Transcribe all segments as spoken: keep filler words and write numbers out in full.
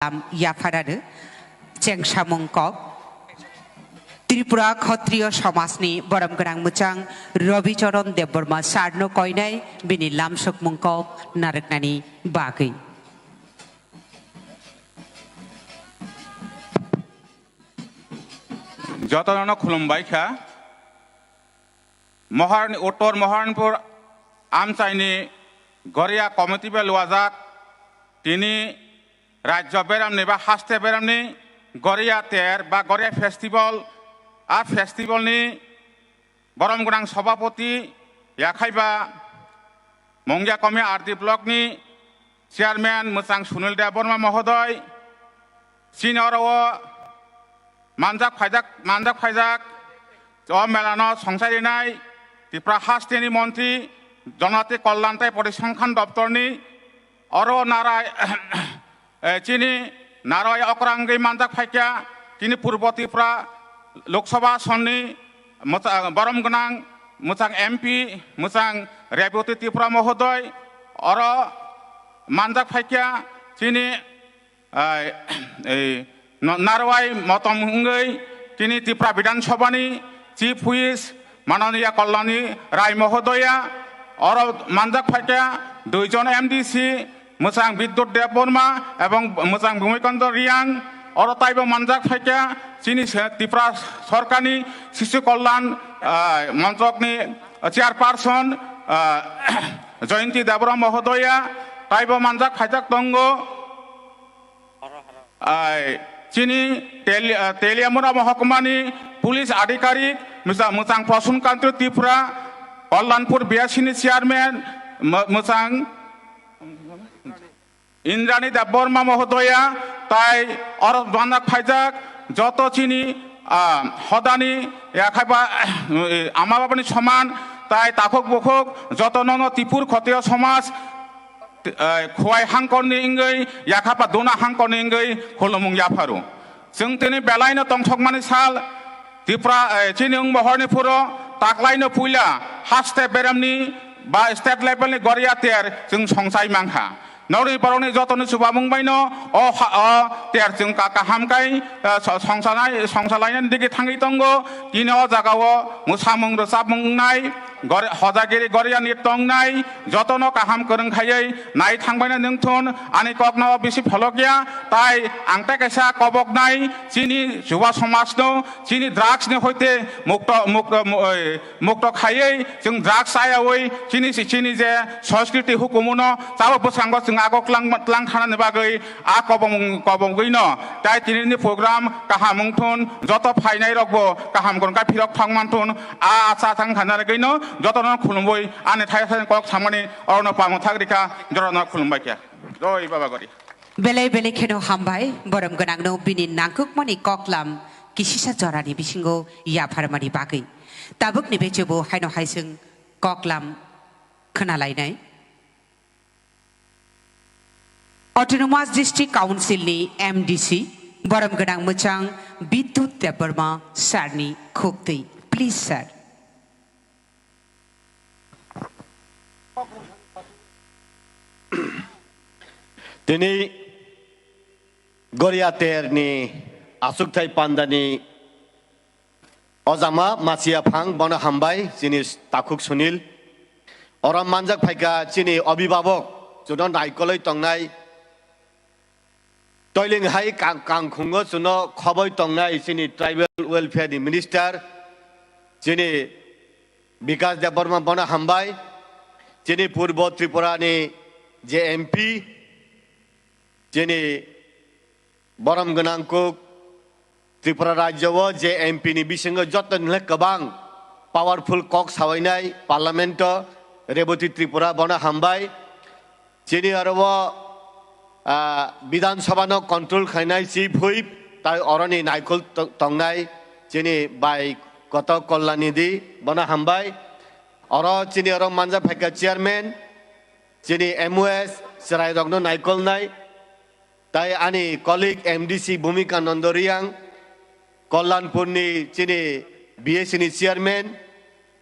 Lam yapharano chengsamung kok. Tripura Khatriyo Somajni borom gwnang mwchang Rabi Charan Debbarma sarno koinai bini lamsokmung kok narwknani bagwi. Jotono khulumbai kha. Moharni, Uttor Moharnipur amchaini Goria committee bai luajak tini rajya beramni ba haste beramni Goria ter ba Goria festival, a festival ni borom gwnang sobhapoti yakhaiba Mungya Komi R D block ni chairman mwchang Sunil Debbarma mohodoy, chini oro o manjak phaijak, manjak phaijak o melano songchai rinai Tripura hasteni montri Jonati Kollan tai Porisongkhan doptorni oro narai, eh, chini narai okrangwi manjak phaikya, chini Purbo Tripura Lok Sabha asonni mwcha-, borom gwnang mwchang M P mwchang Reboti Tripura mohodoy oro manjak phaikya, chini ai, ei, no-, narwai motom wngwi tini Tripura Bidhan Sabhani Chief Whip Mananiya Kalyani Rai Mohodoya, oro manjak phaikha duijon M D C, mwchang Bidyut Debbarma ebong mwchang Bhumikanta Reang, oro taibo manjak phaikha chini se-, Tripura Sorkarni Sishu Kalyan, ah, Monchokni Chairperson, ah, Jayanti Debbarma Mohodoya, taibo manjak phaijak tongo. Ai, chini Teli-, ah, Teliamura Mohokumani Police Adhikarik, mwsa-, mwchang Prasun Kanti Tripura, Kalyanpur B S C ni Chairman, mw-, mwchang Indrani Debbarma Mohodoya, tai oro manjak phaijak, joto chini, ah, hodani, yakhaiba, ama babani soman, tai takhuk bukhuk, joto nono Tripur Khotiyo Somaj, eh, Khowai hangkorni wngwi, yakhapa Dona hangkorni wngwi khulumung yapharu. Chwng tini belaino tongthokmani sal, Tripura, eh, chini wngbo horni phuro taklaino puila haste beramni ba state level ni Goria ter chwng songchai mankha. Norni borokni jotoni chubamung baino o ha-, o ter chwng ka-, kaham kai, eh, so-, songsanai, songsalainani digi thangwi tongo. Tini o jagao mwsamung rwchapmung wngnai. Gor-, hojagiri Goriani tongnai jotono kaham kwrwng khaiwi nai thangbaino nwngthun ani kokno bisi pholokya, tai ang tei kaisa koboknai chini chuba somajno chini drugs ni hoite mukto, mukto, mu-, oi, mukto khaiwi chwng drugs chayawi chini si chini je sanskriti hukumuno chabo bwskango chwng ago tlang, tlang thanani bagwi a kobong, kobongwino tai tinini program kaham wngthun, joto phainairokbo kaham kwrwngkha phirok thangmanthun. A, a cha thang thana rwgwino jotono khulumwi ani thai thai kok samani orono pamo thak rikha, jotono khulumbai kha. Joi Baba Gori. Belai belai kheno hambai, borom gwnangno bini nangkukmani koklam kisisa jorani bisingo yapharmani bagwi. Tabukni bechobo haino haising koklam khwnalainai. Autonomous District Council ni M D C, borom gwnang mwchang Bidyut Debbarma sir ni khuktwi. Please, sir. Tini Goriater ni aswkthai pandani O jama masiya phang, bono hambai, chini takhuk Sunil. Oro manjak phaikha chini obhibhabok, chuno naikolwi tongnai. Toiling hai kang-, kangkhungo chuno khoboi tongnai chini tribal welfare ni minister, chini Bikas Debbarma, bono hambai. Chini Purbo Tripura ni je M P, chini borom gwnang kuk Tripura rajyo o je M P ni bisingo joto ni kwbang powerful kok sawainai parliament o Reboti Tripura, bono hambai. Chini oro o, ah, Bidhan Sabha no control khainai Chief Whip, tai oroni naikol to-, tongnai chini bai Koto Kollanidhi, bono hambai. Oro chini oro manja phaikha chairman, chini M O S chwrairokno naikolnai. Tai ani colleague M D C Bhumika Nando Reang, Kalyanpurni chini B A C ni chairman,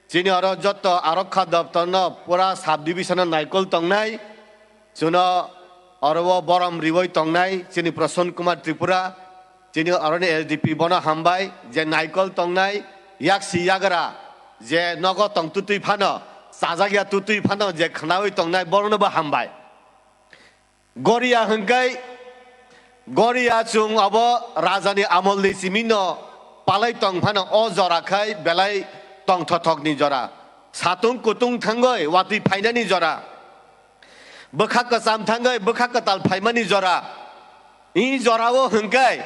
chini oro jotto arokha doptorno pura sub division o naikol tongnai, chuno Oro o borom riwi tongnai chini Prasan Kumar Tripura, chini oroni S D P bono hambai, je naikol tongnai, yaksi yagra, je nogo tong tutui phano, chajak ya tutui phano je khnawi tongnai, borokno bo hambai. Goria hwnkhe, Goria chwng abo rajani amolni simino palai tong phano o jora khai belai tongthothokni jora. Satung kutung thangwi watwi phainani jora. Bwkha kwcham thangwi bwkha kwtal phaimani jora. I jorao hwnkhe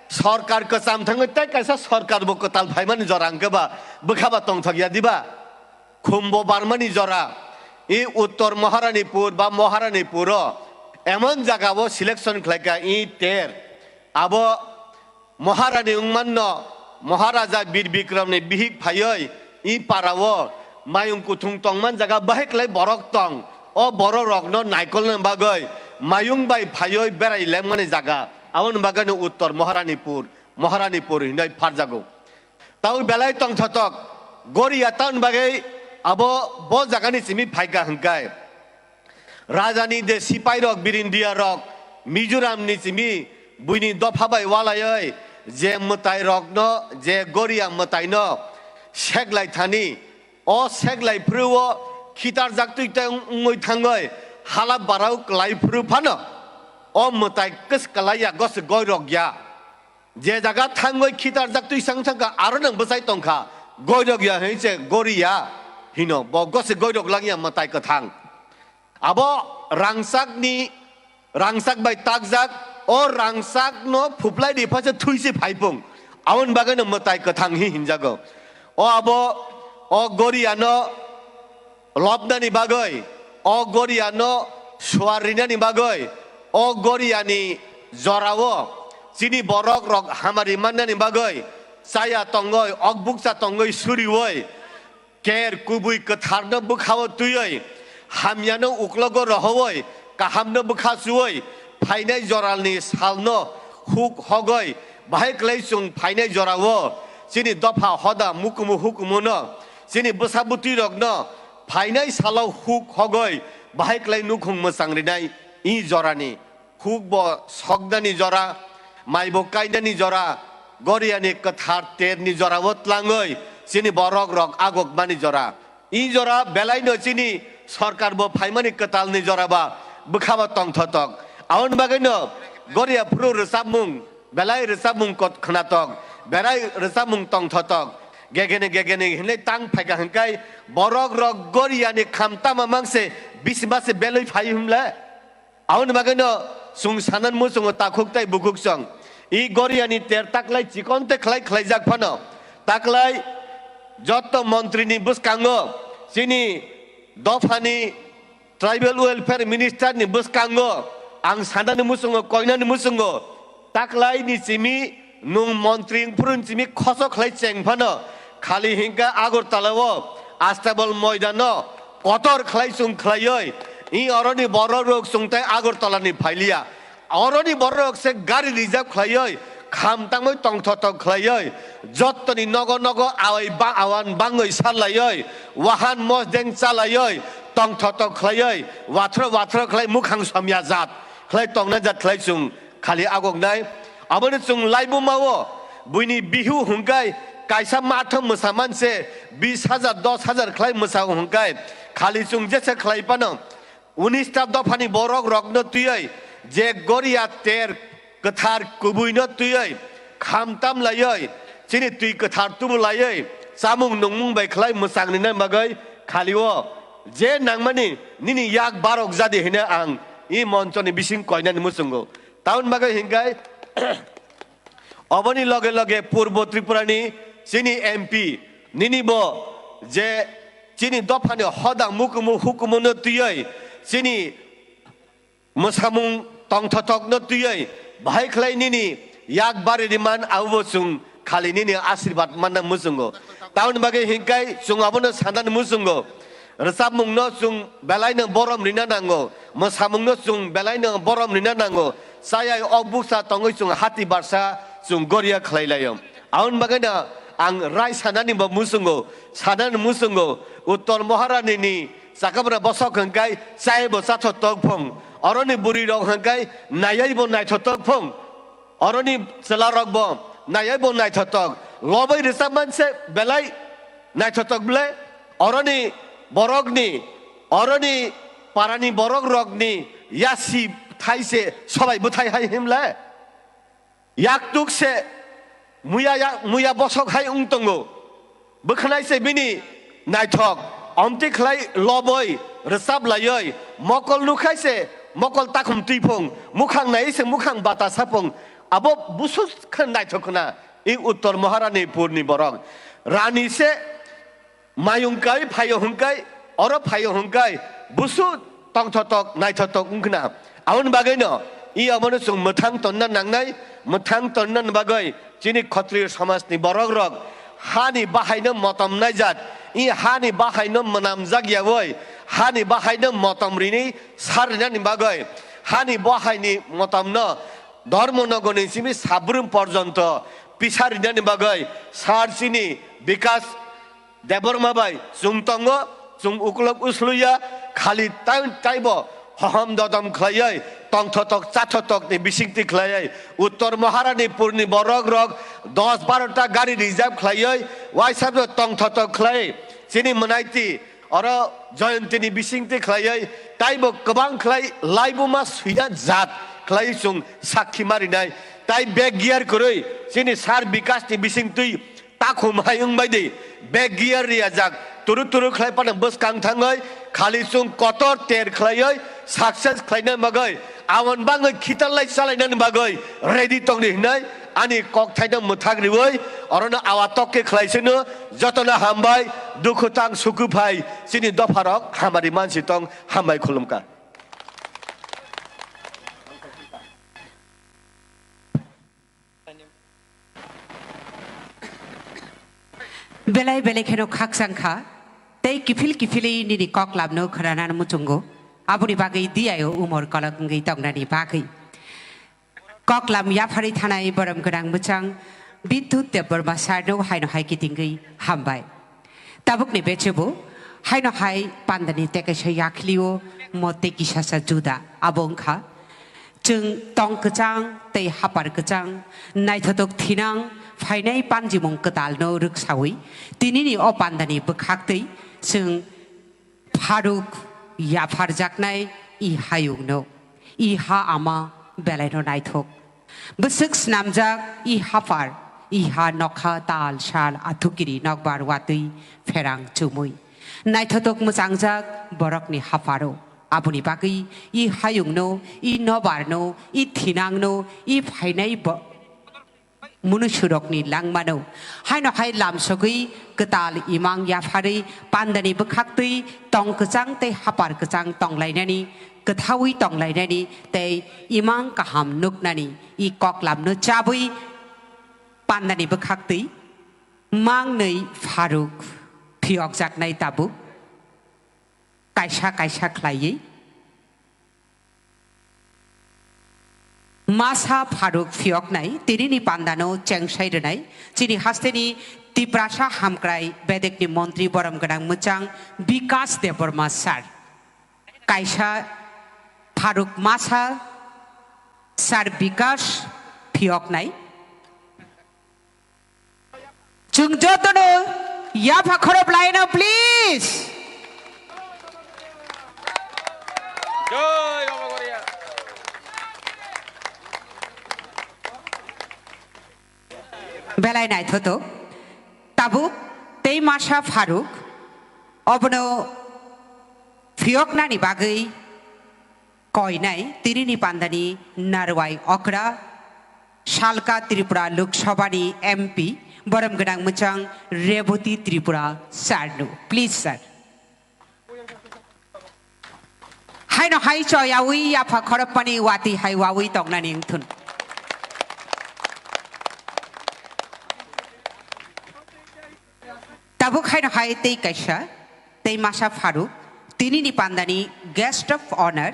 sorkar kwcham thangwi tei kaisa sorkar bo kwtal phaimani jora hwnkhe ba bwkha ba tongthok ya diba? Khumbo barmani jora. I Uttor Maharanipur ba Maharanipuro emon jagao selection khlaika i ter. Abo Maharani wngmanno, Maharaja Bir Bikramni bihik phaiwi i parao mayung kuthung tongman jaga bahai klai borok tong. O borok rokno naikolna bagwi mayung bai phaiwi berai lengmani jaga. Aboni bagwino Uttor Maharanipur, Maharanipur hinwi pharjago. Tau belai tongthotok, Goria town bagwi abo bo jagani simi phaika hwnkhe. Rajani de sipai rok, birindia rok, Mizoram ni simi buini dopha bai walaioi je mwtai rokno, je Goria mwtai no seklai thani, o seklai phuru o khitar jak twi tei wngwi thangoi hala barao klai phuru phano o mwtai kwskalai ya, gose goi rok ya. Je jaga thangwi khitar jak twi sang thangkha, aro nang bwsai tongkha, goi rok ya hwnwi se Goria hino, bo gose goi rok lang ya mwtai kwthang. Abo rangchakni, rangchak bai takjak, o rangchakno phuplai di phasa thwi se phaipung. Aboni bagwino mwtai kwthang hi hinjago. O abo, o Goriano lobnani bagwi, o Goriano suar rinani bagwi, o Goriani jorao chini borok rok hamari mannani bagwi chaya tongoi, okbukcha tongoi surioi, ker kubui kwtharno bwkhao twiwi, hamyano uklogo rohowoi, kahamno bwkha chuwi, phainai joralni salno huk hogoi, bahai klai chwng phainai jorao chini dopha hoda mukumu hukumuno, chini bwsa bwtwi rokno phainai salo huk hogoi, bahai klai nukhung mwchang rinai i jorani. Huk bo soknani jora, mai bo kainani jora, Goriani kwthar terni jorao tlangwi chini borok rok agokmani jora. I jora belaino chini sorkar bo phaimani kwtalni jora ba bwkha bo tongthotok. Aboni bagwino Goria phuru rwchapmung, belai rwchapmung kot khwnatok, belai rwchapmung tongthotok. Gegene gegene hinwi tang phaika hwnkhe borok rok Goriani kham tama mangse bisima se belwi phai hwnle. Aboni bagwino chwng sanani muchungo takhuk tei bukhuk chwng. I Goriani ter taklai chikon tei khlai khlaijak phano. Taklai jotto montrini bwskango chini dophani tribal welfare minister ni bwskango ang sanani muchungo koinani muchungo taklai ni simi nwng montri wngphuru simi khoso khlai cheng phano khali hingka Agartala o Astabal moidano kotor khlai chwng khlaioi i oroni borok rok chwng tai Agartala ni phailiya. Oroni borok se gari reserve khlaioi, kham tangmoi tongthotok khlaioi, jottoni nogo nogo awai ba awan bangoi sarlaioi, wahan mosdeng chalaioi, tongthotok khlaioi, wathro wathro khlai mukhang somya jat khlai tongna jat khlai chwng khali agoknai. Aboni chwng laibuma o buini bihu hwnkhe kaisa matham mwsa manse bis hajar, dos hajar khlai mwsa hwnkhe khali chwng jesa khlai phano Unis ta dophani borok rokno twiwi je Goria ter kwthar kubuino twiwi kham tam laiwi chini twi kwthar tubu laiwi chamung nungmung bai khlai mwchang rinani bagwi khalio je nangmani nini yak barok jadi hino ang i monchoni bising koinani muchungo. Tamoni bagwi hinkhai Oboni loge loge Purbo Tripurani chini M P nini bo je chini dophani hodang mukumu hukumuno twiwi chini mwsamung tongthothokno twiwi bahai khlai nini yak bari riman abo chwng khali nini asirbat manna muchungo. Tamoni bagwi hinkhai chwng abono sanani muchungo. Rwchapmungno chwng belaino borom rina nango, mwsamungno chwng belaino borom rina nango, chayai o buksa tongwi chwng hati barsa chwng goria khlai laio. Aboni bagwino ang rai sanani bo muchungo, sanani muchungo, Uttor Maharani ni chakabra bosok hwnkhe chayai bo chatho tokphung, Oroni bwrwi rok hwnkhe naiwi bo naithotok phung. Oroni chwla rok bo naiwi bo naithotok. Lobwi rwchapman se belai naithotok ble. Oroni borokni, oroni parani borok rokni yasi thai se sobai bwthai hai himle. Yaktuk se muya, ya-, muya bosok hai wng tongo. Bwkhanai se bini naithok, omtwi khlai loboi, rwchap laioi, mokol nukhai se mokol takhum twiphung, mukhang nai se mukhang bata saphung, abo busu khe naithok khna, i Uttor Maharani purni borok. Rani se Mayung kai phaio hwnkhe, oro phaio hwnkhe, busu tongthotok, naithotok wngkhna. Aboni bagwino, i abono chwng mwthang tonna nangnai, mwthang tonna bagwi chini Khatriyo samajni borok rok hani bahaino motom naijak, i hani bahaino mwnamjak yawi, hani bahaino motom rini sar rinani bagwi, hani bahaini motomno Dharmanagarni simi Sabrum porjonto pisa rinani bagwi sar chini Bikas Debbarma bai chwng tongo, chwng uklok usluya, khali tai-, taibo hohom dodom khlaiwi, tongthotok chathotokni bisingtwi khlaiwi, Uttor Maharani purni borok rok dos baro ta gari reserve khlaiwi, waisabno tongthotok khlai, chini mwnaiti oro Jayantini bisingtwi khlaiwi, taibo kwbang khlai laibuma suina jat khlai chwng sakhi marinai, tai bek gear kwrwi, chini sar Bikasni bisingtwi, takhum hai wng bai di, bek gear riyajak, turu turu khlai phano bwskang thangwi, khali chwng kotor ter khlaiwi, success khlaina bagwi, aboni bagwi khitar lai chalainani bagwi ready tongdi hwnwi ani kokthaino mwthak riwi, orono awa tok khe khlai sino, jotono hambai, dukhu tang suku phai, chini dopharok hamari mansi tong, hambai khulumkha. Belai belai kheno khakchang kha, tei kiphil kiphilwi nini koklamno khwnanani muchungo, aboni bagwi diyaio umor kolok wngwi tongnani bagwi. Koklam yapharwi thanai borom gwnang mwchang Bidhyut Debbarma sarno haino hai kitingwi hambai. Tabukni bechebo haino hai pandani tekaisa yakhlio mo tei kisasa juda, abo wngkha chwng tong kwchang tei hapar kwchang, naithotok thinang phainai panjimung kwtalno rwksawi tinini o pandani bwkhaktwi chwng pharuk yapharjaknai i hayungno, i ha ama belaino naithok. Bwswk snamjak i haphar, i ha nokha tal sal athukiri nokbar watwi pherang chumui. Naithotok mwchangjak borokni hapharo. Aboni bagwi i hayungno, i nobarno, i thinangno, i phainai bo-, munusurokni langmano. Haino hai lamsogwi kwtal imang yapharwi pandani bwkhaktwi tong kwchang tei hapar kwchang tonglainani, kwthaui tonglainani tei imang kaham nuknani i koklamno chabwi pandani bwkhaktwi mangnwi pharuk phiyokjaknai tabuk kaisa kaisa khlaiwi. Masa pharuk phiyoknai, tinini pandano chengsai rwnai, chini hasteni Tiprasa hamkrai bedekni montri borom gwnang mwchang Bikas Debbarma sir. Kaisa pharuk masa sir Bikas phiyoknai. Chwng jotono yapha khorop laino, please. Jai Baba Goria. Belai naithotok. Tabuk tei masa pharuk obono phiyoknani bagwi koinai tinini pandani Narwai okra, Salka Tripura Lok Sabhani M P, borom gwnang mwchang Reboti Tripura sir no. Please, sir. Haino hai choyawi yapha khoroppani wati hai wawi tongnani wngthun. Tabuk haino hai tei kaisa, tei masa pharuk, tinini pandani guest of honor,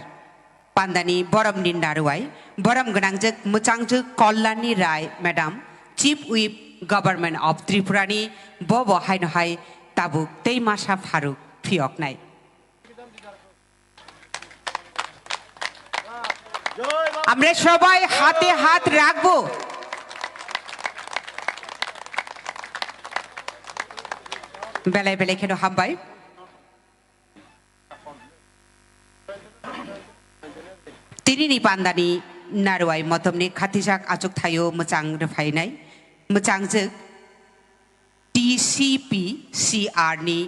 pandani boromni narwai, borom gwnangjwk mwchangjwk Kalyani Rai Madam, Chief Whip Government of Tripura ni, bobo haino hai tabuk tei masa pharuk phiyoknai. আমরা সবাই হাতে হাত রাখবো। Belai belai kheno hambai. Tinini pandani narwai motomni khatijak achuk thaio mwchang rwphainai mwchangjwk T C P C R ni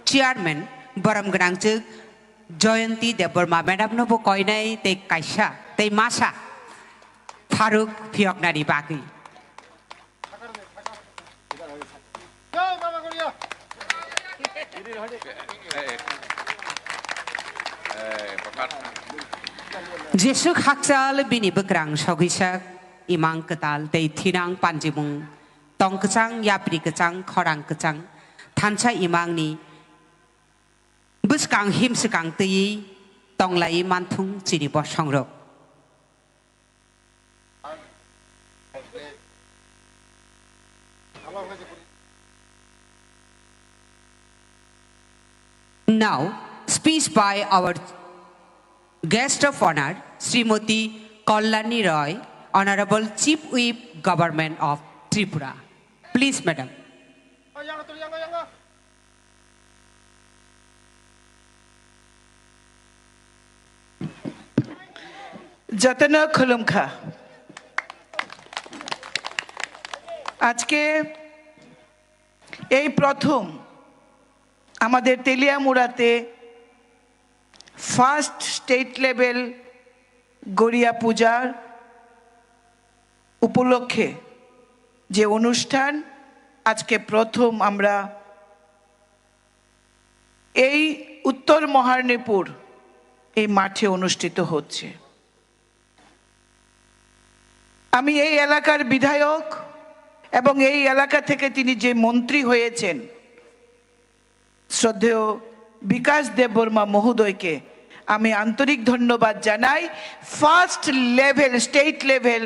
chairman borom gwnangjwk Jayanti Debbarma madam no bo koinai tei kaisa tei masa pharuk phiyoknani bagwi. Jesu khakchal bini bwkrang sogwisak imang kwtal tei thinang panjimung tong kwchang yapri kwchang khorang kwchang thansa imangni bwskang himswkang twiwi tonglai manthung chini bosongrok. Now, speech by our guest of honor, Srimati Kalyani Roy, Honorable Chief Whip, Government of Tripura. Please, madam. Jotono khulumkha. আজকে এই প্রথম আমাদের তেলিয়ামুড়াতে first state level Garia পূজার উপলক্ষে যে অনুষ্ঠান আজকে প্রথম আমরা এই উত্তর মহারণীপুর এই মাঠে অনুষ্ঠিত হচ্ছে। আমি এই এলাকার বিধায়ক এবং এই এলাকা থেকে তিনি যে মন্ত্রী হয়েছেন, শ্রদ্ধেয় বিকাশ দেববর্মা মহোদয়কে আমি আন্তরিক ধন্যবাদ জানাই। ফার্স্ট লেভেল, স্টেট লেভেল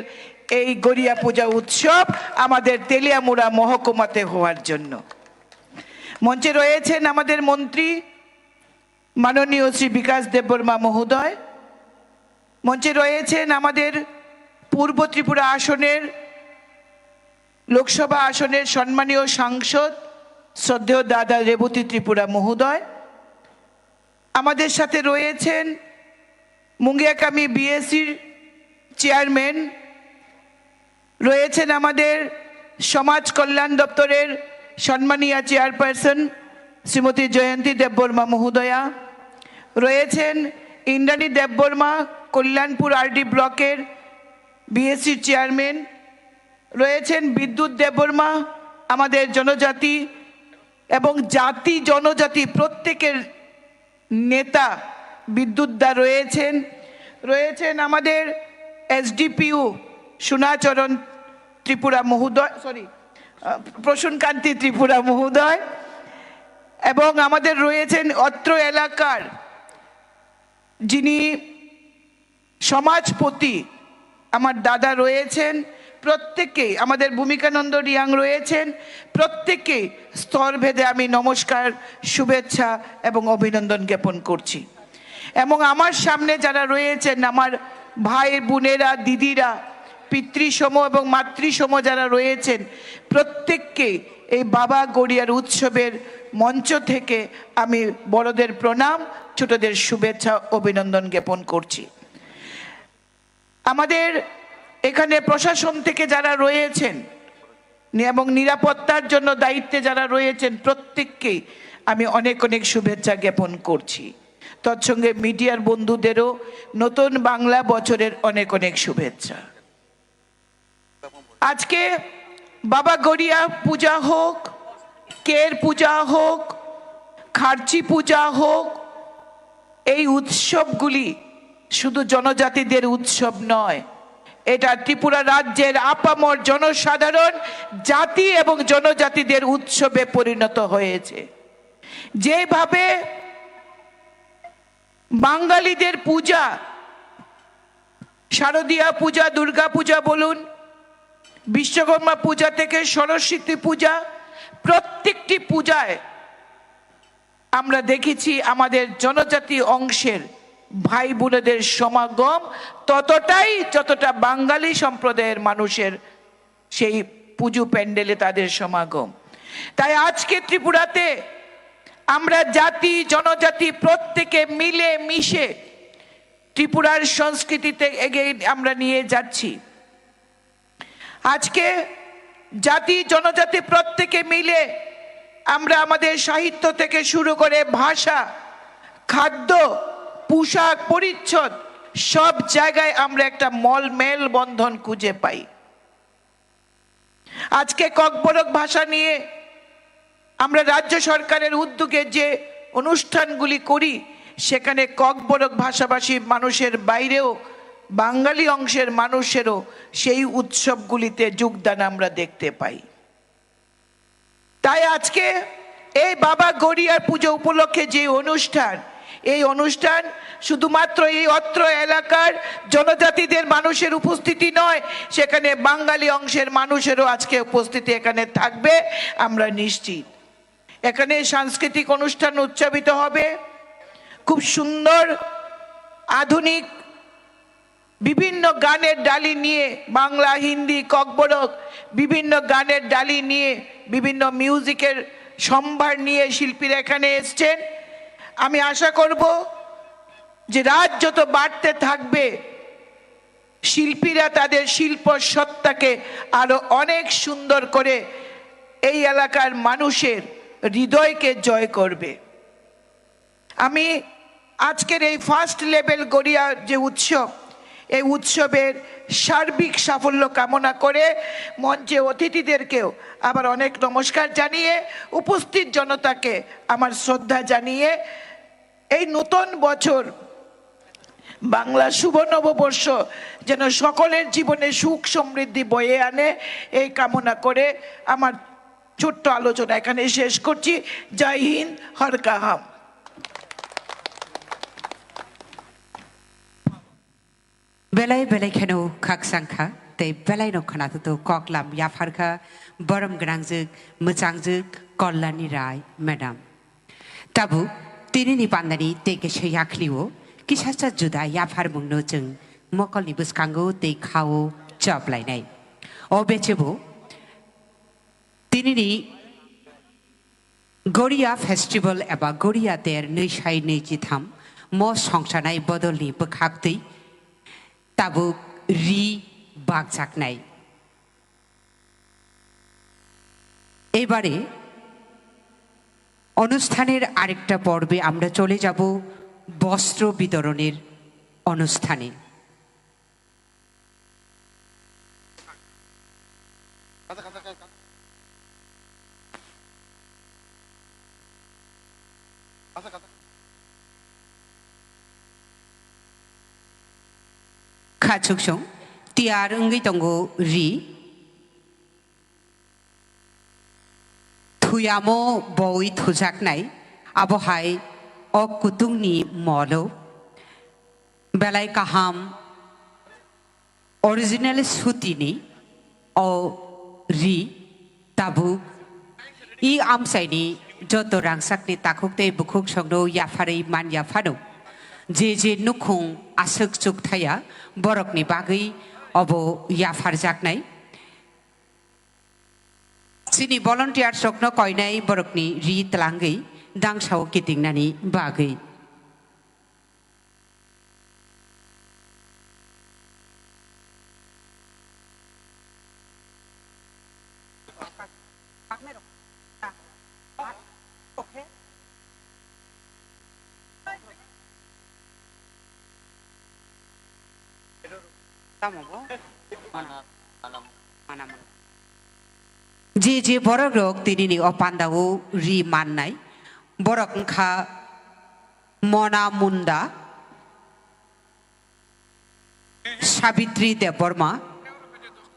এই গড়িয়া পূজা উৎসব আমাদের তেলিয়ামুড়া মহকুমাতে হওয়ার জন্য। মঞ্চে রয়েছেন আমাদের মন্ত্রী মাননীয় শ্রী বিকাশ দেববর্মা মহোদয়, মঞ্চে রয়েছেন আমাদের পূর্ব ত্রিপুরা আসনের, লোকসভা আসনের সম্মানীয় সাংসদ শ্রদ্ধেয় দাদা রেবতী ত্রিপুরা মহোদয়, আমাদের সাথে রয়েছেন মুঙ্গিয়াকামি বিএসসির চেয়ারম্যান, রয়েছেন আমাদের সমাজ কল্যাণ দপ্তরের সম্মানীয় চেয়ারপারসন শ্রীমতী জয়ন্তী দেববর্মা মহোদয়া, রয়েছেন ইন্দ্রাণী দেববর্মা, কল্যাণপুর আরডি ব্লকের বিএসসির চেয়ারম্যান, রয়েছেন বিদ্যুৎ দেববর্মা, আমাদের জনজাতি এবং জাতি জনজাতি প্রত্যেকের নেতা বিদ্যুৎ দা রয়েছেন, রয়েছেন আমাদের এসডিপিও সোনাচরণ ত্রিপুরা মহোদয়, সরি, আহ, প্রসূনকান্তি ত্রিপুরা মহোদয়, এবং আমাদের রয়েছেন অত্র এলাকার যিনি সমাজপতি আমার দাদা রয়েছেন, প্রত্যেককেই, আমাদের ভূমিকানন্দ রিয়াং রয়েছেন, প্রত্যেককেই স্তরভেদে আমি নমস্কার, শুভেচ্ছা এবং অভিনন্দন জ্ঞাপন করছি। এবং আমার সামনে যারা রয়েছেন, আমার ভাই বোনেরা, দিদিরা, পিতৃসম এবং মাতৃসম যারা রয়েছেন, প্রত্যেককেই এই বাবা গড়িয়ার উৎসবের মঞ্চ থেকে আমি বড়দের প্রণাম, ছোটদের শুভেচ্ছা, অভিনন্দন জ্ঞাপন করছি। আমাদের এখানে প্রশাসন থেকে যারা রয়েছেন নি-, এবং নিরাপত্তার জন্য দায়িত্বে যারা রয়েছেন, প্রত্যেককেই আমি অনেক অনেক শুভেচ্ছা জ্ঞাপন করছি। তৎসঙ্গে মিডিয়ার বন্ধুদেরও নতুন বাংলা বছরের অনেক অনেক শুভেচ্ছা। আজকে বাবা গড়িয়া পূজা হোক, কের পূজা হোক, খার্চি পূজা হোক, এই উৎসবগুলি শুধু জনজাতিদের উৎসব নয়, এটা ত্রিপুরা রাজ্যের আপামর জনসাধারণ, জাতি এবং জনজাতিদের উৎসবে পরিণত হয়েছে। যেভাবে বাঙালিদের পূজা, শারদীয়া পূজা, দুর্গা পূজা বলুন, বিশ্বকর্মা পূজা থেকে সরস্বতী পূজা, প্রত্যেকটি পূজায় আমরা দেখেছি আমাদের জনজাতি অংশের ভাই বোনেদের সমাগম ততটাই, যতটা বাঙালি সম্প্রদায়ের মানুষের সেই পুজো প্যান্ডেলে তাদের সমাগম। তাই আজকে ত্রিপুরাতে আমরা জাতি জনজাতি প্রত্যেকে মিলে মিশে ত্রিপুরার সংস্কৃতিতে এগিয়ে আমরা নিয়ে যাচ্ছি। আজকে জাতি জনজাতি প্রত্যেকে মিলে আমরা আমাদের সাহিত্য থেকে শুরু করে ভাষা, খাদ্য, পোশাক পরিচ্ছদ, সব জায়গায় আমরা একটা মল মেল বন্ধন খুঁজে পাই। আজকে ককবরক ভাষা নিয়ে আমরা রাজ্য সরকারের উদ্যোগে যে অনুষ্ঠানগুলি করি, সেখানে ককবরক ভাষাভাষী মানুষের বাইরেও বাঙালি অংশের মানুষেরও সেই উৎসবগুলিতে যোগদান আমরা দেখতে পাই। তাই আজকে এই বাবা গড়িয়ার পুজো উপলক্ষে যে অনুষ্ঠান, এই অনুষ্ঠান শুধুমাত্র এই অত্র এলাকার জনজাতিদের মানুষের উপস্থিতি নয়, সেখানে বাঙালি অংশের মানুষেরও আজকে উপস্থিতি এখানে থাকবে, আমরা নিশ্চিত। এখানে সাংস্কৃতিক অনুষ্ঠান উদযাপিত হবে, খুব সুন্দর আধুনিক বিভিন্ন গানের ডালি নিয়ে, বাংলা, হিন্দি, ককবরক, বিভিন্ন গানের ডালি নিয়ে, বিভিন্ন মিউজিকের সম্ভার নিয়ে শিল্পীরা এখানে এসছেন। আমি আশা করব যে রাত যত বাড়তে থাকবে, শিল্পীরা তাদের শিল্প সত্তাকে আরো অনেক সুন্দর করে এই এলাকার মানুষের হৃদয়কে জয় করবে। আমি আজকের এই ফার্স্ট লেভেল গড়িয়া যে উৎসব, এই উৎসবের সার্বিক সাফল্য কামনা করে মঞ্চে অতিথিদেরকেও আবার অনেক নমস্কার জানিয়ে, উপস্থিত জনতাকে আমার শ্রদ্ধা জানিয়ে, এই নতুন বছর বাংলা শুভ নববর্ষ যেন সকলের জীবনে সুখ সমৃদ্ধি বয়ে আনে, এই কামনা করে আমার ছোট্ট আলোচনা এখানে শেষ করছি। জয় হিন্দ, হর কা হাম। Belai belai kheno khakchang kha, tei belai no khwnathuthu koklam yaphar kha borom gwnangjwk, mwchangjwk Kalyani Rai madam. Tabuk tinini pandani tei kaisa yakhli o kisacha juda yapharmung no chwng mokolni bwskango tei kha o choplainai. O bechebo tinini Goria Festival eba Goria Der nwi sai nwi chitham mo songchanai bodolni bwkhaktwi tabuk ri bakjaknai. এবারে অনুষ্ঠানের আরেকটা পর্বে আমরা চলে যাব বস্ত্র বিতরণের অনুষ্ঠানে। Khachuksong tiyar wngwi tongo ri. Thuyamo boi thujaknai, abo hai o kutungni molo belai kaham original sutini o ri tabuk i amchaini joto rangsakni takhuk tei bukhuk songno yapharwi man yaphano. Je je nukhung aswk chukthaya borokni bagwi obo yapharjaknai. Chini volunteers rokno koinai borokni ri twlangwi dangsao kitingnani bagwi. Je je borok rok tinini o pandao ri mannai, borok wngkha Mona Munda, Sabitri Debbarma,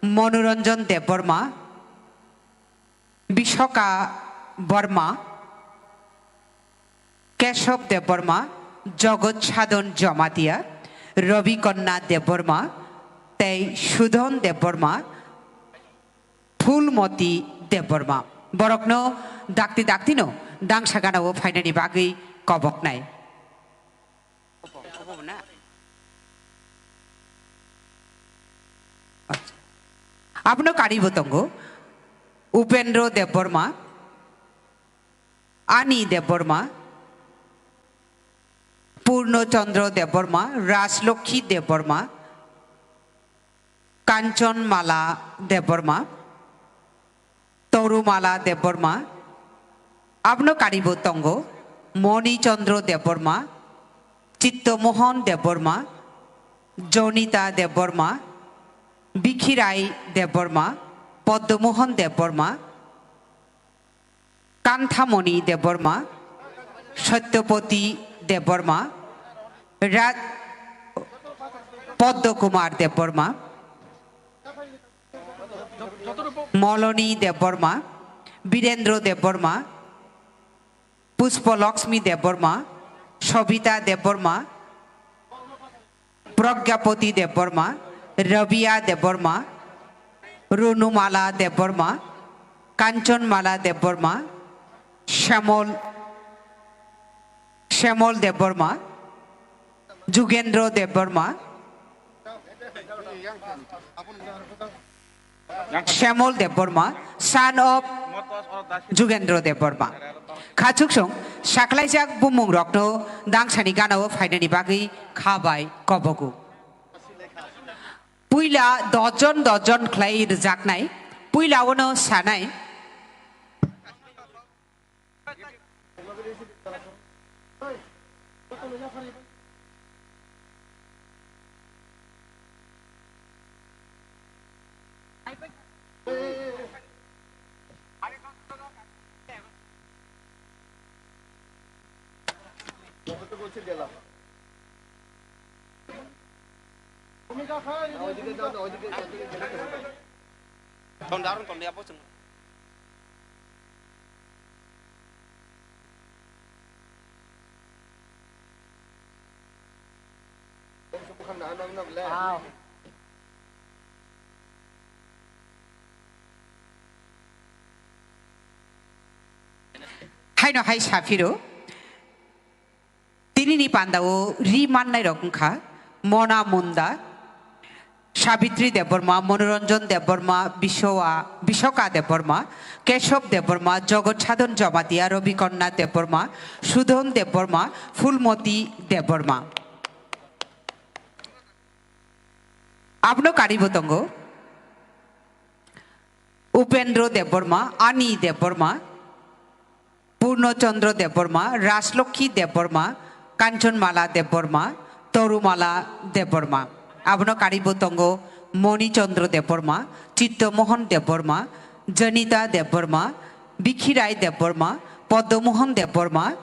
Manoranjan Debbarma, Bishoka Barma, Keshob Debbarma, Jogot Sadon Jomatia, Rabi Kanna Debbarma, tei Sudhon Debbarma, Phulmoti Debbarma. Borokno dakti daktino dangsa ganao phainani bagwi koboknai. Abono karibo tongo Upendro Debbarma, Ani Debbarma, Purno Chandra Debbarma, Rajlokhi Debbarma, Kanchon Mala Debbarma, Toru Mala Debbarma, abono karibo tongo Moni Chandra Debbarma, Chitto Mohan Debbarma, Jonita Debbarma, Bikhirai Debbarma, Padma Mohan Debbarma, Kanthamoni Debbarma, Satyapati Debbarma, Raj Padma Kumar Debbarma, Moloni Debbarma, Birendra Debbarma, Pushpa Lakshmi Debbarma, Sobita Debbarma, Pragyapati Debbarma, Rabia Debbarma, Runumala Debbarma, Kanchanmala Debbarma, Shyamol, Shyamol Debbarma, Jugendra Debbarma, Shyamol Debbarma, son of Jugendra Debbarma. Khachuksong saklaijak bumung rokno dangsani ganao phainani bagwi kha bai kobogo. Puila dojon dojon khlai rwjaknai, puila ono sanai. Haino hai saphiro. Tinini pandao ri mannairok wngkha Mona Munda, Sabitri Debbarma, Manoranjan Debbarma, Biswa-, Bisoka Debbarma, Keshob Debbarma, Jogot Sadhan Jamatia, Rabi Kanya Debbarma, Sudhon Debbarma, Phulmoti Debbarma. Abono karibo tongo Upendra Debbarma, Ani Debbarma, Purno Chandra Debbarma, Rajlokhi Debbarma, Kanchanmala Debbarma, Torumala Debbarma. Abono karibo tongo Moni Chandra Debbarma, Chitto Mohan Debbarma, Janita Debbarma, Bikhirai Debbarma, Padma Mohan Debbarma,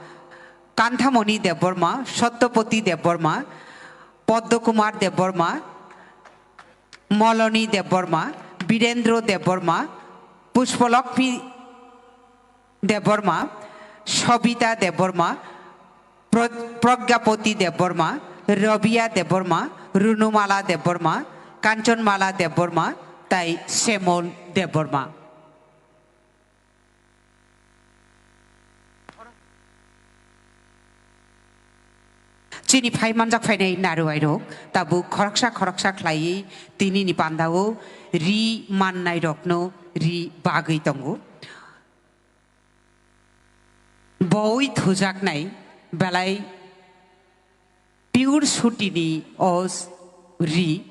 Kanthamoni Debbarma, Satyapati Debbarma, Padma Kumar Debbarma, Moloni Debbarma, Birendra Debbarma, Pushpalakshmi Debbarma, Sobita Debbarma, Pro-, Pragyapati Debbarma, Rabia Debbarma, Runumala Debbarma, Kanchanmala Debbarma, tai Semol Debbarma. Chini phai manjak phainai naruairok tabuk khoroksa khoroksa khlaiwi tinini pandao ri mannairokno ri bagwi tongo. Boi thujaknai belai pure sutini os ri.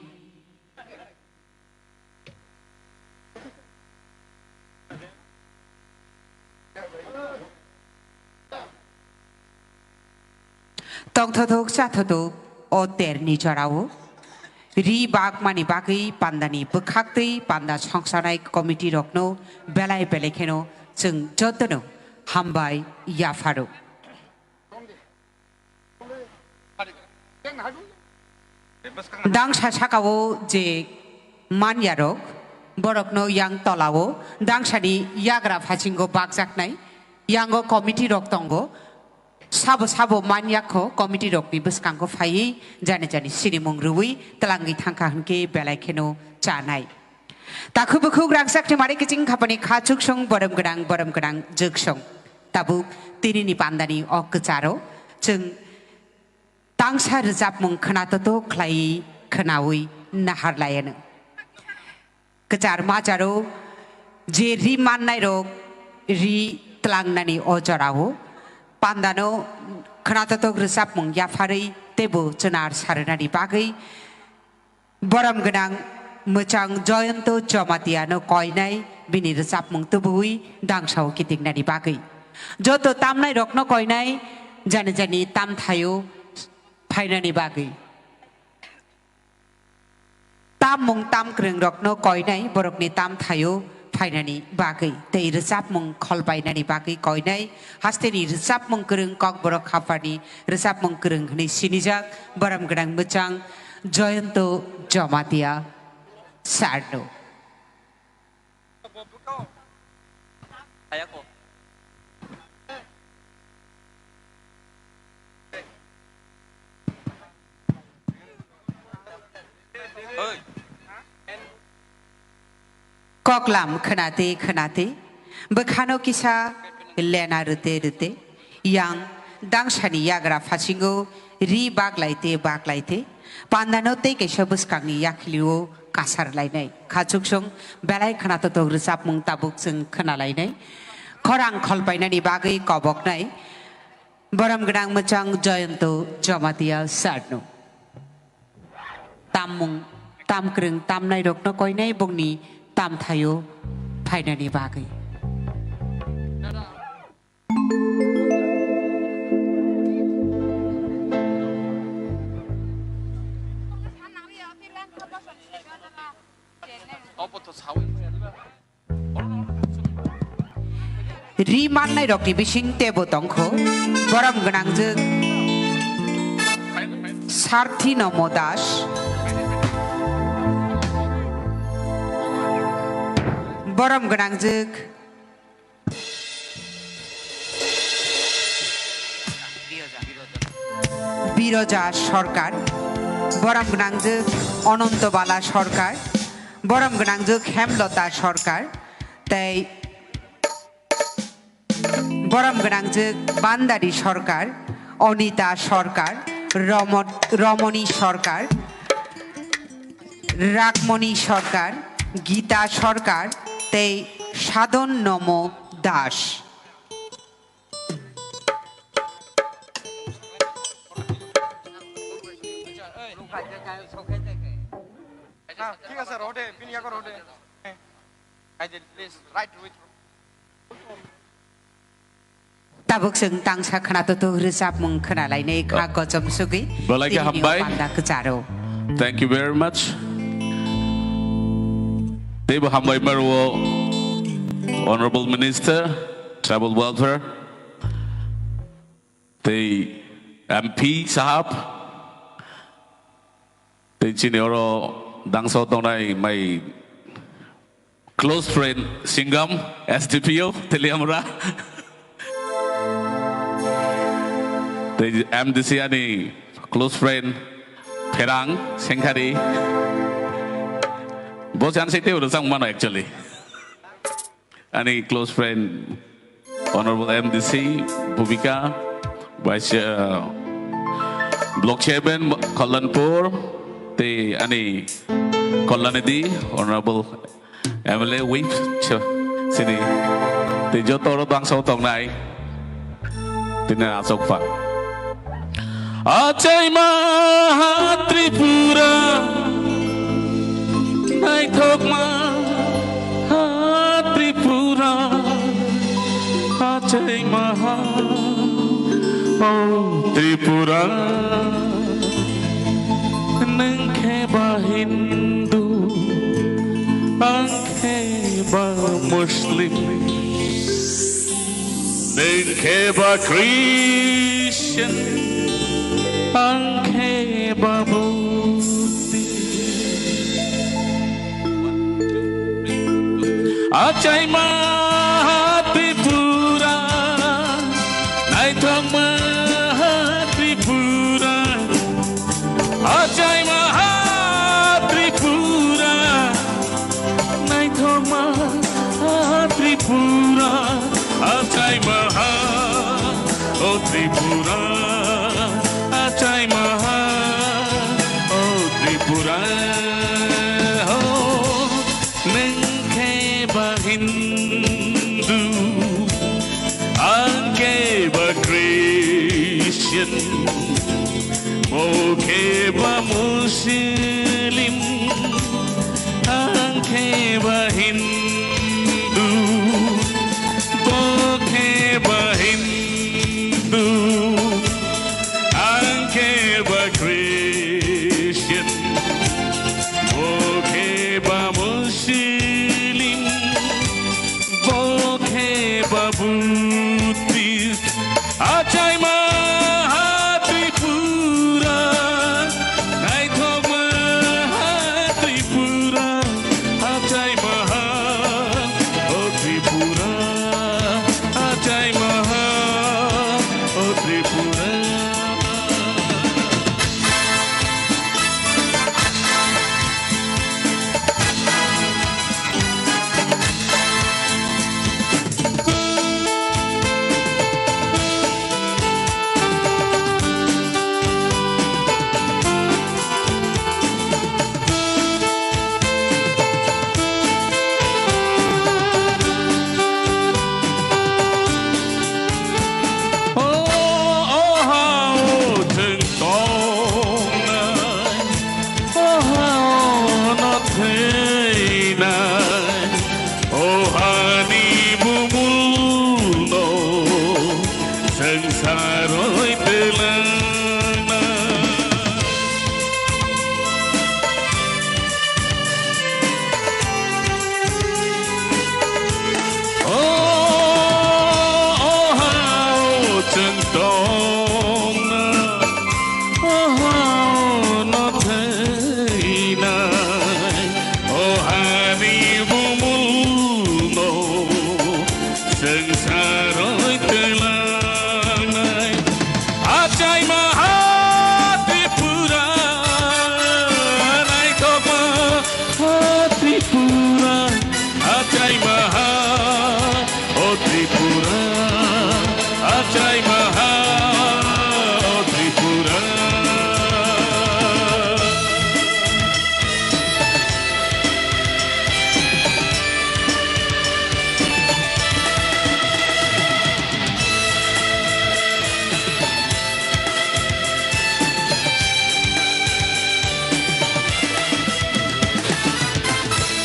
Tongthothok chathothok o terni jorao ri bagmani bagwi pandani bwkhaktwi panda songsanai committee rokno belai belai kheno chwng jotono hambai yapharo. Dangsa sakao je manyarok, borokno yang tolao dangsani yagra phasingo bakjaknai, yango committee rok tongo, sabo sabo manyakho committee rokni bwskango phaiwi jani jani sinimung rwui twlangwi thangkha hwnkhe belai kheno chanai. Takhuk bukhuk rangchakni mari kiching khapani kha chuksong borom gwnang borom gwnang juksong. Tabuk tinini pandani o kwcharo chwng tangsa rwchapmung khwnatoto khlaiwi khwnawi naharlayano. Kwchar majaro je ri mannairok ri tlangnani o jorao pandano khwnatotok rwchapmung yapharwi teibo chwnar sarwnani bagwi borom gwnang mwchang Joyonto Jomatiano koinai bini rwchapmung tubuwi dangsao kitingnani bagwi. Joto tamnairokno koinai jani jani tamthaio phainani bagwi. Tammung tamkwrwng rokno koinai borokni tamthaio phainani bagwi tei rwchapmung kholbainani bagwi koinai hasteni rwchapmung kwrwng Kokborok Haphani rwchapmung kwrwng hwnwi sinijak borom gwnang mwchang Joyonto Jamatia Sarno. Koklam khwnate khwnate, bwkhano kisa lena rwte rwte, yang dangsani yagra phasingo ri baklaite baklaite, pandano tei kaisa bwskangni yakhilio kasar lainai. Khachuksong belai khwnatotok rwchapmung tabuk chwng khwnalainai. Khorang kholpainani bagwi koboknai. Borom gwnang mwchang Joyonto Jamatia Sarno. Tammung, tamkwrwng tamnairokno koinai bongni tamthaio phainani bagwi. Ri mannairokni bising teibo tongkho, borom gwnangjwk Sarthi Nomo Das, borom gwnangjwk Biroja Sarkar, borom gwnangjwk Ononto Bala Sarkar, borom gwnangjwk Hemlota Sarkar, tei borom gwnangjwk Bandari Sarkar, Onita Sarkar, Romo-, Romoni Sarkar, Rakmoni Sarkar, Gita Sarkar tei Sadon Nomo Das. Ah, thik ase, rode, bini yago rode. Please, right with. Tabuk chwng tangsa khwnatotok rwchapmung khwnalainai kha gochom sugwi. Belai khe tini hambai. Panda kwcharo. Thank you very much. Teibo hambai maro Honorable Minister, Tribal Welfare, tei M P sahab, tei chini oro dangsa tongnai mai close friend Singam, S D P O, Teliamura. Tei M D C ani close friend Pherang Sengkhari. Bo chan sete uro sang mano actually. Ani close friend Honorable M D C Bhumika, Vice, uh, Block Chairman Kallanpur, tei ani Kallanidi, Honorable M L A Whip, ch-, sini, tei joto oro dangsa tongnai, tini asok pha. Achaima ha Tripura, naithokma ha Tripura, achaima ha, o Tripura, nwng khe ba Hindu, ang khe ba Muslim. Nwng khe ba Christian, ang khe ba Buddhist. Achaima ha Tripura, naithokma ha Tripura. Achaima ha Tripura, naithokma ha Tripura, achaima ha, o Tripura, achaima ha, o Tripura, o. Hindu, ang khe ba Christian, bo khe ba Muslim, ang khe ba Hindu, bo khe ba Hindu, ang khe ba Christian, bo khe ba Muslim, bo khe ba Buddhist. Achaima ha Tripura, naithokma ha Tripura, achaima ha, o Tripura, achaima ha, o Tripura. O, o ha, o chwng tongnai, o ha, o no thwinai, o hani bumulno swngcharwi twlangnai. O, o ha, o chwng tongna, o ha, o no thwinai, o hani bumulno swngcharwi twlangnai. Achaima ha Tripura, naithokma ha Tripura, achaima ha, o Tripura, achaima ha, o Tripura.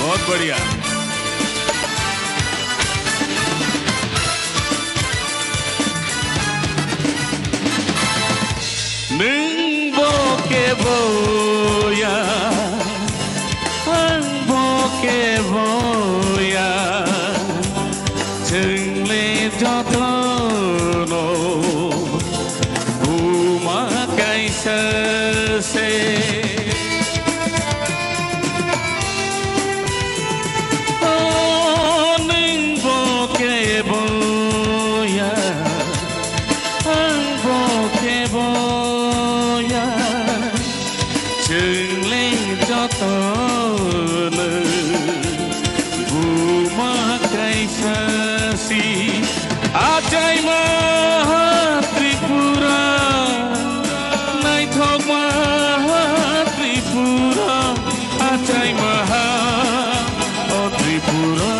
बहुत बढ़िया। Nwng bo kebo ya, ang bo kebo ya, chwng le jotono buma kaisa se. O nwng bo kebo ya, ang bo kebo ya, chwng le jotono buma kaisa si. Achaima ha Tripura, naithokma ha Tripura, achaima ha, o Tripura,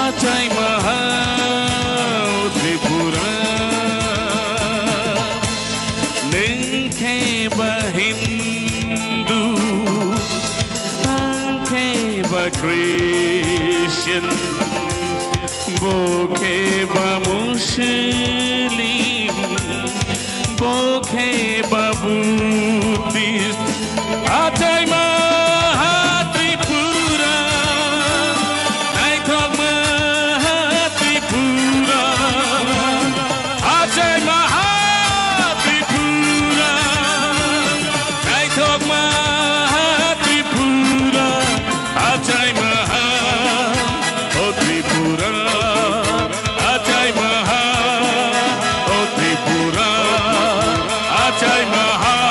achaima ha, o Tripura. Nwng khe ba Hindu, ang khe ba Christian, bo khe ba Muslim, bo khe ba Buddhist. Achaima ha Tripura, naithokma ha Tripura, achaima ha Tripura, naithokma ha Tripura, achaima ha, o Tripura, achaima ha, o Tripura, achaima ha,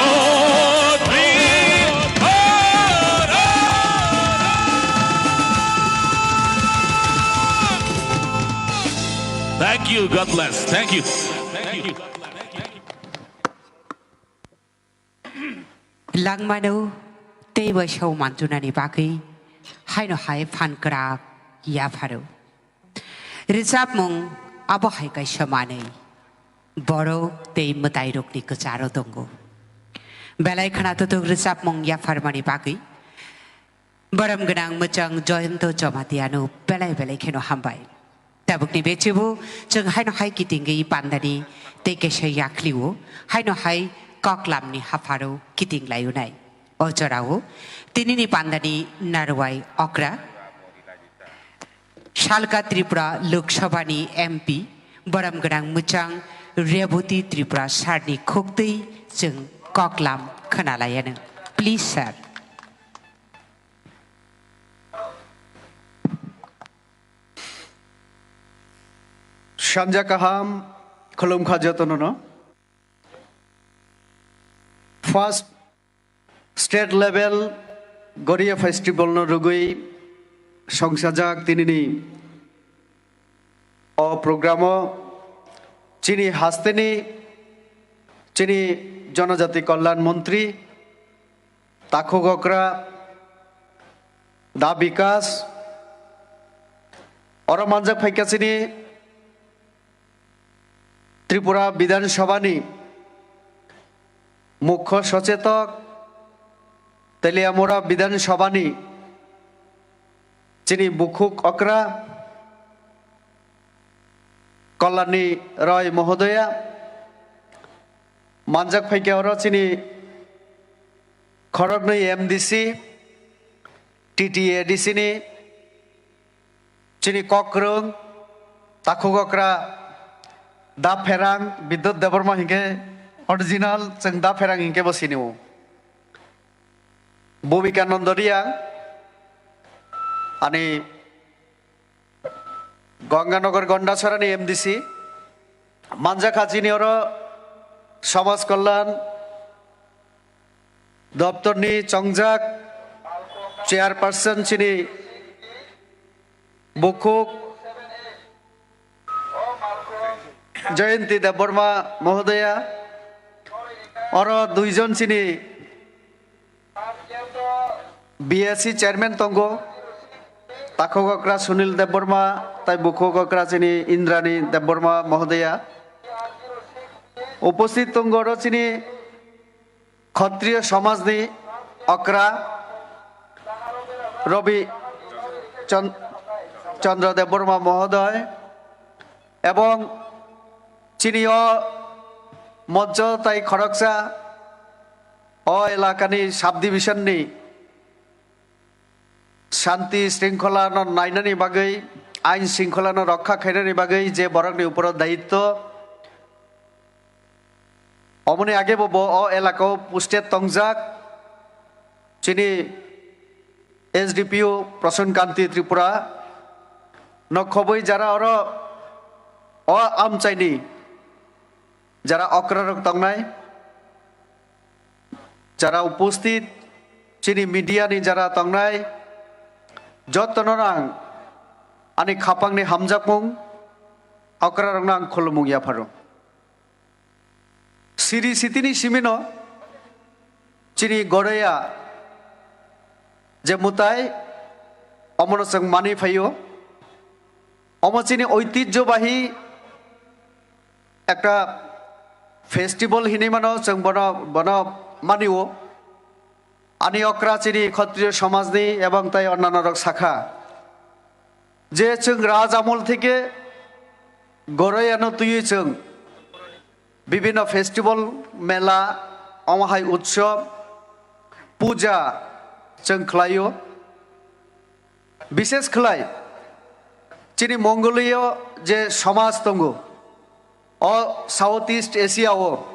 o Tripura. Thank you. God bless. Thank you. Thank you. Langmano tei bai sao manchunani bagwi haino hai phan kwrak yapharo. Rwchapmung abo hai kaisa manwi borok tei mwtairokni kwcharo tongo. Belai khwnathok rwchapmung yapharmani bagwi borom gwnang mwchang Joyonto Jamatiano belai belai kheno hambai. Tabukni bechibo chwng haino hai kitingwi pandani tei kaisa yakhliwo haino hai koklamni hapharo kiting layunai. O jorao tinini pandani narwai okra Salka Tripura Lok Sabhani M P borom gwnang mwchang Reboti Tripura sarni khuktwi chwng koklam khwnalayano. Please, sir. Sanja kaham, khulumkha jotono no. First state level Goria festival no rugwi songsajak tinini o program o chini hasteni chini Jonojati Kalyan Montri Takhuk okra Da Bikas, oro manjak phaikha chini Tripura Bidhan Sabhani Mukho Sochetok, Teliamura Bidhan Sabhani chini bukhuk okra Kalani Roy Mohodoya, manjak phaikha oro chini khoroknwi M D C, T T A D C ni chini kokrwng, takhuk okra, Da Pherang, Bidyut Debbarma hinkhe original, chwng Da Pherang hinkhe bo sinio. Bhumika Nondoriya, ani Ganganagar Gondasarani M D C, manjakha chini oro Samaj Kalyan Doptorni chongjak chairperson chini bukhuk Jayanti Debbarma Mohodaya, oro duijon chini B S C chairman tongo, takhuk okra Sunil Debbarma, tai bukhuk okra chini Indrani Debbarma Mohodaya. Uposthit tongo oro chini Khatriyo Samajni okra Rabi Chan-, Chandra Debbarma Mohodoy ebong chini o moncho tai khoroksa o elakani subdivision ni shanti shringkhola no nainani bagwi, ain shringkhola no rokha khainani bagwi je borokni uporo daitto, omoni age bo, bo o elaka o posted tongjak chini S D P O Prasan Kanti Tripura no khobwi jara oro o amchaini jara okrarok tongnai, jara uposthit, chini media ni jara tongnai, jotono ang ani khapangni hamjakmung okrarokno ang khulumung yapharo. Siri sitini simino chini Goria je mutai omono chwng mani phaio, omo chini oitijjo bahi ekta festival hinwi mano, chwng bono, bono manio. Ani okra chini Khatriyo Samajni ebong tai onnanno rok sakha je chwng raj amol theke Goroyano twiwi chwng bibhinno festival, mela, omo hai utsob, puja chwng khlaio. Bishesh khlai chini Mongoliyo je somaj tongo, o South East Asia o,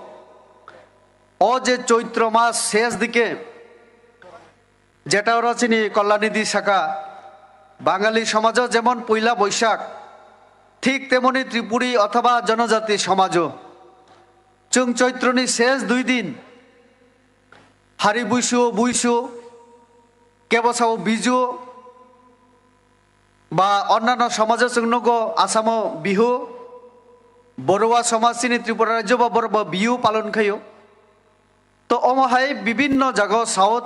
o je Choitro mas ses dike, jeta oro chini Kalyanidhi sakha, Bangali somajo jemon poila Boishak, thik temoni Tripuri othoba jonojati somajo. Chwng Choitroni ses dui din, hari buisu, buisu, kebo sao Biju, ba onnanno somajo chwng nugo Asamo Bihu, Borua somaj chini Tripura rajyo ba borok bo Bihu palon khaio. To omo hai bibinno jaga South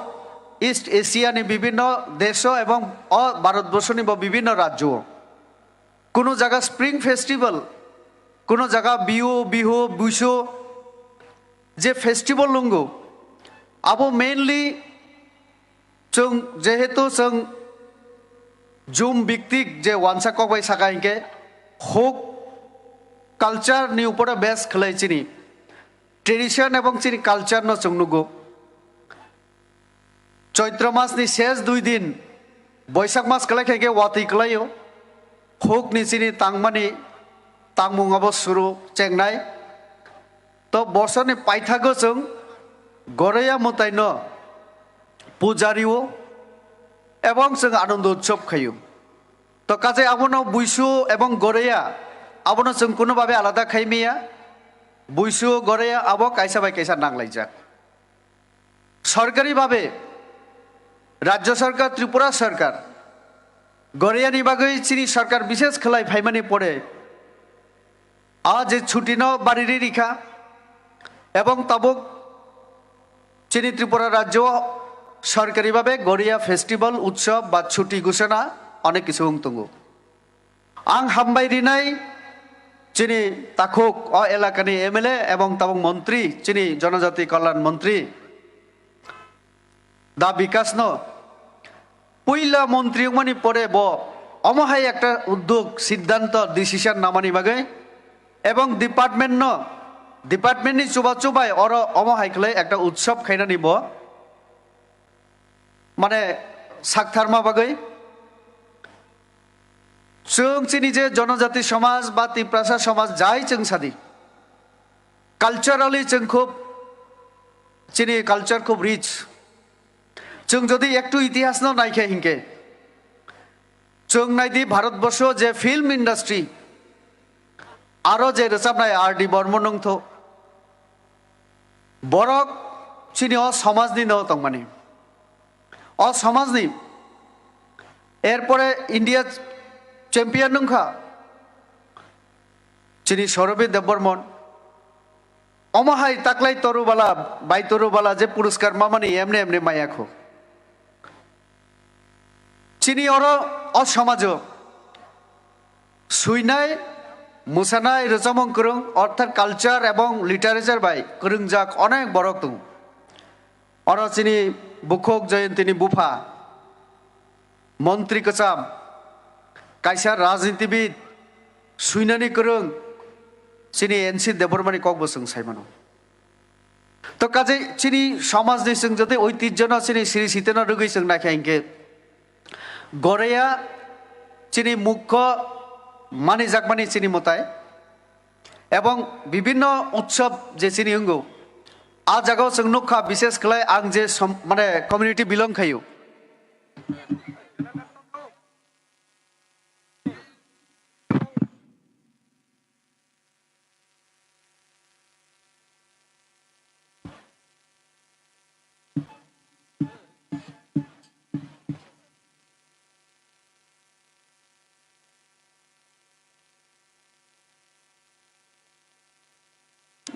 East Asia ni bibhinno desho ebong o Bharatborsho ni bo bibhinno rajyo. Kuno jaga Spring Festival, kuno jaga Bihu, Bihu, Buisu, je festival nungo, abo mainly chwng, jehetu chwng jum biktik je wansa kok bai saka hinkhe, folk culture ni upore base khlai chini tradition ebong chini culture no chwng nugo. Choitro mas ni ses dui din, Boisak mas kwlai khe watwi kwlaio, huk ni chini tangmani tangmung abo suru chengnai. To bosor ni paithago chwng Goroya mwtai no puja rio ebong chwng Anando Utsav khaio. To kaje abono Buisu ebong Goroya abono chwng kuno babe alada khai maya. Buisu Goroya abo kaisa bai kaisa nanglaijak. Sorkari babe, Rajya Sarkar, Tripura Sarkar, Goreyani bagwi chini sarkar bishes khlai phaimani pore, a je chuti no bariri rikha, ebong tabuk chini Tripura Rajya o sorkari babe Goreya festival, utsav ba chuti gusana onek kisu wng tongo. Ang hambai rinai chini takhuk o elakani M L A ebong tabuk montri, chini Jonojati Kalyan Montri Da Bikash no. Puila montri wngmani pore bo omo hai ekta uddog, siddhanto, decision namani bagwi ebong department no, department ni chuba chubai oro omo hai khlai ekta utsav khainani bo mane saktharma bagwi. Chwng chini je Jonojati Samaj ba Tiprasa Samaj jai chwng sadi, culturally chwng khub, chini culture khub rich. Chwng jodi ektu itihas no naikhe hinkhe, chwng naidi Bharatborsho je film industry, aro je rwchapnai R D Burman wngtho, borok chini o samajni no tongmani. O samajni. Erpore India champion wngkha chini Saurabh Debbarman. Omo hai taklai torubala, bai torubala je puruskar mamani emne emne maya kho. Chini oro o samajo suinai, mwsanai, rwchapmung kwrwng, orthat culture ebong literature bai kwrwngjak onek borok tongo. Oro chini bukhuk Jayantini bupha, montri kwcham, kaisa rajnitibid, suinani kwrwng, chini N C Debbarmani kokbo chwng sai mano. To kaje chini samajni chwng jodi oitijjono chini siri siteno rwgwi chwng naikha hinkhe, Goreya chini mukho manijakmani chini mwtai, ebong bibhinno utsav je chini wngo, a jagao chwng nukha, bishes khlai ang je som-, mane community belong khaio.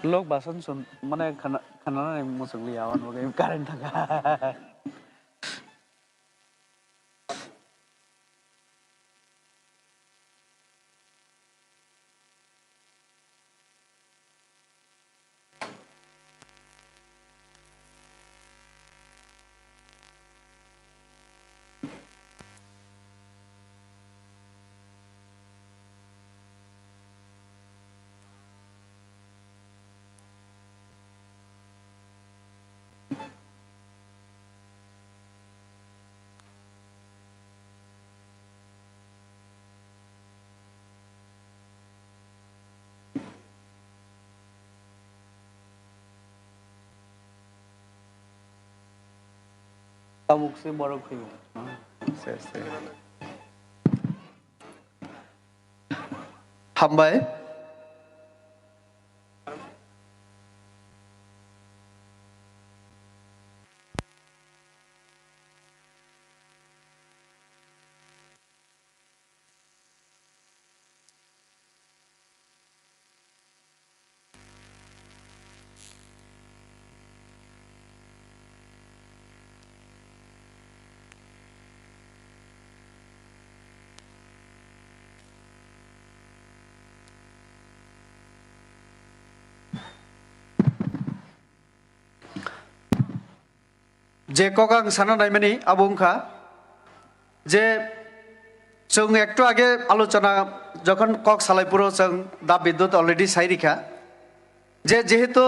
Lok basan sun mane khana khana nai muchung liya on bagwi current thangkha. Tabuk se borok phaibo. Hambai. Je kok ang sana naimani abo wngkha je chwng ektu age alochona jokhon kok salai phuru chwng da Bidyut already sai rikha je jehetu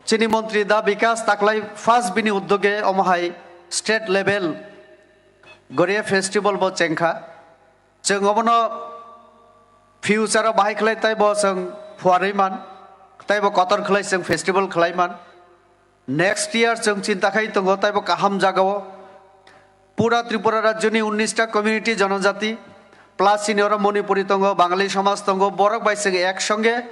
chini montri da Bikas taklai first bini uddoge omo hai state level Goria festival bo chengkha. Chwng obono future o bahai khlai taibo chwng phuarwi man, taibo kotor khlai chwng festival khlai man. Next year chwng chinta khai tongo taibo kaham jagao. Pura Tripura rajyoni unnish ta community jonojati, plus chini oro Manipuri tongo, Bangali somaj tongo, borok bai chwng ek songe,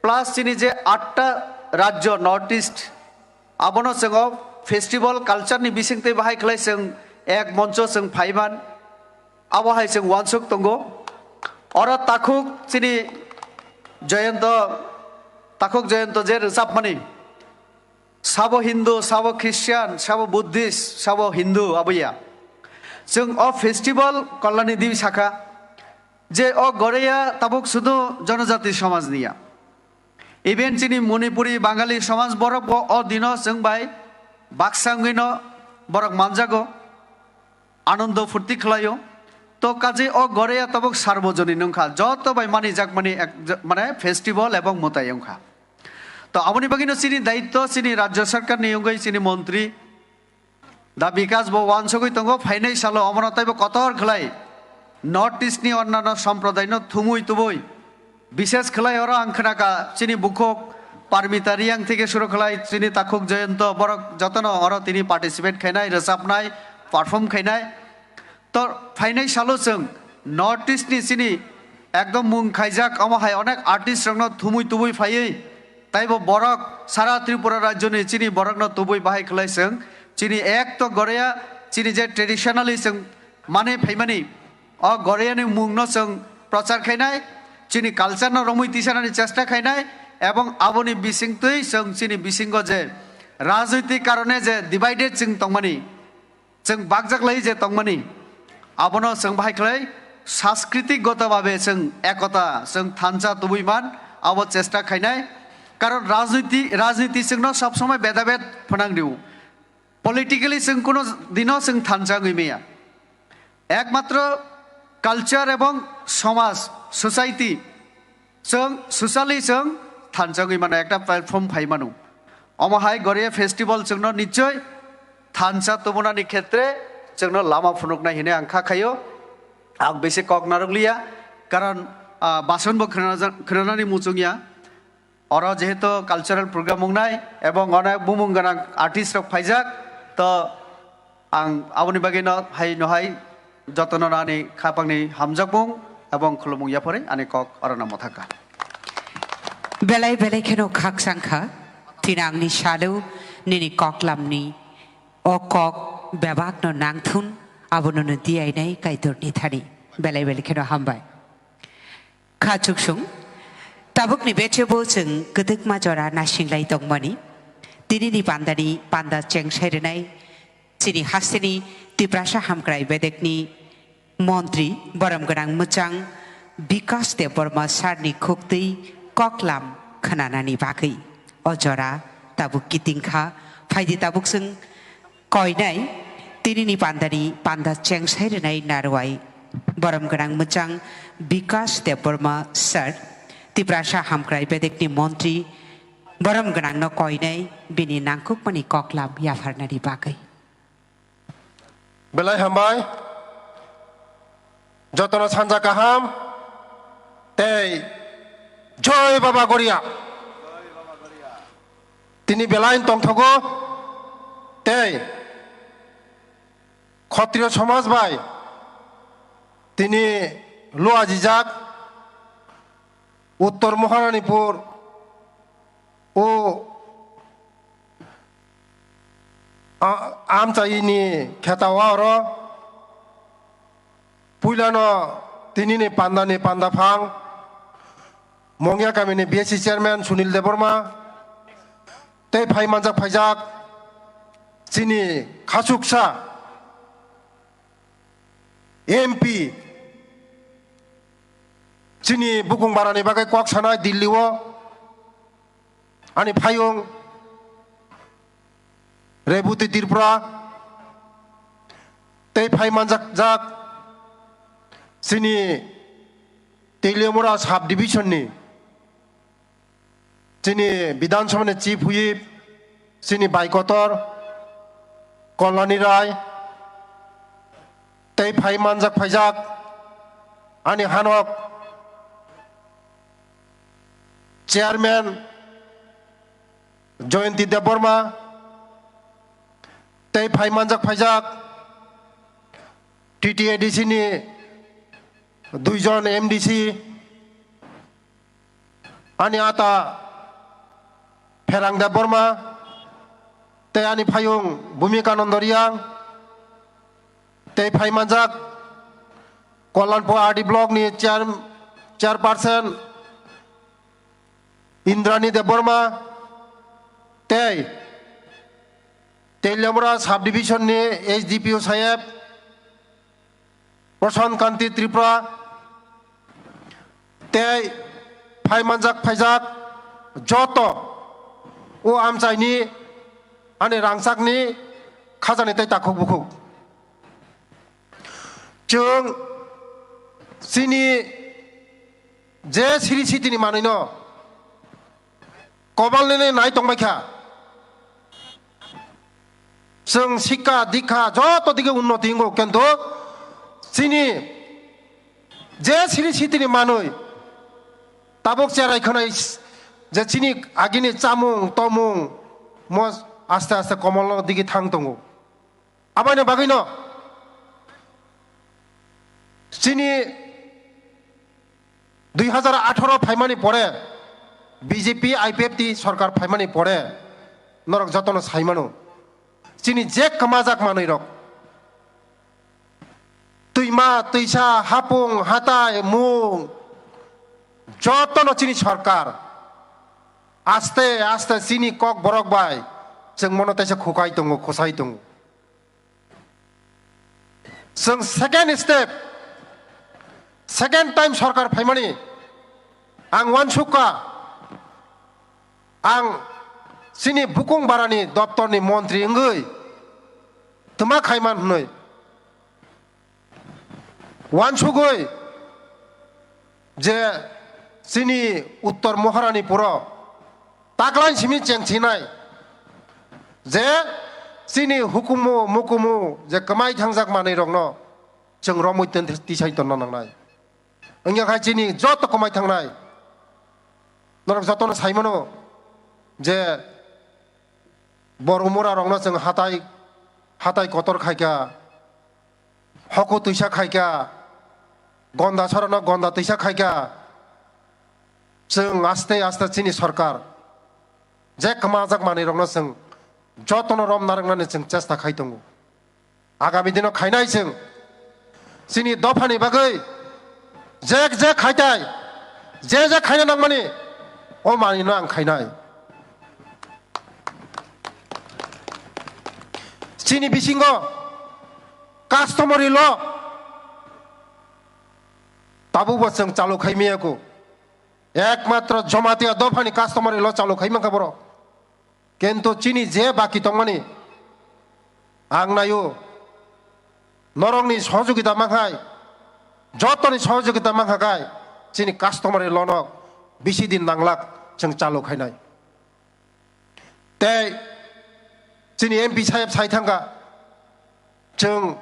plus chini je atta rajyo North East, abono chwng o festival culture ni bisingtwi bahai khlai chwng ek moncho chwng phaiman. Abo hai chwng uansuk tongo. Oro takhuk chini Jayanta, takhuk Jayanta je rwchapmani, sabo Hindu, sabo Christian, sabo Buddhist, sabo Hindu, abo ya. Chwng o festival Kalyani Devi sakha je o Goreya tabuk sudu jonojati somaj niya. Even chini Manipuri, Bangali somaj borok bo o dino chwng bai baksa wngwino borok manjago. Anondo phurti khlaio. To kaje o Goreya tabuk sarbojonin wngkha, joto bai manijakmani ek-, mane festival ebong mwtai wngkha. To aboni bagwino chini daitto chini rajya sarkarni wngwi chini montri da Bikas bo uansugwi tongo, phainai salo omono taibo kotor khlai North East ni onnano somprodaino thumui tubui. Bishes khlai oro ang khnakha chini bukhuk Parmita Riyang theke suru khlai chini takhuk Jayanto borok jotono oro tini participate khainai, rwchapnai, perform khainai. To phainai salo chwng North East ni chini ekdom mung khaijak omo hai onek artist rokno thumui tubui phaiwi taibo borok sara Tripura rajyoni chini borokno tubui bahai khlai chwng chini ek to Goreya chini je traditionally chwng mane phaimani O Goreyani mungno chwng prochar khainai, chini culture no romwi tisanani chesta khainai, ebong aboni bisingtwi chwng chini bisingo je rajnoitik karone je divided chwng tongmani, chwng bakjaklai je tongmani, abono chwng bahai khlai sanskritik goto babe chwng ekota chwng thansa tubui man, abo chesta khainai. Karon rajniti, rajniti chwngno sob somoi bedabed phwnang rio. Politically chwng kuno dino chwng thansa wngwi maya. Ekmatro culture ebong somaj, society, chwng socially chwng thansa wngwi mano, ekta platform phai mano. Omo hai Goria festival chwngno nichoi thansa tubunani khetre chwngno lama phunuknai hinwi ang kha khaio. Ang bisi kok narwkliya, karon, ah, basonbo khwnana-, khwnanani muchungya. Oro jehetu cultural program wngnai ebong onek bumung gwnang artist rok phaijak, to ang aboni bagwi no hai no hai jotono ani khapangni hamjakmung ebong khulumung yaphori ani kok orono mwthangkha. Belai belai kheno khakchangkha, tini angni salo nini koklamni o kok bebakno nangthun, abono no diyainai Kaitorni thani. Belai belai kheno hambai. Kha chuksung, tabukni bechebo chwng kwdwkma jora nasinglai tongmani. Tinini pandani panda chengsai rwnai chini hasteni Tiprasa Hamkrai Bedekni Montri borom gwnang mwchang Bikas Debbarma sarni khuktwi koklam khwnanani bagwi. O jora tabuk kiting kha, phaidi tabuk chwng Koinai, tinini pandani panda chengsai rwnai narwai borom gwnang mwchang Bikas Debbarma sir, Tiprasa Hamkrai Bedekni montri borom gwnangno koinai bini nangkukmani koklam yapharnani bagwi. Belai hambai. Jotono sanja kaham tei Joy Baba Goria. Tini belai tongthogo tei Khatriyo somaj bai tini luajijak Uttor Maharanipur o A-, amchaini khetao oro puilano tinini pandani pandaphang Mongya kamini B S C chairman Sunil Debbarma tei phai manjak phaijak chini khachuksa M P chini bukung barani bagwi kok sanai Delhi o ani phayung Rebhuti Tripura, tei phai manjak jak chini Teliamura sub division ni chini Bidhan Sabha ni Chief Whip, chini bai kotor Kolani Rai, tei phai manjak phaijak ani hanok Chairman Jayanti Debbarma, tei phai manjak phaijak T T A D C ni duijon M D C, ani ata Pherang Debbarma, tei ani phayung Bhumika Nando Reang, tei phai manjak Kollanpur R D block ni chair, chairperson Indrani Debbarma, tei Teliamura sub division ni S D P O saheb Prashant Kanti Tripura, tei phai manjak phaijak joto o amchaini ani rangchakni khajani tei takhuk bukhuk. Chwng chini je siri sitini manwino kobalnini nai tongbaikha. Chwng sikha dikha joto dige unnoti wngo, kintu chini je siri sitini manwi tabuk cherai khwnai je chini agini chamung tomung mo aste aste komolno digi thang tongo. Aboni bagwino chini dui hazar atharo phaimani pore, B J P I P F T sorkar phaimani pore norok jotono saimano, chini je kwmajak manwirok, twima twisa, hapung hatai mung, jotono chini sorkar aste aste chini kok borok bai chwng mono teisa khukai tongo, khosai tongo. Chwng second step, second time sorkar phaimani ang uansukha, ang chini bukung barani doptorni montri wngwi twma khaiman hwnwi uansugwi je chini Uttor Moharani puro taklain simi cheng sinai je chini hukumu mukumu je kwmai thangjak manwi rokno chwng romwi ten-, tisai tonna nangnai. Wngya khai chini joto kwmai thangnai norok jotono saimano je bor umura rokno chwng hatai, hatai kotor khaikha, hoku twisa khaikha, gonda sorano gonda twisa khaikha. Chwng aste aste chini sorkar je kwmajak manwi rokno chwng jotono rom narwknani chwng chesta khai tongo. Agami dino khainai chwng chini dophani bagwi je je khaitai, je je khaina nangmani o manwino ang khainai. Chini bisingo customary law tabukbo chwng chalu khai miyako. Ekmatro Jamatia dophani customary law chalu khai mankha borok. Kintu chini je baki tongmani ang naio, norokni sohojogita mankhai, jotoni sohojogita mankha khai chini customary law no bisi din nanglak chwng chalu khainai. Tei chini M P saheb sai thangkha, chwng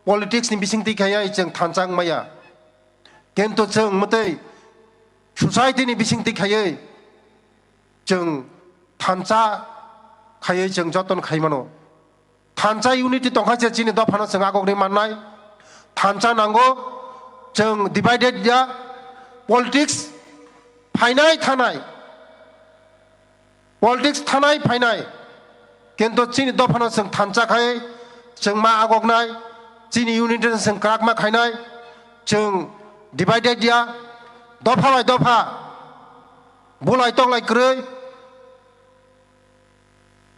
politics ni bisingtwi khaiwi chwng thansa wngmaya. Kintu chwng mwtwi society ni bisingtwi khaiwi chwng thansa khaiwi chwng joton khai mano. Thansa unity tongkha se chini dophano chwng agogni mannai. Thansa nango, chwng divided ya, politics phainai thanai. Politics thanai phainai, kintu chini dophano chwng thansa khai, chwng ma agoknai, chini unity no chwng kwrakma khainai, chwng divided ya, dopha bai dopha, bulai toklai kwrwi,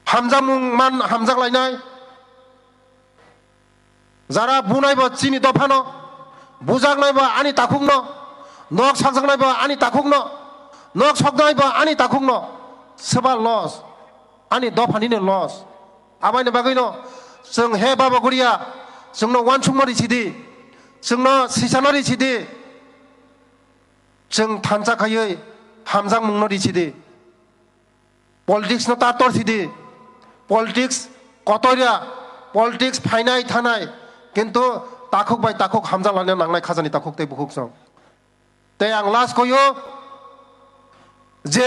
hamjakmung man hamjaklainai. Jara bunai bo chini dophano, bujaknai bo ani takhukno, nok sakjaknai bo ani takhukno, nok soknai bo ani takhukno, soba loss, ani dophani no loss, Aboni bagwino chwng, he Baba Goria, chwngno uansukma risi di, chwngno sisano risi di, chwng thansa khaiwi hamjakmungno risi di. Politics no ta tor sidi. Politics kotorya, politics phainai thanai, kintu takhuk bai takhuk hamjaklani nangnai khajani takhuk tei bukhuk song. Tei ang last koyo je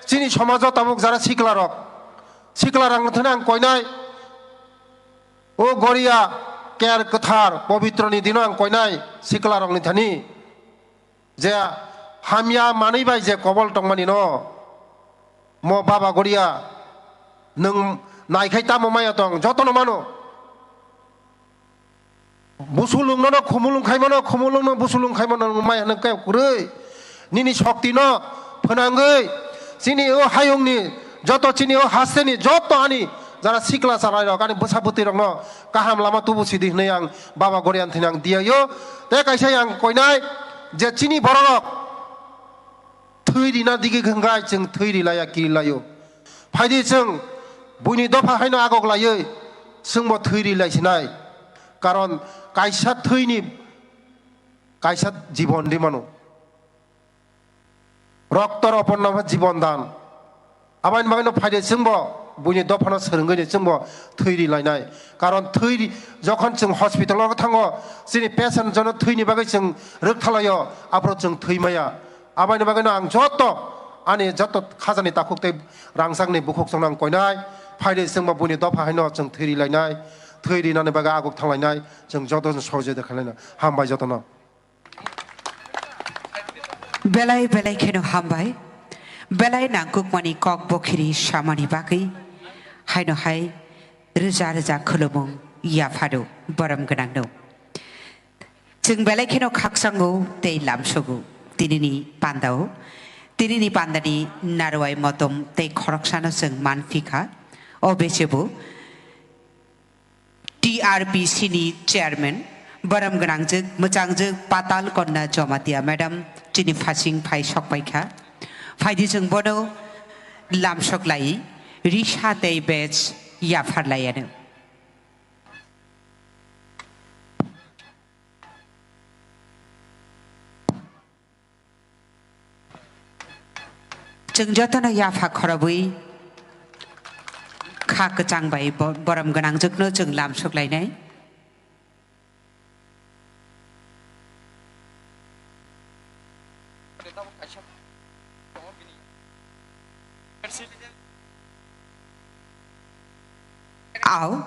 chini somajo tabuk jara sikla rok, sikla rok thani ang koinai, o Goria ker kwthar pobitroni dino ang koinai sikla rokni thani. Je hamya manwi bai je kobol tongmani no, mo Baba Goria, nwng naikhai tamo maya tong, jotono mano. Busulung nono khumulung khaimano, khumulung no busulung khaimano, nwng maya nwng khe kwrwi. Nini shokti no phwnangwi, chini o hayungni, joto chini o hasteni, joto ani jara sikla chalairok, ani bwsa bwtwi rokno kaham lama tubu sidi hwnwi ang Baba Gorian thini ang diyayo. Tei kaisa yang koinai je chini bororok thwi rina digi khwngkhai chwng thwi rilaiya kirilaio. Phaidi chwng buini dopha haino agok laiwi chwngbo thwi rilai sinai. Karon kaisa thwini kaisa jibon rimano. Roktor oponno jibon dan. Aboni bagwino phaide chwngbo buini dophano swrwngwi chwngbo thwi ri lainai. Karon thwi ri-, jokhon chwng hospital o thango, chini patient jono thwini bagwi chwng rwktha laio, aphuru chwng thwi maya. Aboni bagwino ang joto ani joto khajani takhuk tei rangchakni bukhuk chwngno ang koinai. Phaide chwngbo buini dopha haino chwng thwi ri lainai. Thwi rinani bagwi aguk thang lainai. Chwng joto chwng sohojogita khlainai. Hambai jotono. Belai belai kheno hambai. Belai nangkukmani kok bokhiri samani bagwi. Haino hai rwja rwja khulumung yaphado borom gwnangno. Chwng belai kheno khakchango tei lamsogo tinini pandao. Tinini pandani narwai motom tei khoroksano chwng manphi kha. O bechebo T R P C ni chairman, borom gwnangjwk, mwchangjwk Patal Konna Jamatia madam chini phasing phai sokpai kha. Phaidi chwng bono lamsok lai, risa tei badge yaphar lai anw. Chwng jotono yapha khorobwi kha kwchang bai bo-, borom gwnangjwkno chwng lamsok lainai. Ao.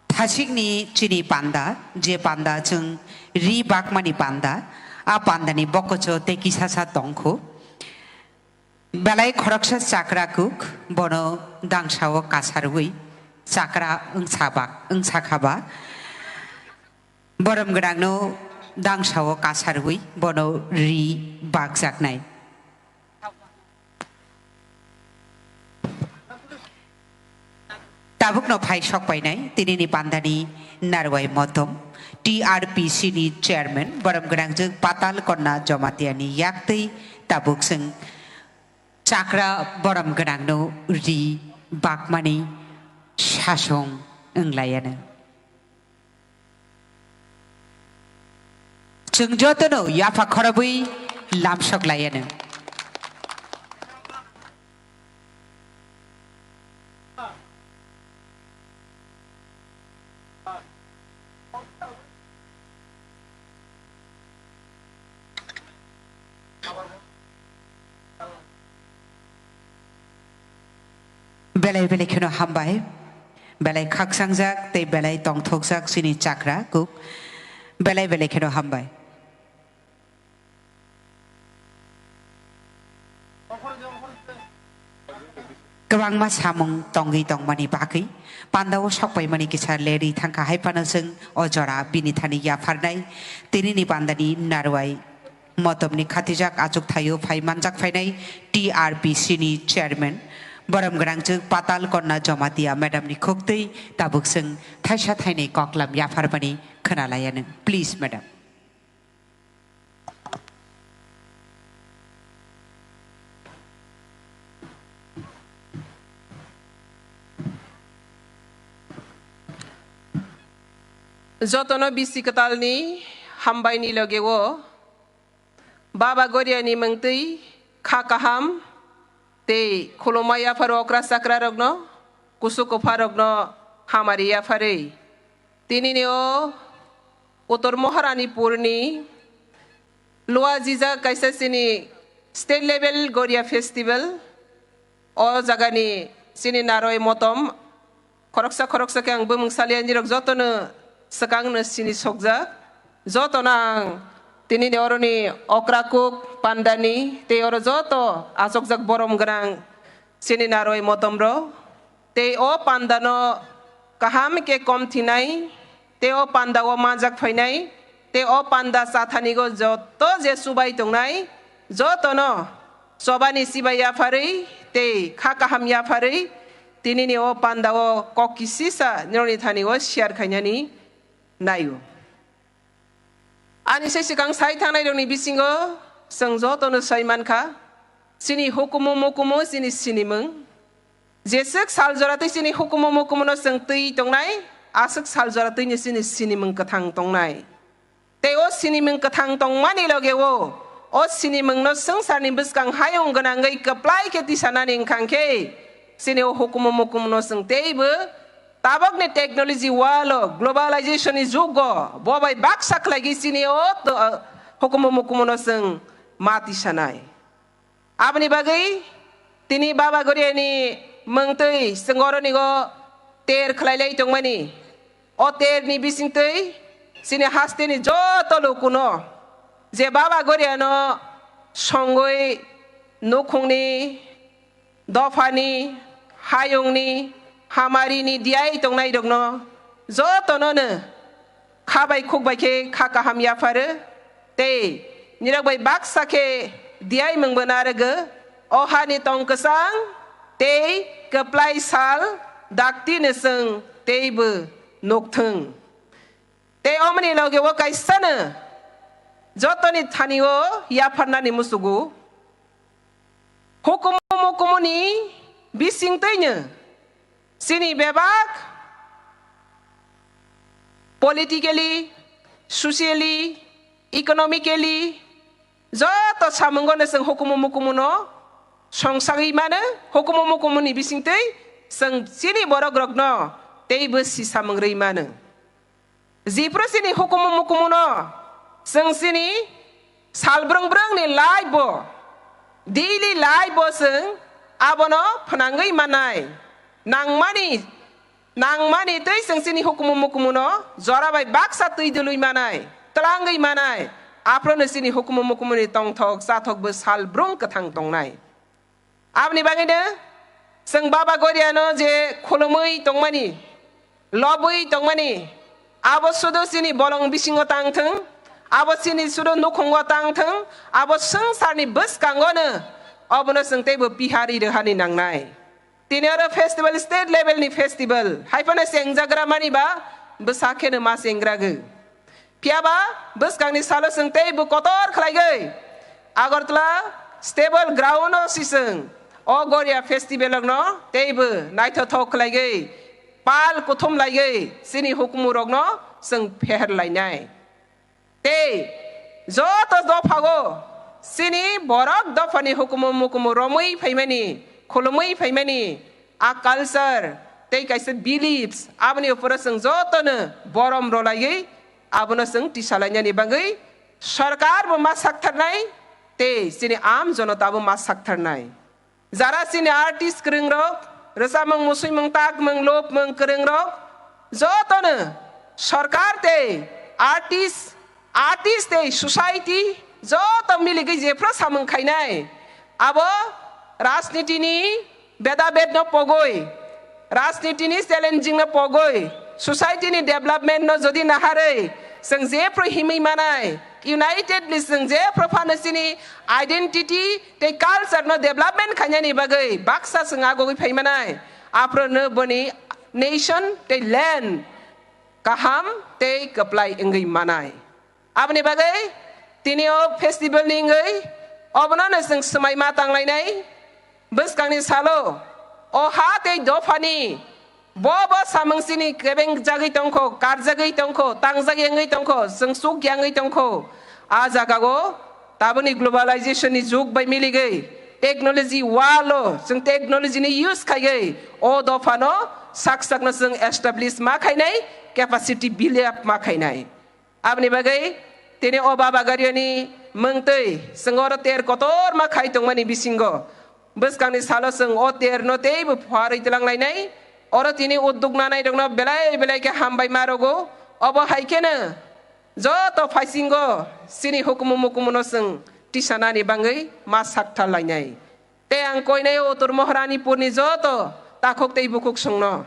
Thasikni chini panda, je panda chwng ri bakmani panda, a pandani bokocho tei kisasa tongkhu. Belai khoroksa chakra kuk, bono dangsao kasarwi chakra wngsa bak, wngsa khaba. Borom gwnangno dangsao kasarwi bono ri bakjaknai. Tabukno phai sokpainai tinini pandani narwai motom T R P C ni chairman borom gwnangjwk Patal Konna Jamatia ni yaktwi tabuk chwng chakra borom gwnangno ri bakmani sasong wnglaianw. Chwng jotono yapha khorobwi lamsok laianw. Belai belai kheno hambai. Belai khakchangjak tei belai tongthokjak chini chakra kuk. Belai belai kheno hambai. Kwbangma samung tongwi tongmani bagwi pandao sokpaimani kisa leri thangkha, hai phano chwng o jora bini thani yapharnai. Tinini pandani narwai motomni khatijak achuk thaio phai manjak phainai T R P C ni chairman borom gwnangjwk Patal Konna Jamatia madam ni khuktwi tabuk chwng thaisa thainwi koklam yapharmani khwnalaianw. Jotono bisi kwtalni hambaini logeo Baba Goriani mungtwi kha kaham tei khulumma yapharo okra chakrarokno, kusu kupharokno hamari yapharwi tinini o Uttor Maharanipurni Lua Jijak kaisa chini state level Goria festival. O jagani chini naroi motom khoroksa khoroksa khe ang bumung saliya nirok jotono swkangno sini sokjak. Jotono ang tinini oroni okra kuk pandani tei oro joto achokjak borom gwnang chini naroi motomrok. Tei o pandano kaham khe kom thinai, tei o pandao manjak phainai, tei o panda chathanigo joto je chubai tongnai, jotono chobani chibai yapharwi tei kha kaham yapharwi tinini o pandao kok kisisa nirokni thani o share khainani naio. Ani se swkang sai thangnairokni bisingo chwng jotono sai mankha, chini hukumu mukumu chini sinimung. Jeswk sal jora twi chini hukumu mukumuno chwng twi tongnai, aswk sal jora twini chini sinimung kwthang tongnai. Tei o sinimung kwthang tongmani loge o, o sinimungno swngcharni bwskang hayung gwnangwi kwplai khe tisanani wngkha khe, chini o hukumu mukumuno chwng teibo tabokni technology world o, globalization ni jugo bo bai baksa khlaigwi chini o to-, hukumu mukumuno chwng ma tisanai. Aboni bagwi tini Baba Goriani mungtwi chwng oronigo ter khlailai tongmani. O terni bisingtwi chini hasteni joto lukuno je Baba Goriano songwi nukhungni, dophani, hayungni, hamarini diyai tongnairokno jotonono kha bai khuk bai khe kha kaham yapharo, tei nirok bai baksa khe diyai mungbo narwgo, o hani tong kwchang tei kwplai sal daktino chwng teibo nukthwng. Tei omoni loge o kaisano jotoni thani o yapharnani musugo. Hukumu mukumuni bisingtwino chini bebak politically, socially, economically joto samungono chwng hukumu mukumuno songsagwi mano, hukumu mukumuni bisingtwi chwng chini borok rokno teibo si samung rwi mano. Jephru chini hukumu mukumuno chwng chini sal brwng brwngni life bo, daily life bo chwng abono phnangwi manai. Nangmani, nangmani twi chwng chini hukumu mukumuno jora bai baksa twi dului manai, twlangwi manai. Aphrono chini hukumu mukumuni tongthok chathok bo sal brwng kwthang tongnai. Aboni bagwino chwng Baba Goriano je khulumwi tongmani, lobwi tongmani, abo sudu chini bolong bisingo tang thwng, abo chini sudu nukhungo tang thwng, abo swngcharni bwskangono obono chwng teibo pihari rwhani nangnai. Tini oro festival, state level ni festival, hai phano chengjagra mani ba bwsa kheno ma chengragwi. Phiya ba bwskangni salo chwng teibo kotor khlaigwi Agartala stable ground o si chwng o Goria festival rokno teibo naithothok khlaigwi pal kuthum laigwi chini hukumu rokno chwng pheher lainai. Tei joto dophago chini borok dophani hukumu mukumu romwi phaimani, khulumwi phaimani, a culture tei kaisa beliefs, aboni uphoro chwng jotono borom rwlaiwi abono chwng tisalainani bagwi sorkar bo ma saktharnai tei chini aam jonota bo ma saktharnai. Jara chini artist kwrwng rok, rwchapmung, musuimung, takmung, lopmung kwrwng rok jotono sorkar tei artist, artist tei society joto miligwi jephru samung khainai, abo rajnitini beda bedno pogwi, rajnitini challenging no pogwi, society ni development no jodi naharwi chwng jephru himwi manai, unitedly chwng jephru phano chini identity tei culture no development khainani bagwi baksa chwng agogwi phaimanai, aphuru no boni nation tei land kaham tei kwplai wngwi manai. Aboni bagwi tini o festival ni wngwi obono no chwng swmai ma tanglainai. Bwskangni salo o ha tei dophani Bo bo samung chini kebeng jagwi tongkho, karjagwi tongkho, tangjak yangwi tongkho, chwng chuk yangwi tongkho. A jagao taboni globalization ni jug bai miligwi technology walo chwng technology ni use khaiwi o dophano sak sakno chwng establish ma khainai, capacity build up ma khainai. Aboni bagwi tini o Baba Goriani mungtwi chwng oro ter kotorma khai tongmani bisingo bwskangni salo chwng o terno teibo phuarwi twlanglainai. Oro tini udduk nanairokno belai belai khe hambai ma rwgo. Obo hai kheno joto phaisingo chini hukumu mukumuno chwng tisanani bagwi ma sakthar lainai. Tei ang koinai o Uttor Moharanipurni joto takhuk tei bukhuk chwngno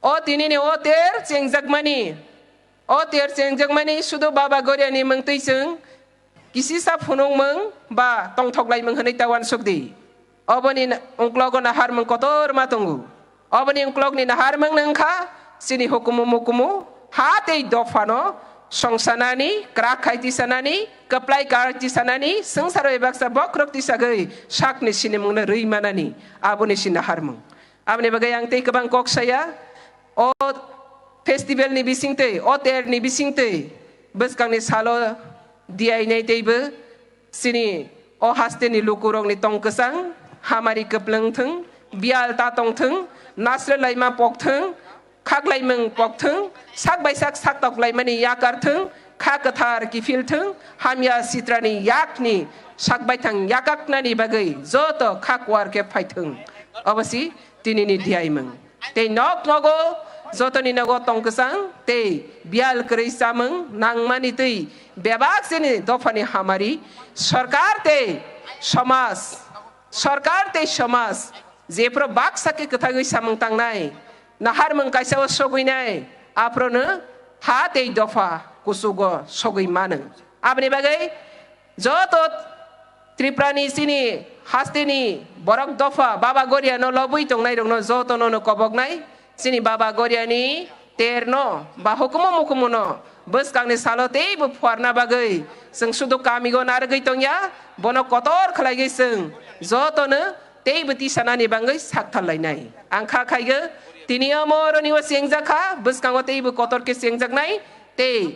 o tinini o ter chengjakmani, o ter chengjakmani sudu Baba Goriani mungtwi chwng kisisa phunukmung ba tongthoklaimung hwnwi ta uansuk di. Oboni na-, ungklogo naharmung kotorma tongo. Oboni ungklokni naharmung wngkha chini hukumu mukumu ha tei dophano songsanani, kwrak khai tisanani, kwplai kar tisanani, swngcharo bai baksa bokhorok tisagwi sakni sinimungno rwi manani, aboni si naharmung. Aboni bagwi ang tei kwbang kok saya, o festival ni bisingtwi, o ter ni bisingtwi, bwskangni salo diyainai teibo chini o haste ni lukurokni tong kwchang, hamari kwplwng thung, biyal ta tong thung, nasle laima pok thung, khaklaimung pok thung, sak bai sak sak tok laimani yakar thung, kha kwthar kiphil thung, hamya sitrani yakni sak baithang yakaknani bagwi joto kha kuar khe phai thung. Obo si tinini diyaimung. Tei nok nogo jotoni nogo tong kwchang tei biyal kwrwi chamung nangmani twi bebak chini dophani hamari sorkar tei somaj, sorkar tei somaj jephuru baksa khe kwthagwi samung tangnai naharmung kaisa o sogwinai aphuru no ha tei dopha kuchugo sogwi mano. Aboni bagwi joto Tripura ni chini haste ni borok dopha Baba Goria no lobwi tongnai rok no joto no no kobok nai. Chini Baba Goria ni ter no ba hukumu mukumu no bwskang ni salo tei bo phuarna bagwi chwng sudu kami go narwgwi tongya, bono kotor khlai gwi chwng joto no tei bo tisa nani bagwi sak thar lai nai. Ang kha khai go tini omo oro ni o chengjak kha, bwskango tei bo kotor khe chengjak nai tei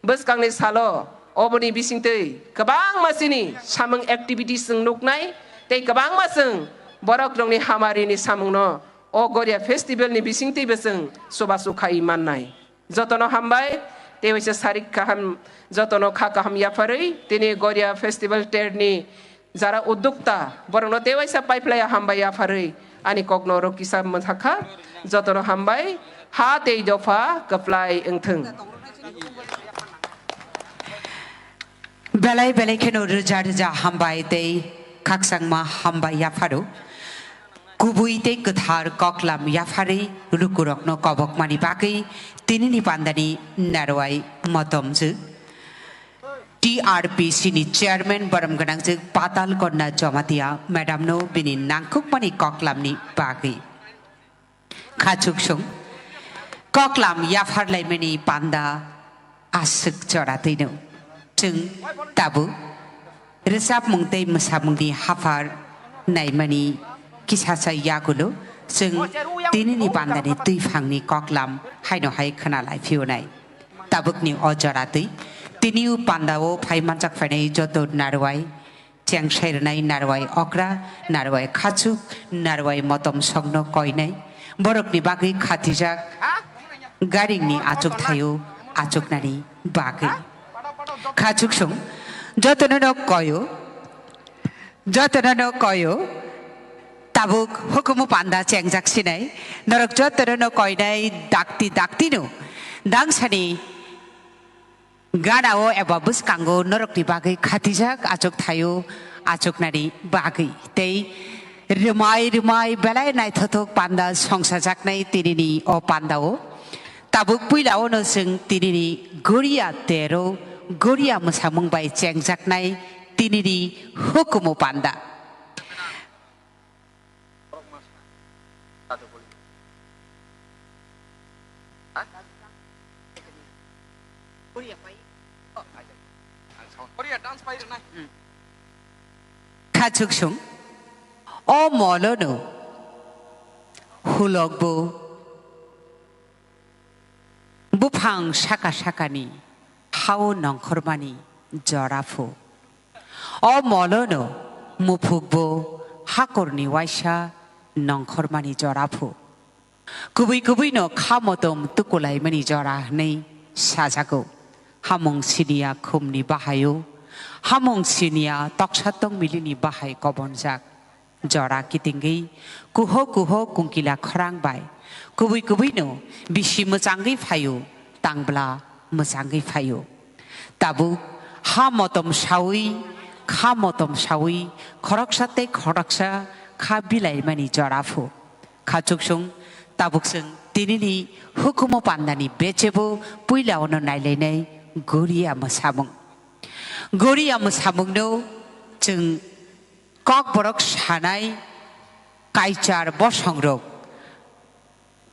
bwskangni salo oboni bisingtwi kwbangma chini samung activities chwng nuknai tei kwbangma chwng borok rokni hamari ni samungno o Goria festival ni bisingtwi bo chwng chubachu khai mannai. Jotono hambai tei waisa sarik kaham, jotono kha kaham yapharwi tini Goria festival ter ni jara uddukta, borokno tei waisa paiplaiya hambai yapharwi ani kokno oro kisa mwthakha. Jotono hambai, ha tei dopha kwplai wngthwng. Belai belai kheno rwja rwja hambai tei khakchangma hambai yapharo. Kubui tei kwthar koklam yapharwi lukurokno kobokmani bagwi tinini pandani narwai motomjwk. T R P C ni chairman borom gwnangjwk Patal Konna Jamatia madam no bini nangkukmani koklamni bagwi. Khachuksong koklam yapharlaimani panda aswk jora twino. Chwng tabuk rwchapmung tei mwsamungni haphar naimani kisasa yagulo chwng tinini pandani twiphangni koklam haino hai khwnalai phiyonai. Tabukni o jora twi tini o pandao phai manjak phainai joto narwai, chengsai rwnai narwai okra, narwai khachuk, narwai motom sokno koinai, borokni bagwi khatijak garingni achuk thaio achuknani bagwi. Khachuksong jotono no koyo, jotono no koyo, tabuk hukumu panda chengjak sinai, norok jotono no koinai dakti daktino dangsani ganao eba bwskango norokni bagwi khatijak achuk thaio achuknani bagwi tei rwmai rwmai belai naithothok panda songsajaknai tinini o pandao. Tabuk puilao no chwng tinini Goria tero Goria mwsamung bai chengjaknai tinini hukumu panda. Khachuksong o molono hulokbo Buphang saka sakani hao nongkhormani jora phu. O molono muphukbo hakorni waisa nongkhormani jora phu. Kubui kubuino kha motom tukulaimani jora hwnwi sajago. Hamung siniya khumni bahaio, hamung siniya toksa tongmilini bahai kobonjak. Jora kitingwi kuho kuho kungkila khorang bai kubui kubuino bisi mwchangwi phaio, tangbla mwchangwi phaio. Tabuk ha motom sawi, kha motom sawi, khoroksa tei khoroksa kha bilaimani jora phu. Kha chuksung, tabuk chwng tinini hukumu pandani bechebo puila ono nailainai Goria mwsamung. Goria mwsamungno chwng Kokborok sanai kaichar bosongrok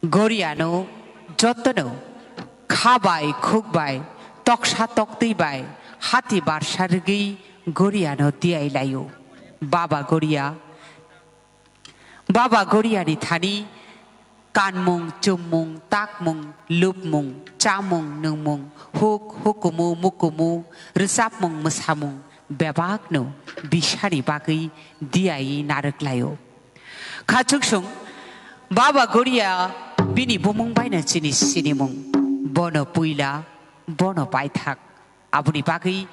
Goriano jotono kha bai khuk bai toksa toktwi bai hati barsa rwgwi Goriano tiyai laio. Baba Goria, Baba Goriani thani kanmung, chummung, takmung, lupmung, chamung, nungmung, huk, hukumu, mukumu, rwchapmung, mwsamung, bebakno bisani bagwi diyai narwk laio. Kha chuksung, Baba Goria bini bumung baino chini sinimung, bono puila, bono paithak. Aboni bagwi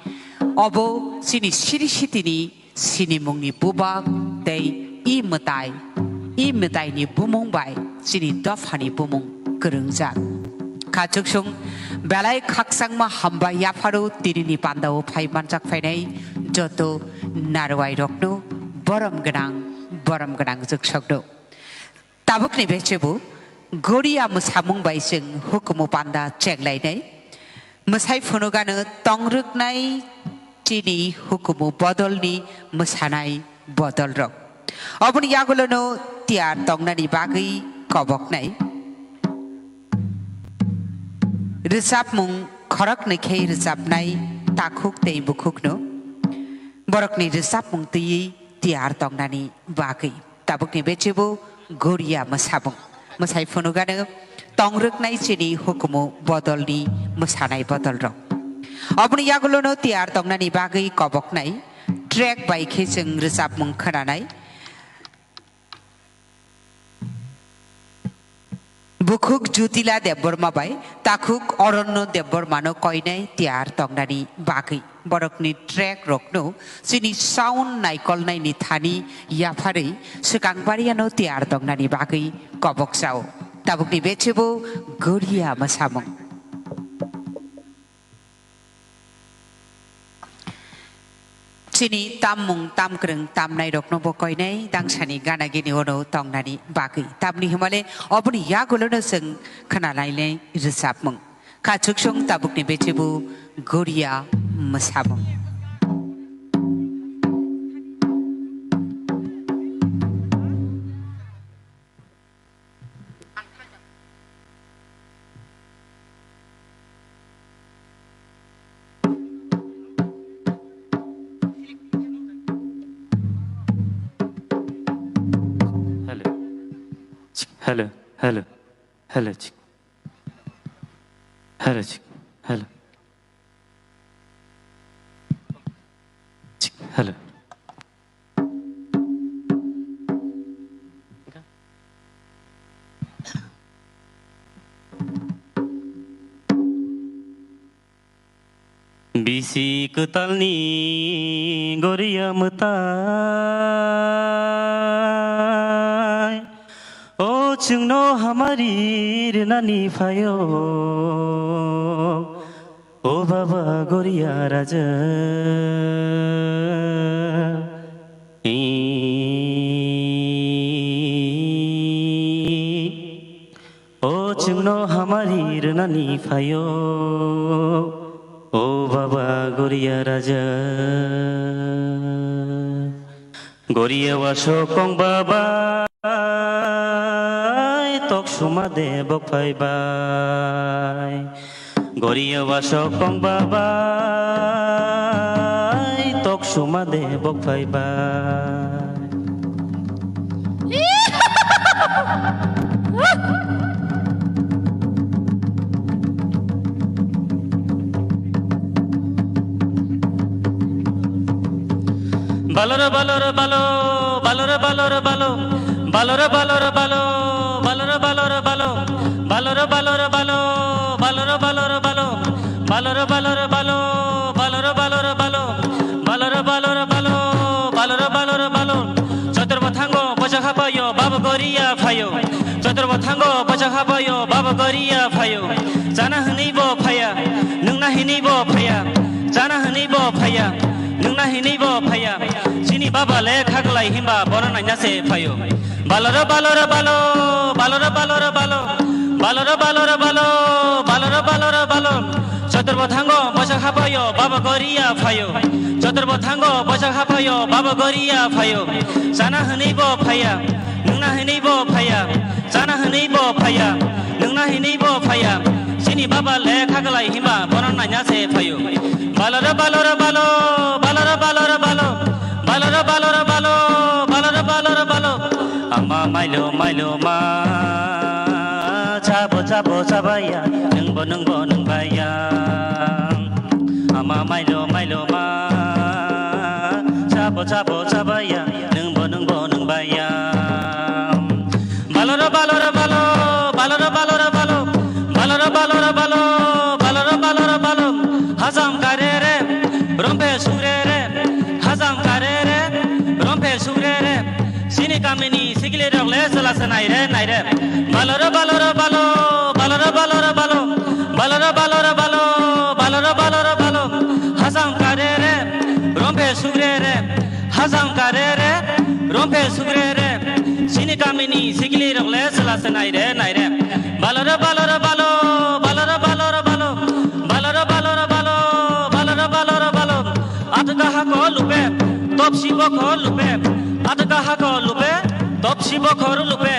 obo chini siri sitini sinimungni bubak tei i mwtai, i mwtaini bumung bai chini dophani bumung kwrwngjak. Kha chuksung belai khakchangma hambai yapharo tinini pandao phai manjak phainai joto narwai rokno borom gwnang, borom gwnang jwksokno. Tabukni bechebo Goria mwsamung bai chwng hukumu panda chenglainai. Mwsai phunugano tongrwknai chini hukumu bodolni mwsanai bodolrok. Oboni yagulono tiyar tongnani bagwi koboknai. Rwchapmung khoroknwi khe rwchapnai takhuk tei bukhukno. Borokni rwchapmung twiwi tiyar tongnani bagwi. Tabukni bechebo Goria mwsamung. Mwsai phunugano tongrwknai chini hukumu bodolni mwsanai bodolrok. Oboni yagulono tiyar tongnani bagwi koboknai track bai khe chwng rwchapmung khwnanai. Bukhuk Jutila Debbarma bai takhuk Oronno Debbarmano koinai tiyar tongnani bagwi. Borokni track rokno chini sound naikolnaini thani yapharwi swkang bariano tiyar tongnani bagwi kobok chao. Tabukni bechebo Goria mwsamung. Chini tammung tamkwrwng tamnairokno bo koinai dangsani gana gini ono tongnani bagwi. Tamni hwnmale oboni yagulono chwng khwnalainai rwchapmung. Kha chuksung tabukni bechebo Goria mwsamung. Hello. Hello. Hello. Hello. Hello. Hello. Bisi kwtalni Goria mwtai, o chwngno hamari rwnani phaio. O baba Goria raja, i, o chwngno hamari rwnani phaio, o baba Goria raja. Goria wasok kong babai, tok suma de bok phai bai. Goria wasok kong babai, tok suma de bok phai bai. Baloro baloro balo, baloro baloro balo, baloro baloro balo, baloro baloro balo, baloro baloro balo, baloro baloro balo, baloro baloro balo, baloro baloro balo, baloro baloro balo, baloro baloro balo. Chotor bothango bosa khapayo, babo goria phayo. Chotor bothango bosa khapayo, babo goria phayo. Chana hwnwi bo phaya, nungna hwnwi bo phaya. Chana hwnwi bo phaya, nungna hwnwi bo phaya. Chini baba le khaklai himba bono naina se phayo. Baloro baloro balo, baloro baloro balo, baloro baloro balo, baloro baloro balo. Chotor bothango bosa khapayo, babo goria phayo. Chotor bothango bosa khapayo, babo goria phayo. Chana hwnwi bo phaya, nungna hwnwi bo phaya. Chana hwnwi bo phaya, nungna hwnwi bo phaya. Chini baba le khaklai himba bono naina se phayo. Baloro baloro balo, baloro baloro balo, baloro baloro balo, baloro baloro balo. Ama mailo mailo ma, chabo chabo chabaya, nungbo nungbo nungbaya. Ama mailo mailo ma, chabo chabo chabaya, nungbo nungbo nungbaya. Baloro baloro balo, baloro baloro balo, baloro baloro balo, baloro baloro balo. Hajam karere, rompe surere, hajam karere, rompe surere. Chini kamini sikili rok le chwla se naire naire. Baloro baloro balo, baloro baloro balo, baloro baloro balo, baloro baloro balo. Hajam karere, rompe surere. Hajam karere, rompe sugrere, chini kamini sikili rok le chwla se naire naire. Baloro baloro balo, baloro baloro balo, baloro baloro balo, baloro baloro balo. Atka hako lupe, topsi bokho lupe. Atka hako lupe, topsi bokho lupe.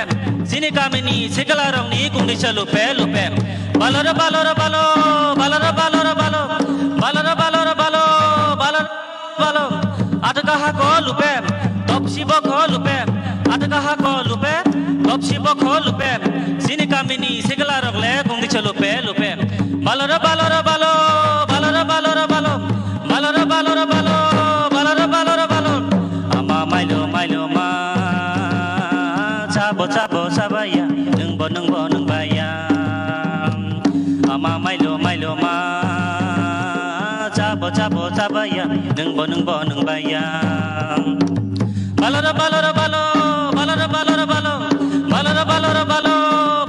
Chini kamini sikila rokni kungni se lupe lupe. Baloro baloro balo, baloro baloro balo, baloro baloro balo, baloro balo, atka hako lupe, topsi bokho lupe, atka hako lupe, topsi bokho lupe. Chini kamini sikila rok le kungni se lupe lupe. Baloro baloro balo, baloro baloro balo, baloro baloro balo, baloro baloro balo. Ama mailo mailo ma, chabo chabo chabaya, nungbo nungbo nungbaya. Ama mailo mailo ma, chabo chabo chabaya, nungbo nungbo nungbaya. Baloro baloro balo, baloro baloro balo, baloro baloro balo,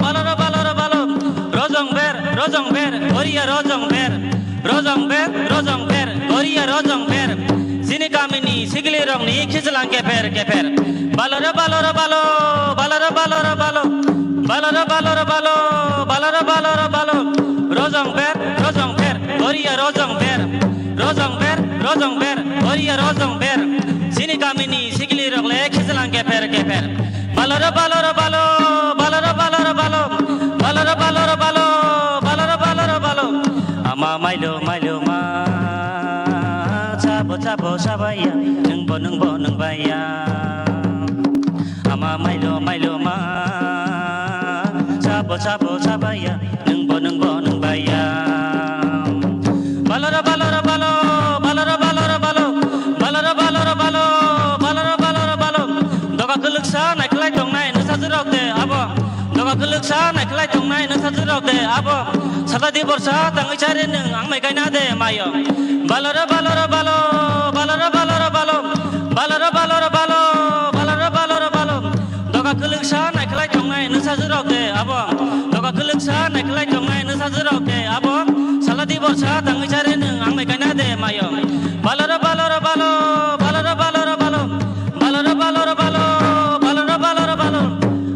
baloro baloro balo. Rojong ber, rojong ber, goria rojong ber. Rojong ber, rojong ber, goria rojong ber. Chini kamini sikili rokni khichlang kepher kepher. Baloro baloro balo, baloro baloro balo, baloro baloro balo, baloro baloro balo. Rojong ber, rojong ber, goria rojong ber. Rojong ber, rojong ber, goria rojong ber. Chini kamini sikili rok le khichlang kepher kepher. Baloro baloro balo, baloro baloro balo, baloro baloro balo, baloro baloro balo. Ama mailo mailo ma, chabo chabo chabaya, nungbo nungbo nungbaya. Ama mailo mailo ma, chabo chabo chabaya, nungbo nungbo nungbaya. Baloro baloro balo, baloro baloro balo, baloro baloro balo, baloro baloro balo. Doga kwlwksa naikhlai tongnai nwsajwk rok de abo. Doga kwlwksa naikhlai tongnai nwsajwk rok de abo. Sala di borsa tangwi chari nwng ang mai kaina de mayo. Baloro baloro balo, baloro baloro balo, baloro baloro balo, baloro baloro balo. Doga kwlwksa naikhlai tongnai nwsajwk rok de abo. Doga kwlwksa naikhlai tongnai nwsajwk rok de abo. Sala di borsa tangwi chari nwng ang mai kaina de mayo. Baloro baloro balo, baloro baloro balo, baloro baloro balo, baloro baloro balo.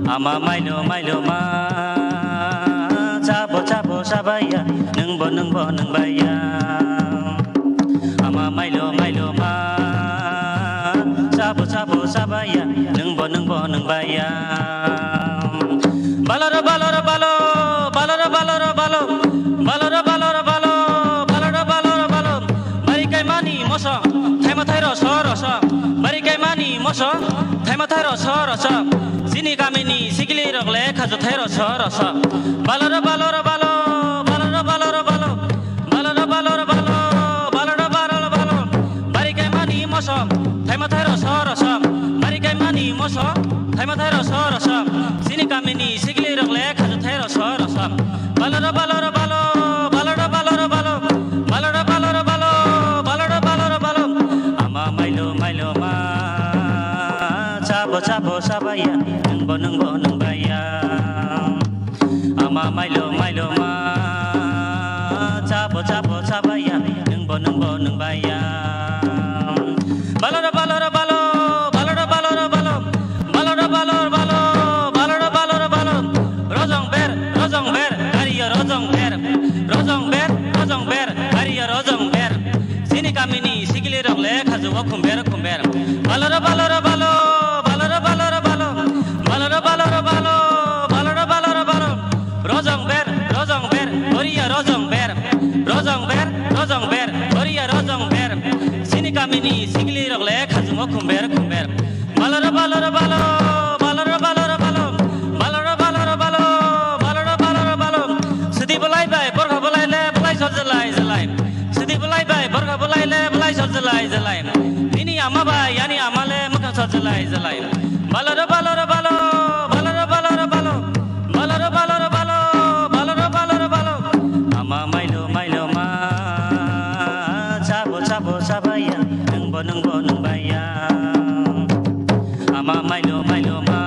Ama mailo mailo ma, chabo chabo chabaya, nwngbo nwngbo nwngbaya. Ama mailo mailo ma, chabo chabo chabaya, nwngbo nwngbo nwngbaya. Baloro baloro balo, baloro baloro balo, baloro baloro balo, baloro baloro balo. Bari kaimani moso, thaima thairo so roso. Bari kaimani moso, thaima thairo so roso. Chini kamini sikili rok le khajo thairo so roso. Baloro baloro balo, baloro baloro balo. Baloro baloro balo, baloro baloro balo. Bari kaimani moso, thaima thairo Roso, thaima thai roso, roso. Chini kamini sikli rok le khaju thai roso, roso. Baloro, baloro, balo, baloro, baloro, balo. Baloro, baloro, balo, baloro, baloro, balo. Ama mailo, mailo ma, chabo, chabo, chabaya, nungbo, nungbo, nungbaya. Ama mailo mailo ma, chabo chabo chabaya, nungbo nungbo nungbaya. Baloro baloro balo, baloro baloro balo, baloro baloro balo, baloro baloro balo. Rojong ber, rojong ber, gari yo rojong ber, rojong ber, rojong ber, gari yo rojong ber. Chini kamini sikili rok le khaju o khumber khumber. Baloro baloro balo, baloro baloro balo, baloro baloro balo, baloro baloro balo. Rojong ber, rojong ber, Korea rojong ber, rojong ber, rojong ber, Korea rojong ber. Chini kamini sikili rok le khaju o khumber khumber. Baloro baloro balo, baloro baloro balo, baloro baloro balo, baloro baloro balo. Sidi bolai bai, borga bolai le, bolai sot jelai jelai. Sidi bolai bai, borga bolai le, bolai sot jelai jelai. Nini ama bai, yani ama le, mukha sot jelai jelai. Baloro baloro balo, baloro baloro balo, baloro baloro balo, baloro baloro balo. Ama mailo mailo ma, chabo chabo chabaya, nungbo nungbo nungbaya. Ama mailo mailo ma,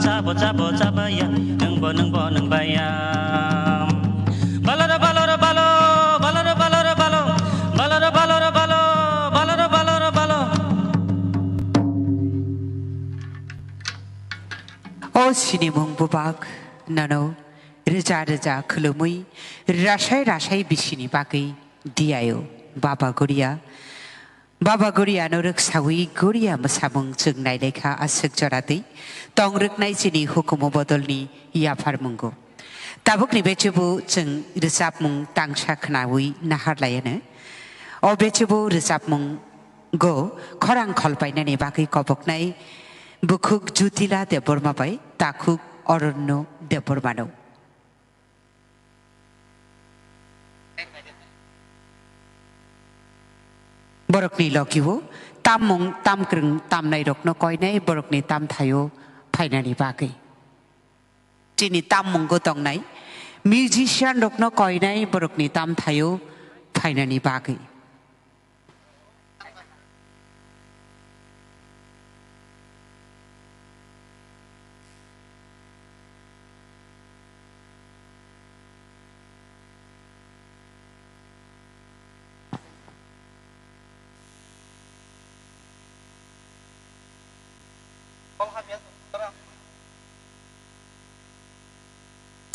chabo chabo chabaya, nungbo nungbo nungbaya. Baloro baloro balo, baloro baloro balo, baloro baloro balo, baloro baloro balo. O sinimung bubak nono rwja rwja khulumui rasai rasai bisini bagwi diyayo Baba Goria. Baba Goriano rwksawi Goria mwsamung chwng nailaikha aswk joratwi tong rwknai chini hukumu bodolni yapharmungo. Tabukni bechubu chwng rwchapmung tangsa khnawi naharlaiano. O bechubu rwchapmungo khorang kholpainani bagwi koboknai bukhuk Jutila Debbarma bai takhuk Oronno Debbarmano. Borokni logio tammung tamkwrwng tamnairokno koinai borokni tamthaio phainani bagwi. Chini tammungo tongnai musician rokno koinai borokni tamthaio phainani bagwi.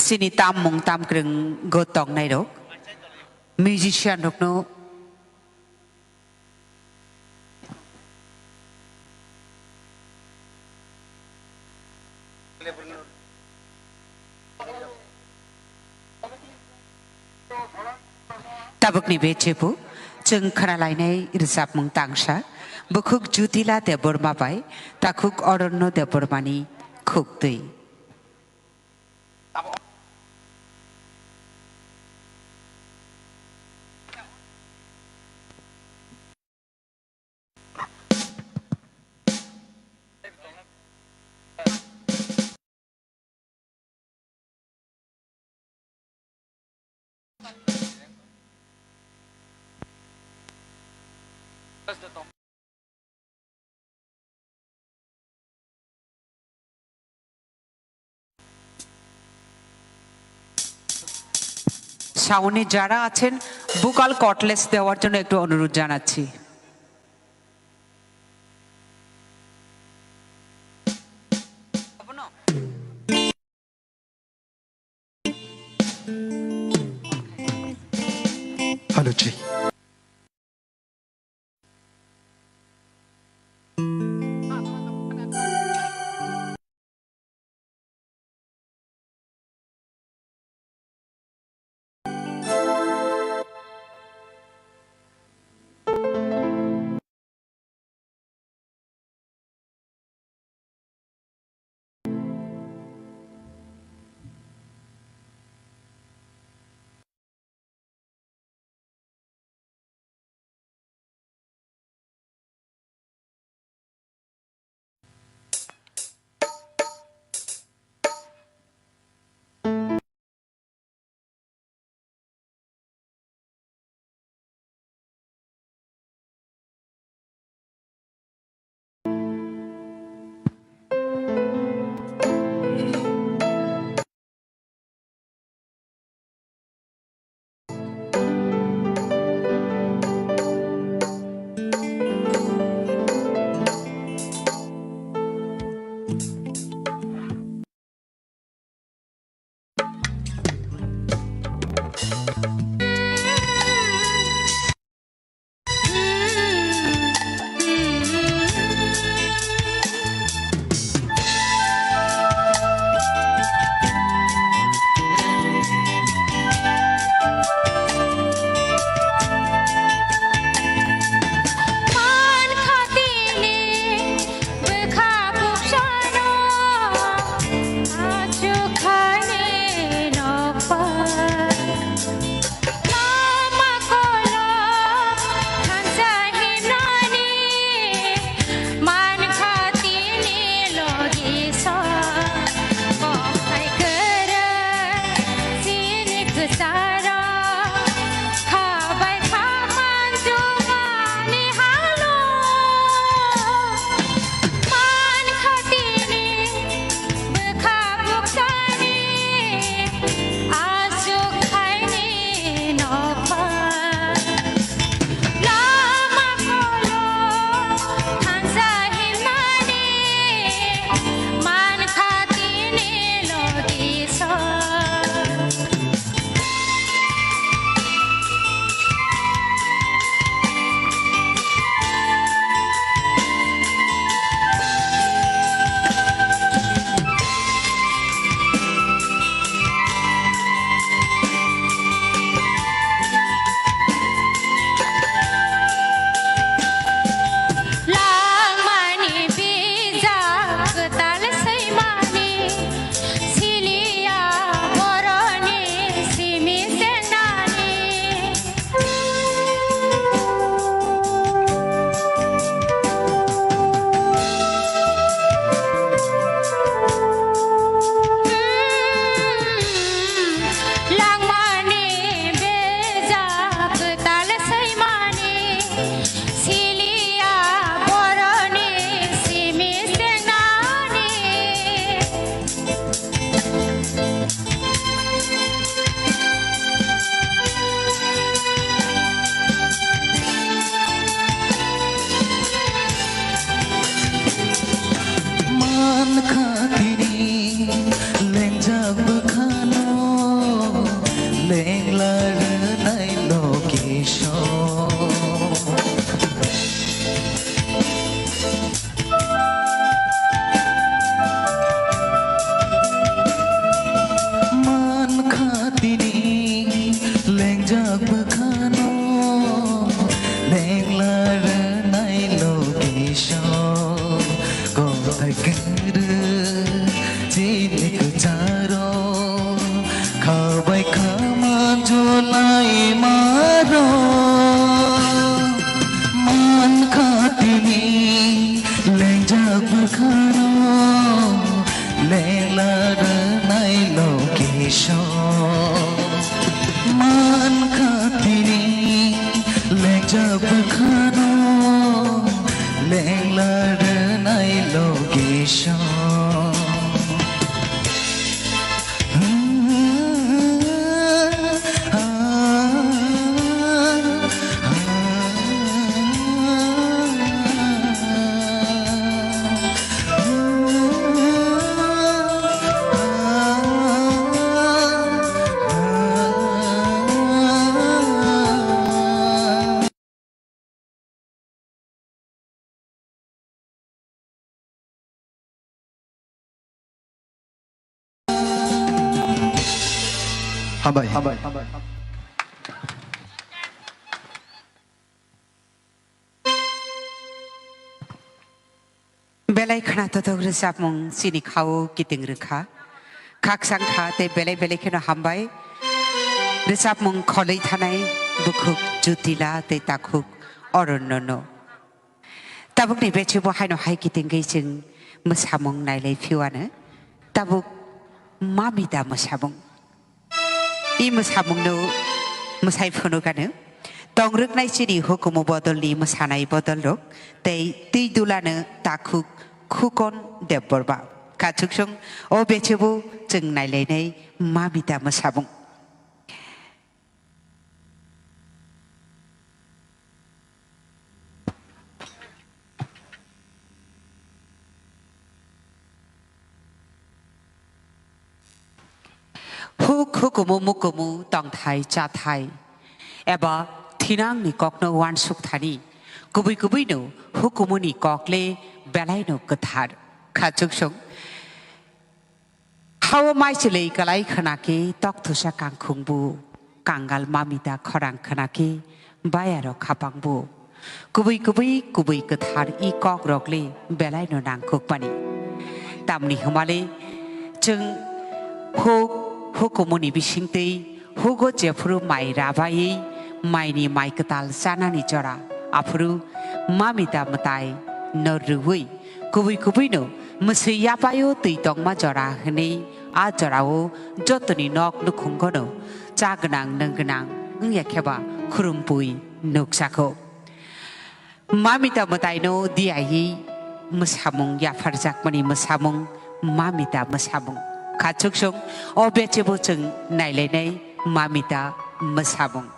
Chini tammung tamkwrwng go tongnai rok, musician rokno Tabukni bechebu chwng khnalainai rwchapmung tangsa, bukhuk Jutila Debbarma bai takhuk Oronno Debbarmani Khuktwi. সাউন্ডে যারা আছেন, ভোকাল কটলেস দেওয়ার জন্য একটু অনুরোধ জানাচ্ছি। Hello, G. Bwkhano lengla rwnai location. Hambai. Belai khwnatotok rwchapmung chini khao kiting rwkha. Khakchang kha tei belai belai kheno hambai. Rwchapmung kholwi thanai bukhuk Jutila tei takhuk Arunono. Tabukni bechibo haino hai kitingwi chwng mwsamung nailai phiwano. Tabuk Mamita mwsamung. I mwsamungno mwsai phunukano. Tong rwknai chini hukumu bodolni mwsanai bodolrok tei twi dulano takhuk Khukon Debbarma. Kachuksong o bechibo chwng nailainai Mamita mwsamung. Huk hukumu mukumu tongthai chathai eba thinangni kokno uansuk thani, kubui kubuino hukumuni kokle belaino kwthar. Khachuksong. Hao maichwlwi kwlai khwnakhe tokthusa kangkhungbu, kangal Mamita khorang khwnakhe bayaro khapangbu. Kubui kubui kubui kwthar i kokrokle belaino nangkukmani. Tamni hwnmale chwng huk hukumuni bisingtwi hugo jephuru mai rabaiwi maini mai kwtal chanani jora, aphuru Mamita mwtai no rwui kubui kubuino mwswi yapaio twi tongma jora hwnwi a jorao jotoni nok nukhungono cha gwnang nwng gwnang wngya kheba khurumpui nukjakho. Mamita mwtaino diyayi mwsamung yapharjakmani mwsamung Mamita mwsamung. Khachuksong o bechebo chwng nailainai Mamita mwsamung.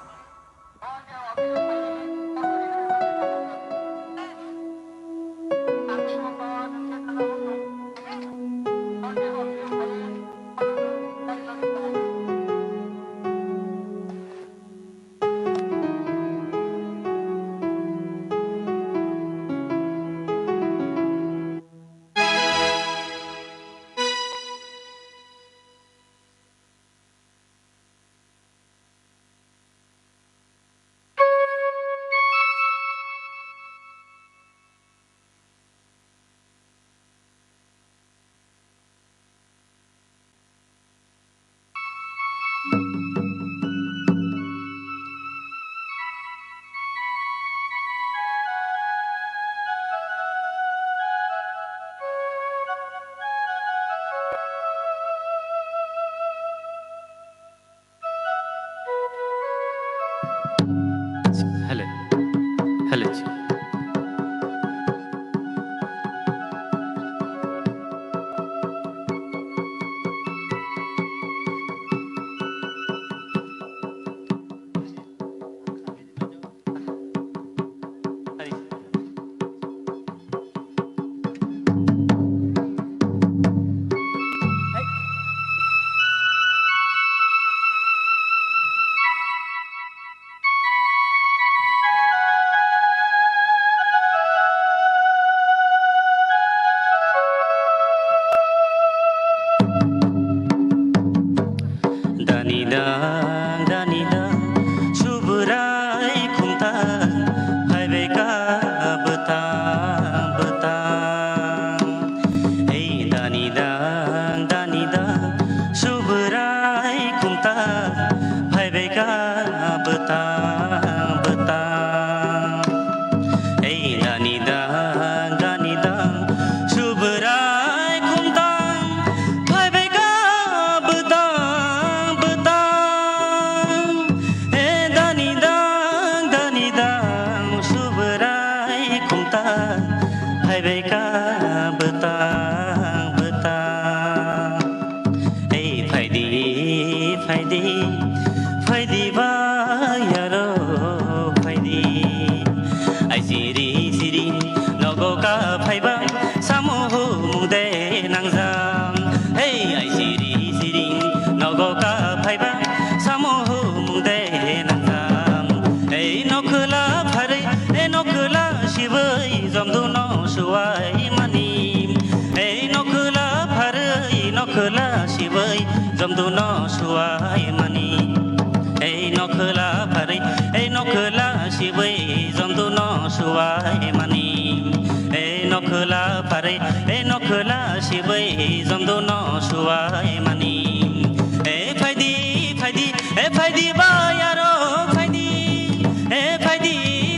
Hello. Hello. Jontuno suwai mani, ei nokhwla pharwi, ei nokhwla sibwi jontuno suwai mani, ei nokhwla pharwi, ei nokhwla sibwi jontuno suwai mani. Ei phaidi, phaidi, ei phaidi bayaro phaidi, ei phaidi,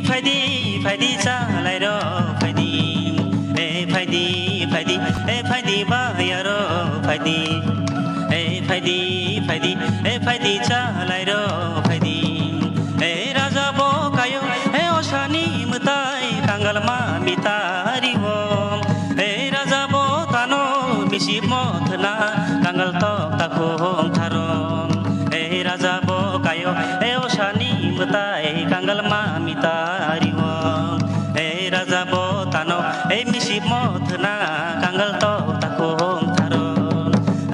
phaidi, phaidi chalairo phaidi, ei phaidi, phaidi, ei phaidi bayaro phaidi. Ei phaidi, phaidi, ei phaidi chalairo phaidi. Ei raja bo kayo, ei osani mwtai kangalma mitario. Ei raja bo tano misip mothna kangal tok takhung tharo. Ei raja bo kayo, ei osani mwtai kangalma mitario. Ei raja bo tano, ei misip mothna kangal tok takhung tharo.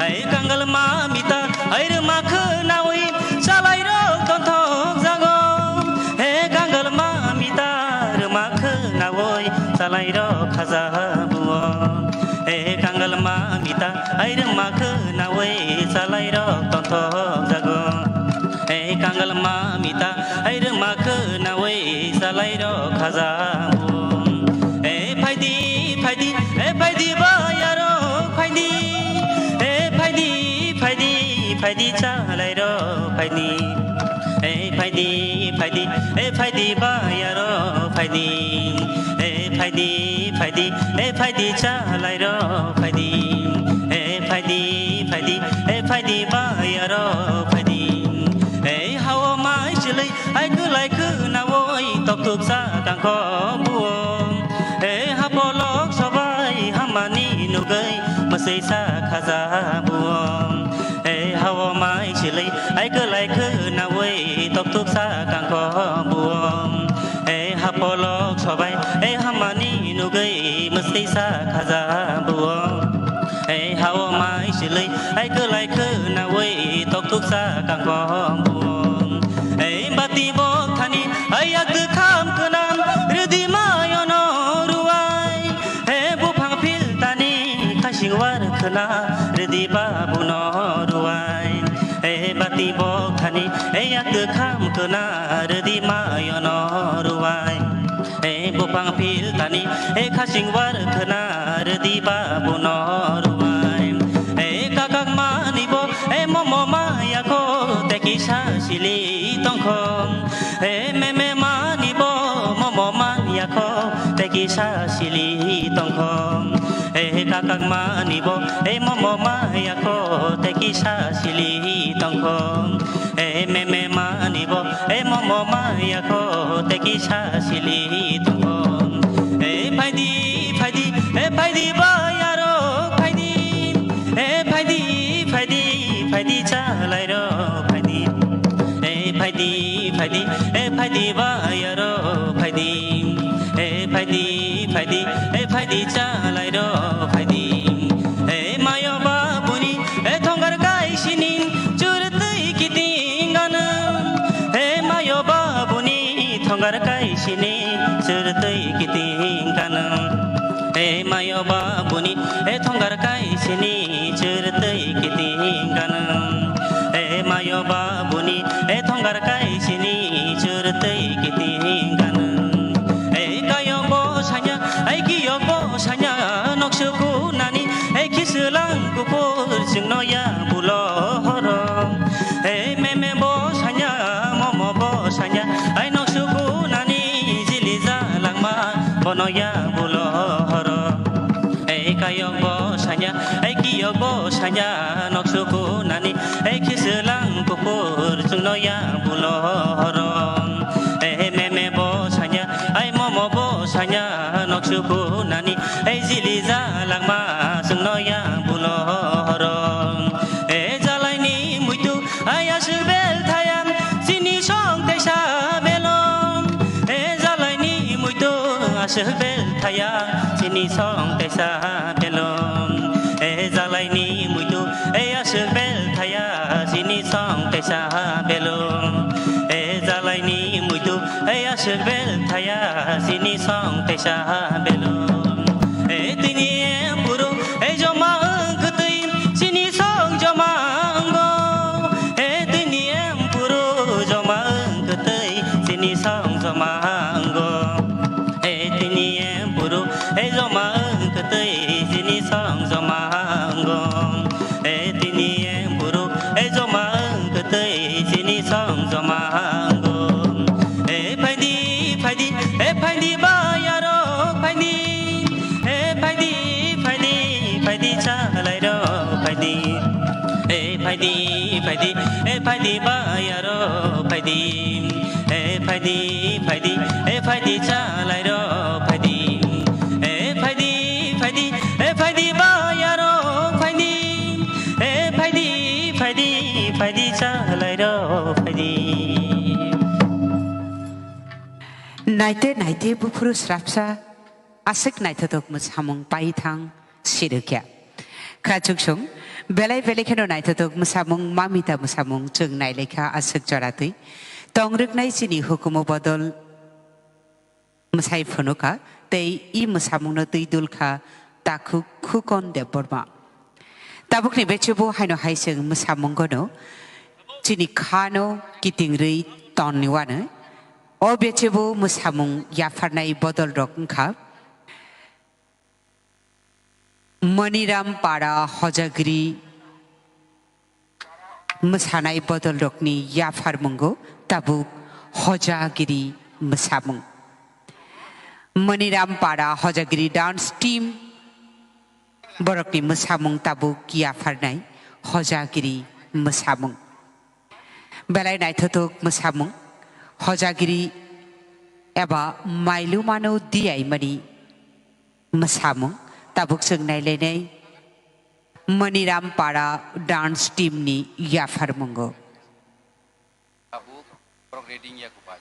Ei kangalma mita, ei rwma khwnawi chalairok tonthok jago. Ei kangalma mita, rwma khwnawi chalairok khaja buo. Ei kangalma mita, ei rwma khwnawi chalairok tonthok jago. Ei kangalma mita, ei rwma khwnawi chalairok khaja buo. Ei phaidi, phaidi, ei phaidi bayaro phaidi. Ei phaidi, phaidi, phaidi chalairok phaidi. Ei phaidi, phaidi, ei phaidi bayaro phaidi. Ei phaidi, phaidi, ei phaidi chalairok phaidi. Ei phaidi, phaidi, ei phaidi bayaro phaidi. Ei hao mai chilai, ai kwlai khwnawi tokthuk sa kangkho buo. Ei hapolok sobai hamani nugwi mwswi sa khaja buo. Ei hao mai chilai, ai kwlai khwnawi tokthuk sa kangkho buo. Ei hapolok sobai, ei hamani nugwi mwswi sa khaja buo. Ei hao mai chilai, ai kwlai khwnawi tokthuk sa kangkho buo. Ei bati bokthani, ai yak kwkham kwnam rwdi mayono ruwai. Ei buphang philtani khasing war khwna rwdi babuno ruwai. Ei bati bokthani, ei yak kwkham kwnam rwdi mayono ruwai. Ei buphang philtani, ei khasing war khwna rwdi babuno ruwai. Ei kakak mani bo, ei momo maya kho, tei kisa sili tongkho. Ei meme mani bo, momo maya kho, tei kisa sili tongkho. Ei kakak mani bo, ei momo maya kho, tei kisa sili tongkho. Ei meme mani bo, ei momo maya kho, tei kisa sili tongkho. Ei phaidi, phaidi, ei phaidi bayaro phaidi. Ei phaidi, phaidi, phaidi chalairo phaidi. Ei phaidi, phaidi, ei phaidi bayaro phaidi. Ei phaidi, phaidi, ei phaidi chalairo phaidi. Ei mayo babuni, ei thongar kaisini churtwi kiting ganang. Ei mayo babuni thongar kaisini churtwi kiting ganang. Ei mayo babuni, ei thongar kaisini churtwi kiting ganang. Ei mayo babuni, ei thongar kaisini churtwi kiting ganang. Ei kayok bo sanya, ei kiyok bo sanya, noksuku nani, ei khiswlang kupur chwngno ya bulo horo. Ei meme bo sanya, momo bo sanya, ei noksuku nani jili jalangma bono ya bulo horo. Ei kayok bo sanya, ei kiyok bo sanya, noksuku nani, ei khiswlang kupur chwngno ya bulo horo. Ei meme bo sanya, ei momo bo sanya, noksuku nani, ei jili jalangma chwngno ya bulo horo. Ei jalaini muitu, ei aswk bel thaya, chini song teisa belong. Ei jalaini muitu, aswk bel thaya, chini song teisa belong. Ei jalaini muitu, ei aswk bel thaya, chini song teisa belong. Ei jalaini muitu, ei aswk bel thaya, chini song teisa belong. Ei tini puru, ei joma wng kwtwi, chini song joma wngo. E phaidi bayarok phaidi, e phaidi, phaidi, phaidi chalairok phaidi. E phaidi, phaidi, e phaidi bayarok phaidi. E phaidi, phaidi, e phaidi chalairok phaidi. E phaidi, phaidi, e phaidi bayarok phaidi. E phaidi, phaidi, phaidi chalairok phaidi. Naite naite buphuru srapsa aswk naithothok mwsamung paithang sirwkya. Kha chuksong belai belai kheno naithothok mwsamung, mamita mwsamung chwng nailaikha aswk joratwi. Tongrwknai chini hukumu bodol mwsai phunukha tei i mwsamungno twi dulkha takhuk Khukon Debbarma. Tabukni bechebo haino hai chwng mwsamungono chini khano kitingrwi tonni wano. O bechebo mwsamung yapharnai bodolrok wngkha Maniram Para Hojagiri mwsanai bodolrokni yapharmungo tabuk Hojagiri mwsamung. Maniram Para Hojagiri dance team borokni mwsamung tabuk yapharnai Hojagiri mwsamung. Belai naithothok mwsamung, Hojagiri eba mailumano diyaimani mwsamung tabuk chwng nailainai Maniram Para dance team ni yapharmungo. Abo borok ready wngya kho bai.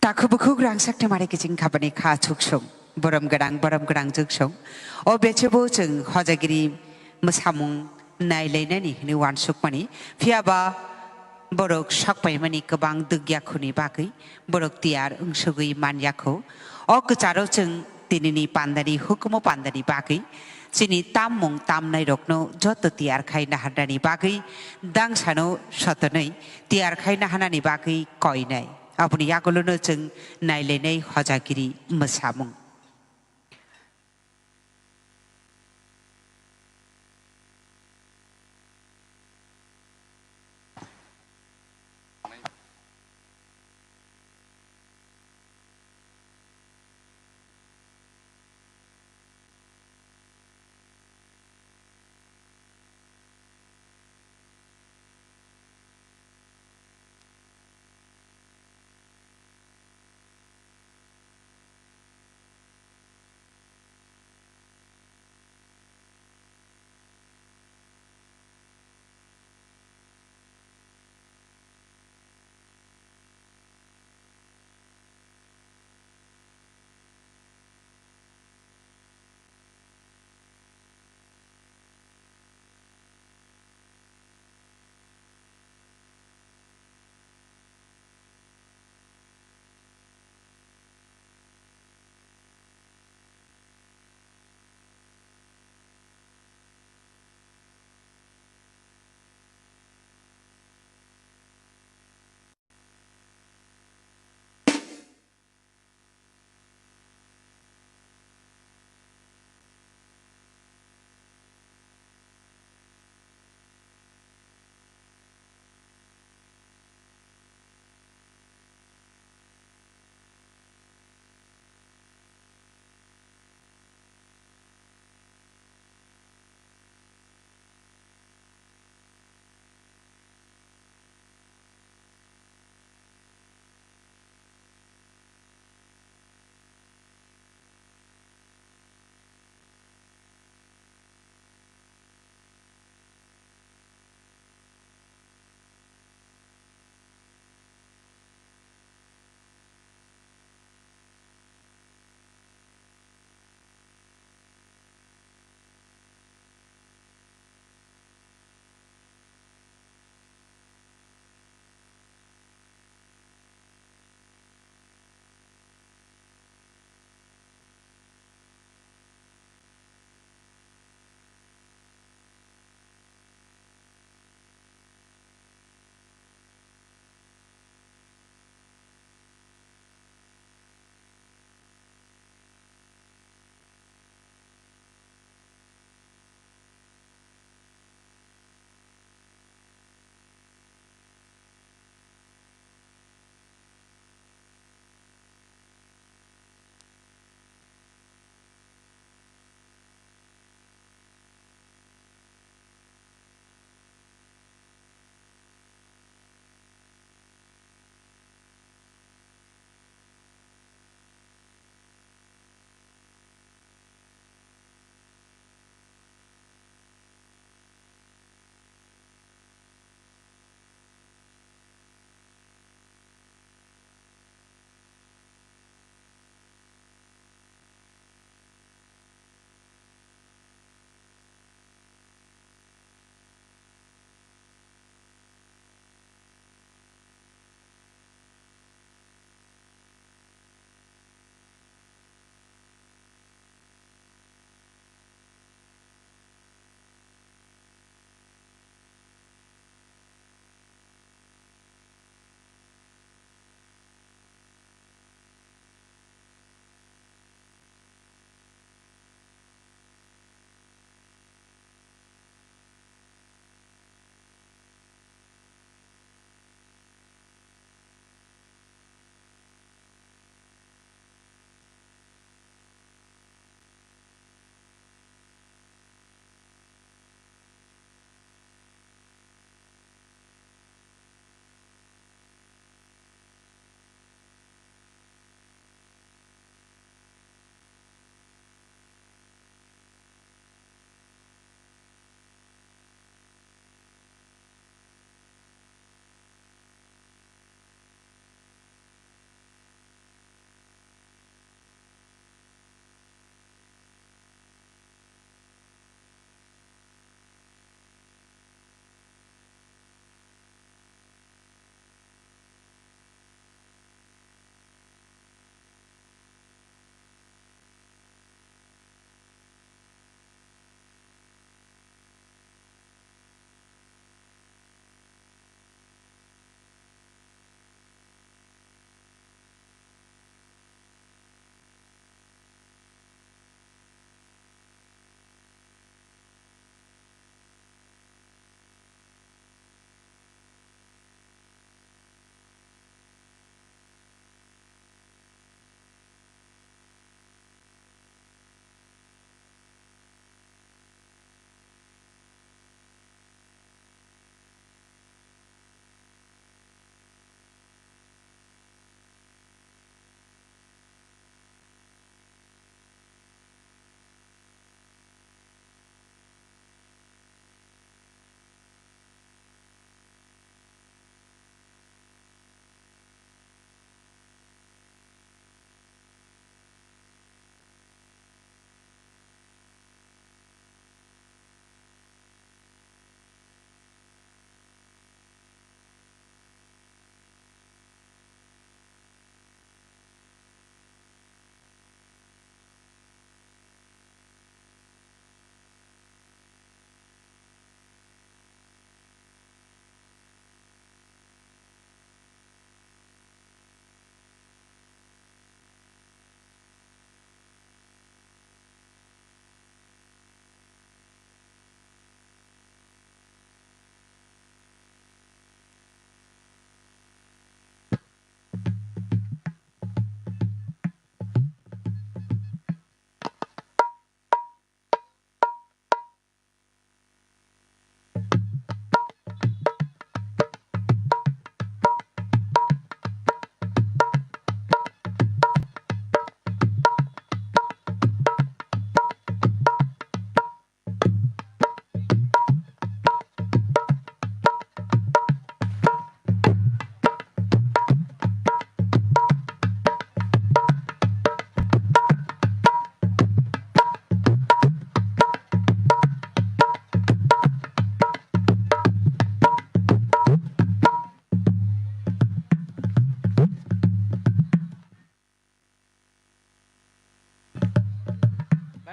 Takhuk bukhuk rangchak themari kiching khabani kha chuksong. Borom gwnang, borom gwnang chuksong. O bechebo chwng Hojagiri mwsamung nailainani hwnwi uansukmani. Phiyaba borok sokpaimani kwbang dwkyakhuni bagwi borok tiyar wngsugwi manyakho. O kwcharo chwng tinini pandani hukumu pandani bagwi chini tammung tamnairokno joto tiyar khai naharnani bagwi dangsano sotonwi tiyar khai naharnani bagwi koinai. Aboni yagulono chwng nailainai Hojagiri mwsamung.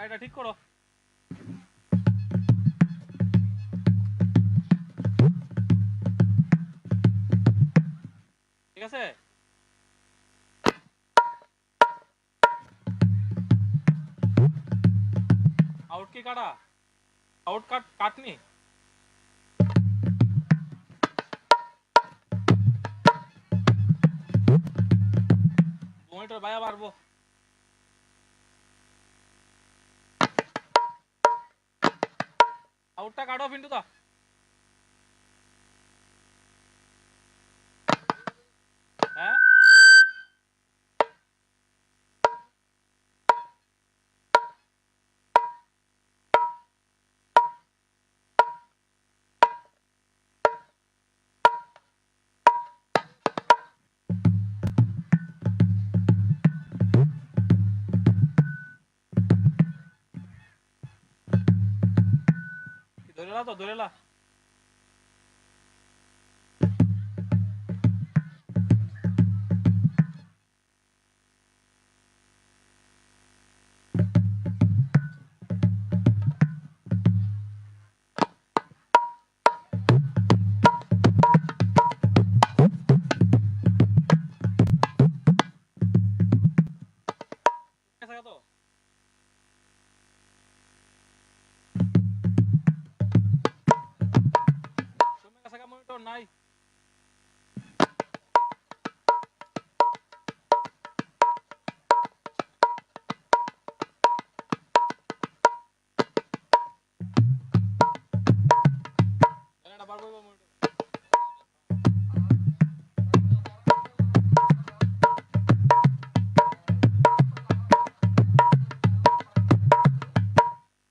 এটা ঠিক করো। ঠিক আছে? আউট কি কাটা? আউট কাট, কাটনি? মনিটর বাইয়া পারবো। আউটটা কাটো, পিন্টু দা। হ্যাঁ? ধরে লা তো, ধরে লা।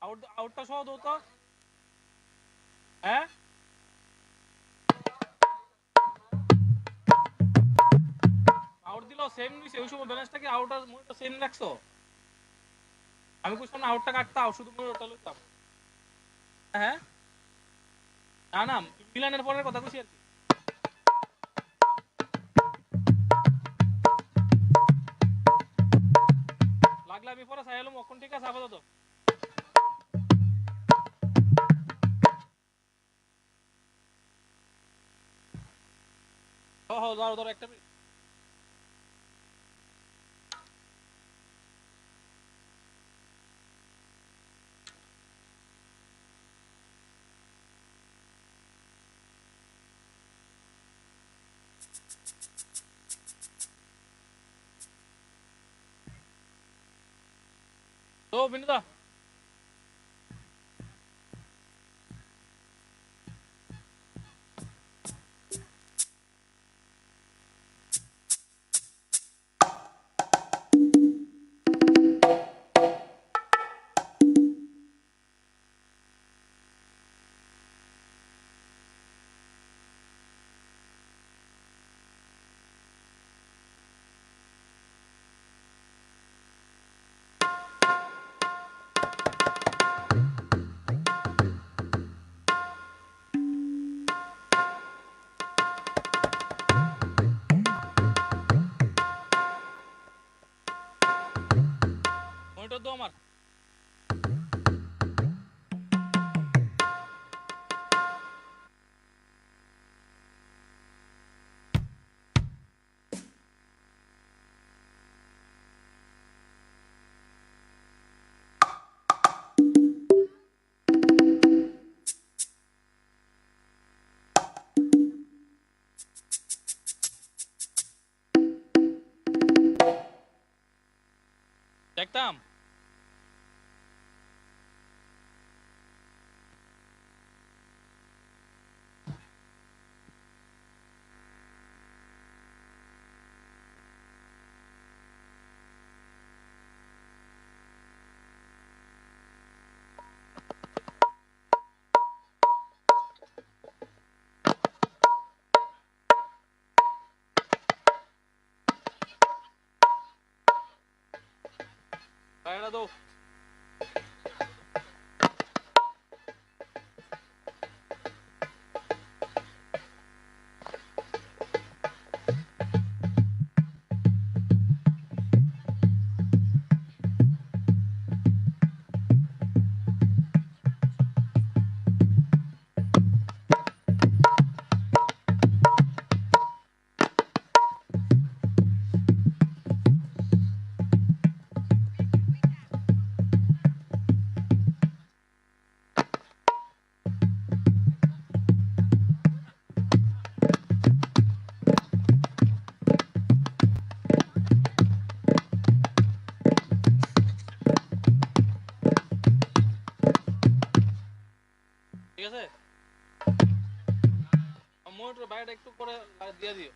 আউট, আউটটা সহ দৌড় তো। হ্যাঁ? আউট দিল, সেম নিছে, ওই সময় ব্যালেন্সটা কি আউট আর মনিটর সেম রাখছো? আমি কইছিলাম না আউটটা কাটতে, আউট শুধু মনিটরটা লইতাম। হ্যাঁ? না, না, মিলানের পরের কথা কইছি আর কি। লাগলে আমি পরে চাই এলাম, অখন ঠিক আছে, আপাতত। হ, হ, ধরো, ধরো, একটা মিনিট। তো, বিনোদা। মনিটর দাও আমার। দেখতাম। টমেটোর বাইরেটা একটু করে লা-, দিয়ে দিও।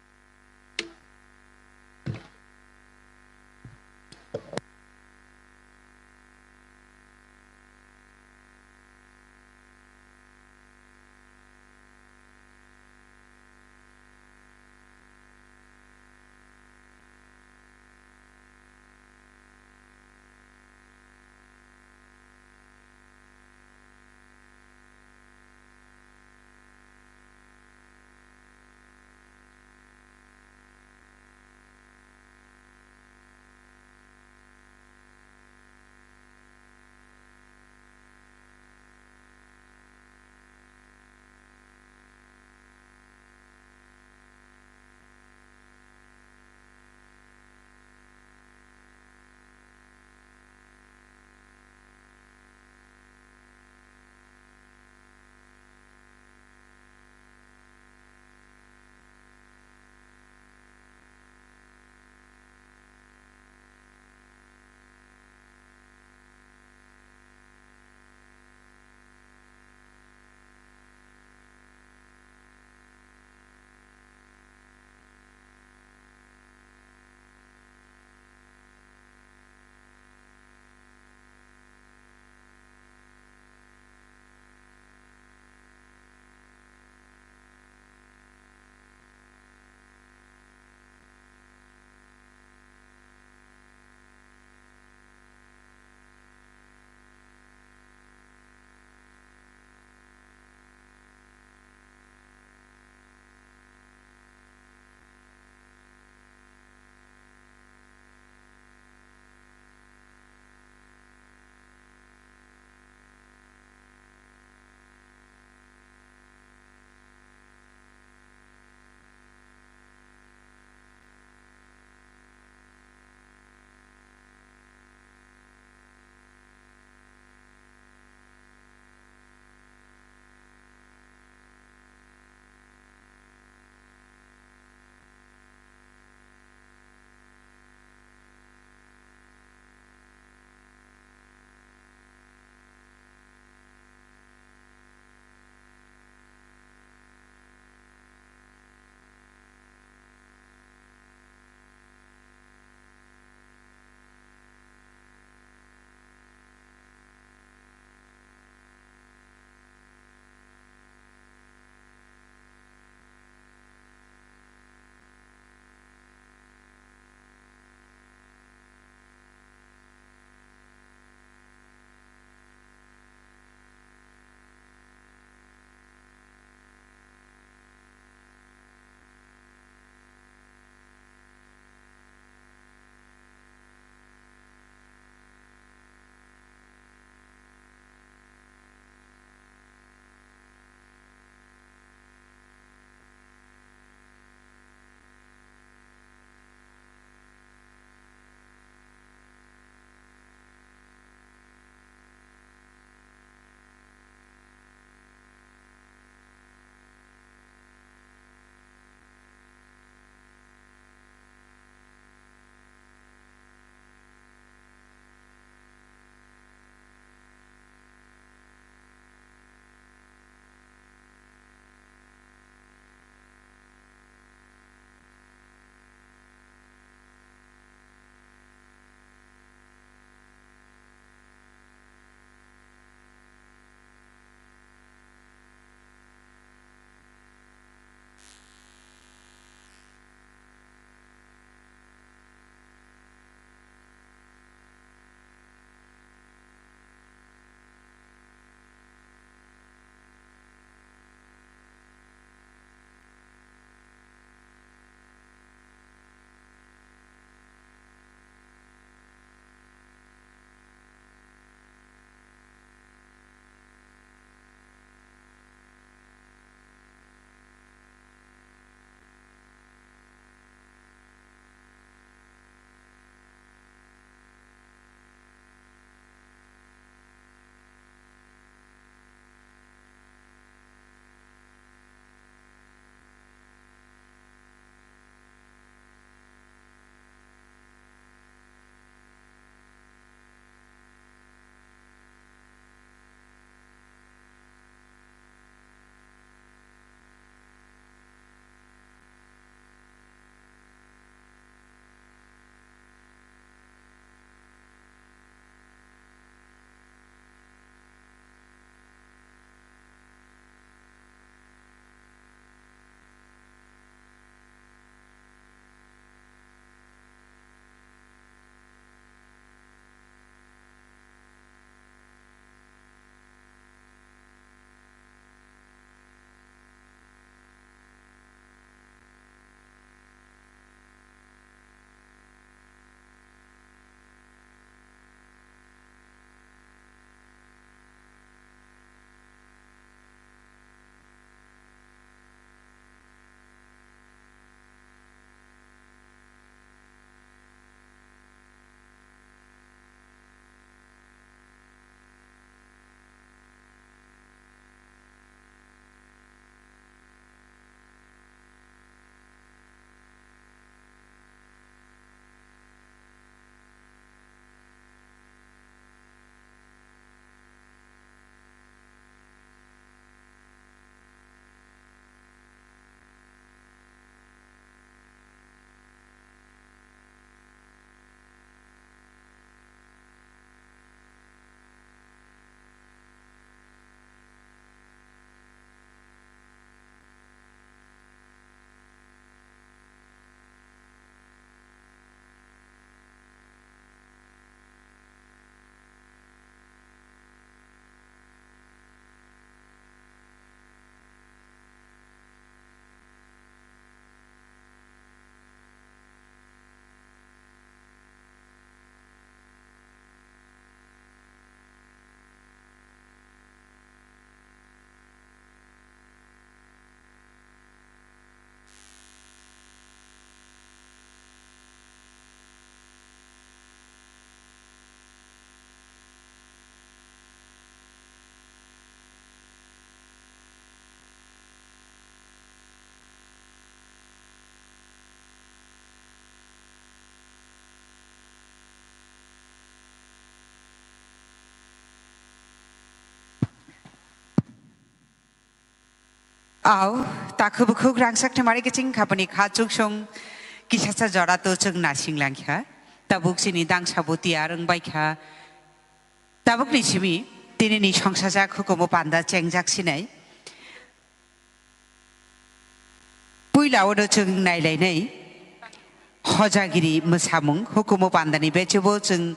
Au, takhuk bukhuk rangchak themari kiching khapani kha chuksong kisasa jora to chwng nasing langkha. Tabuk chini dangsa bo tiyar wng baikha. Tabukni simi tinini songsajak hukumu panda chengjak sinai. Puila ono chwng nailainai hojagiri mwsamung hukumu pandani bechebo chwng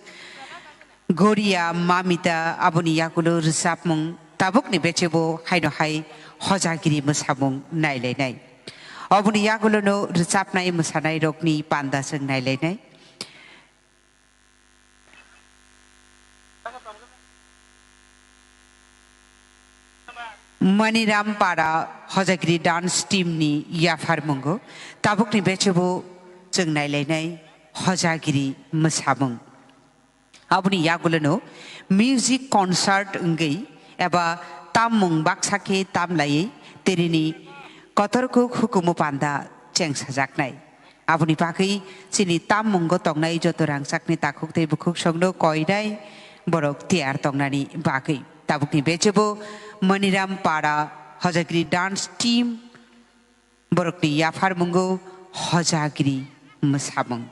Goria Mamita aboni yakulo rwchapmung tabukni bechebo haino hai hojagiri mwsamung nailainai. Oboni yakulono rwchapnai mwsanairokni panda chwng nailainai. Maniram Para Hojagiri Dance Team ni yapharmungo tabukni bechebo chwng nailainai hojagiri mwsamung. Aboni yagulono music concert wngwi eba tammung baksa khe tamlaiwi terini kotorkuk hukumu panda chengsajaknai. Aboni bagwi chini tammungo tongnai joto rangchakni takhuk tei bukhuk songno koinai borok tiyar tongnani bagwi. Tabukni bechebo Maniram Para Hojagiri Dance Team borokni yapharmungo hojagiri mwsamung.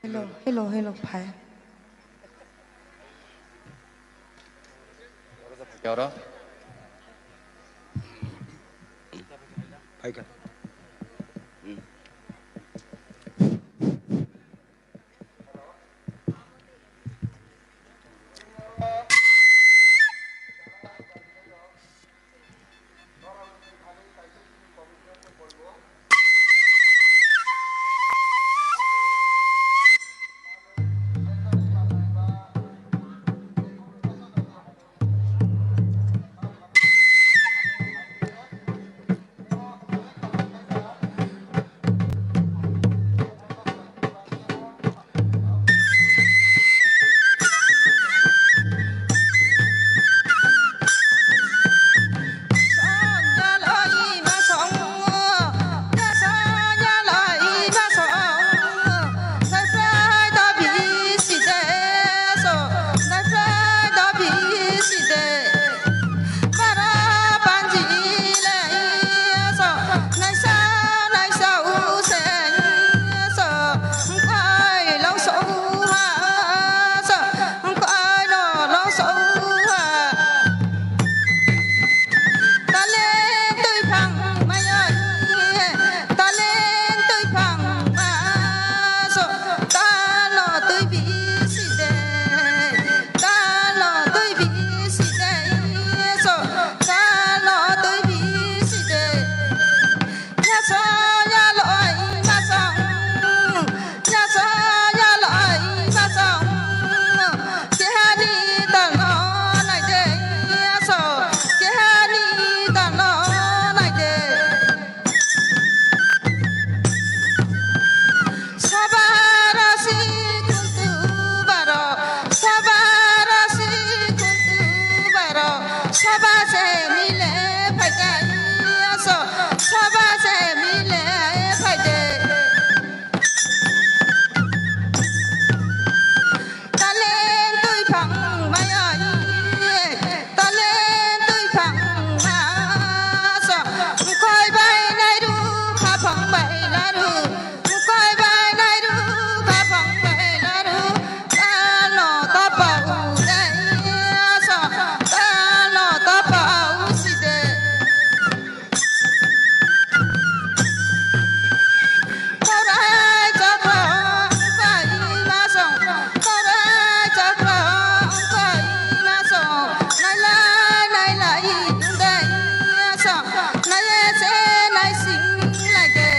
Hello, hello, hello, phai. Oro. Phaikha. Taleng twi phang maya, taleng twi phang ma so, talo twi bisi de, talo twi bisi de so, talo twi bisi de. Yaso yalo ai masong, yaso yalo ai masong. Kehani talo nai de, yaso kehani talo nai de. Sabarasi kuntu baro, sabarasi kuntu baro, sabase mile phaidai aso, sabase mile phaidai. Taleng twi phang maya, taleng twi phang ma so, khoi bai nai ru, kha phang bai la ru, khoi bai nai ru, kha phang bai la ru, talo tapa u dai so, talo tapa u si de. Korai chokro wngkha ima song, korai chokro wngkha ima song, nailai nailai wngkha ima song, naiye se naising lai de.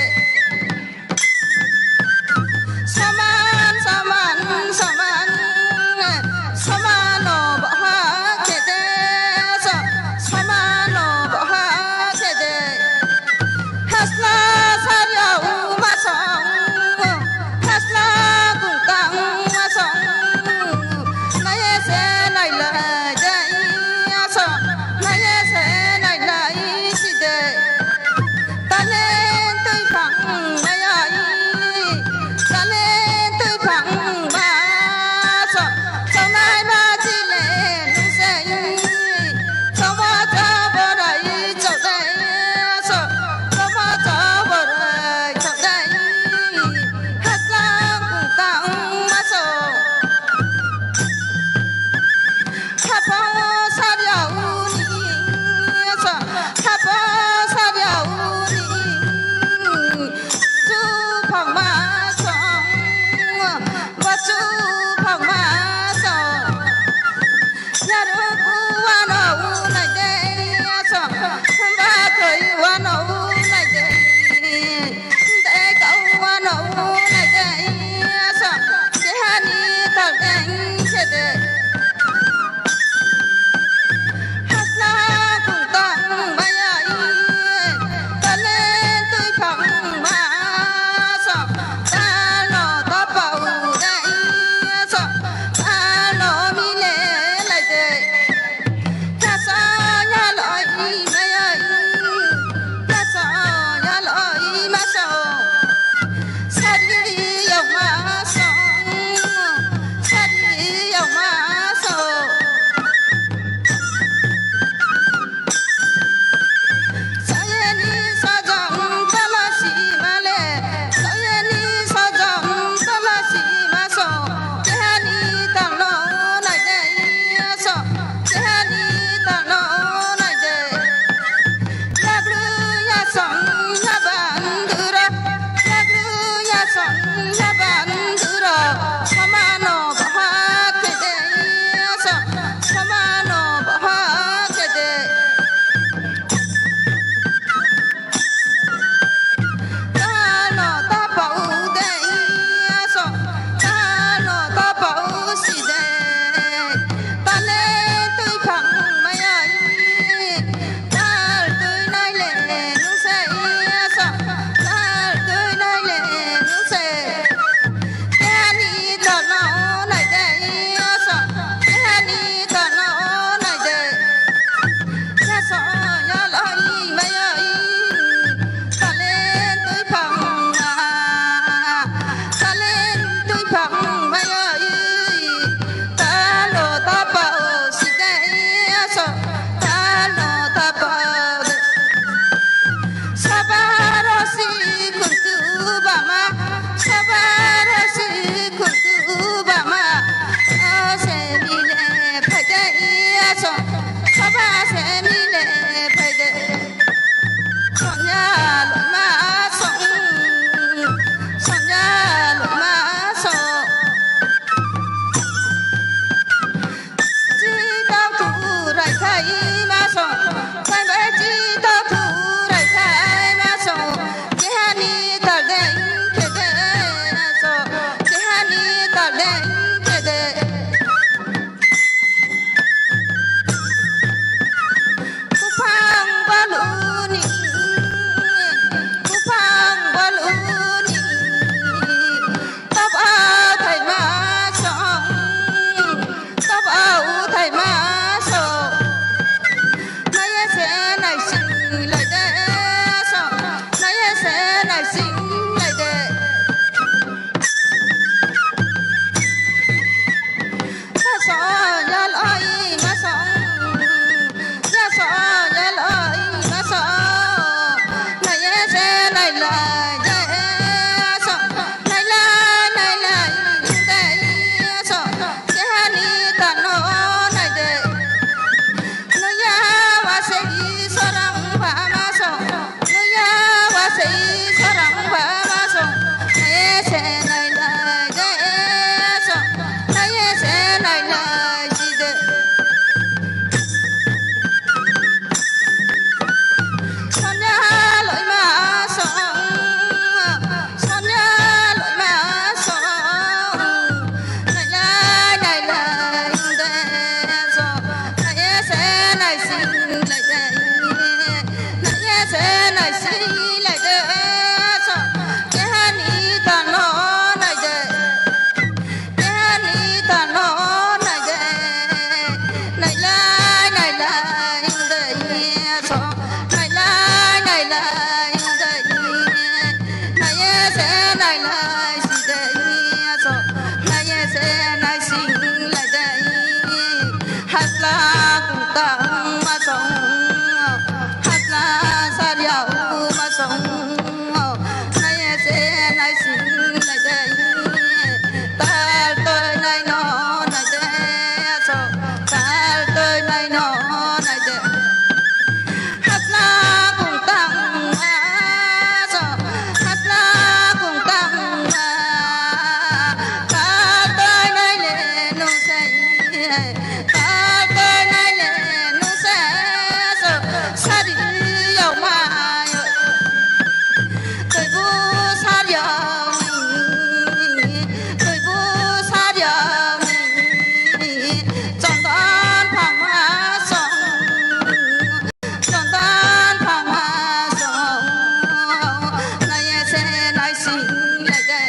Sing lai de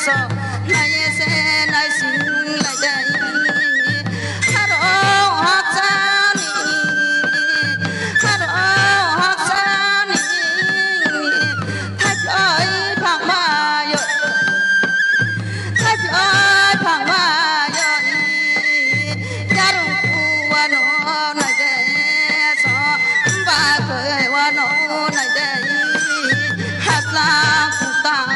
so, nai se nai sing lai de. Haro haksa ni, haro haksa ni. Thai phai phang ma yo, thai phai phang ma yo. Yarung uano nai de so, ba koi uano nai de. Haslang kutang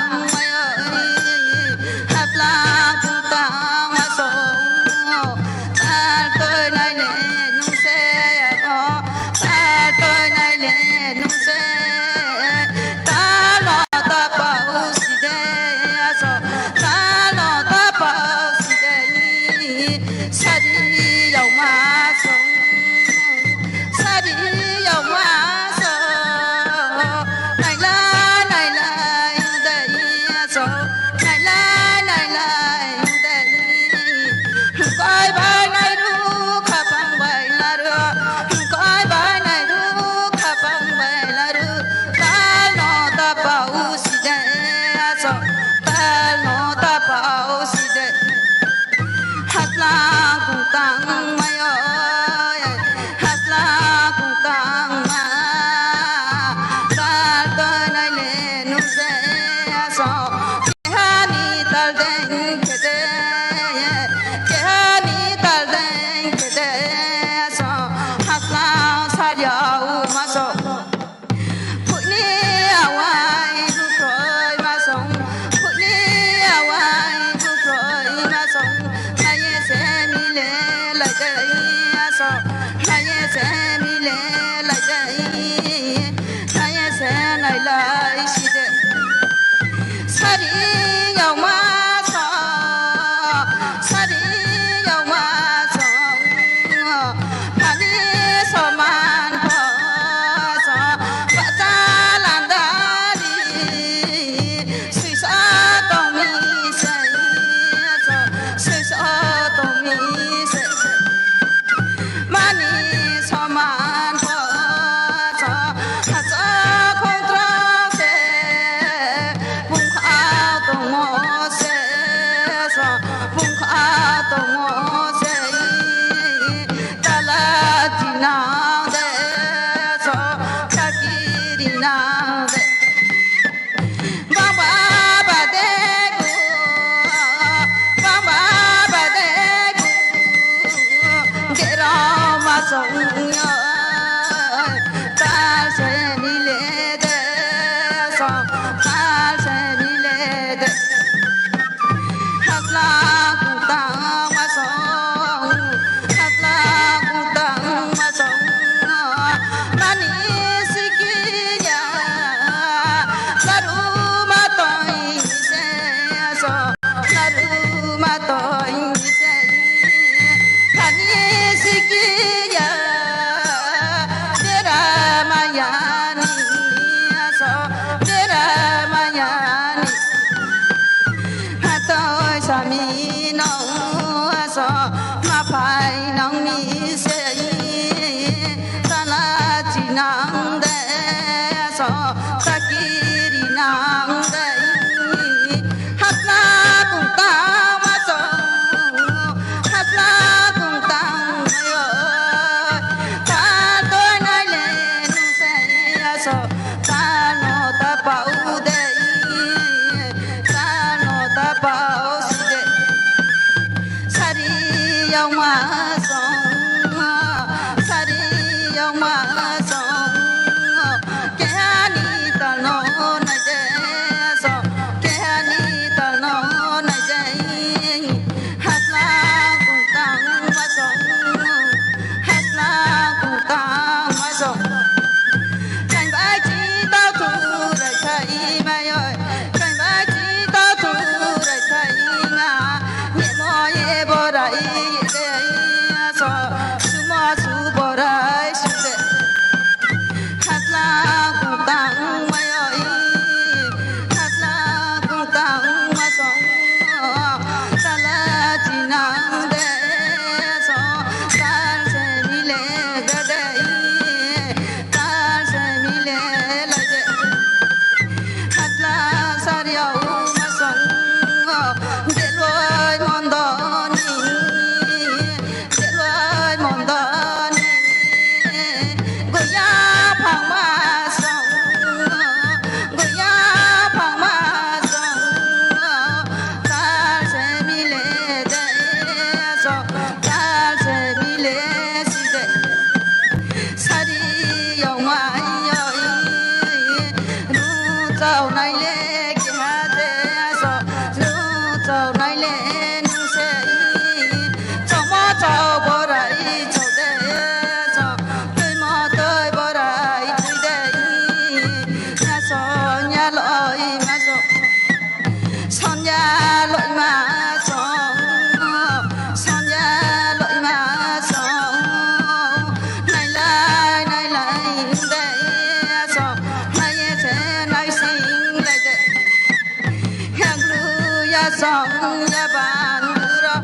Yaban duro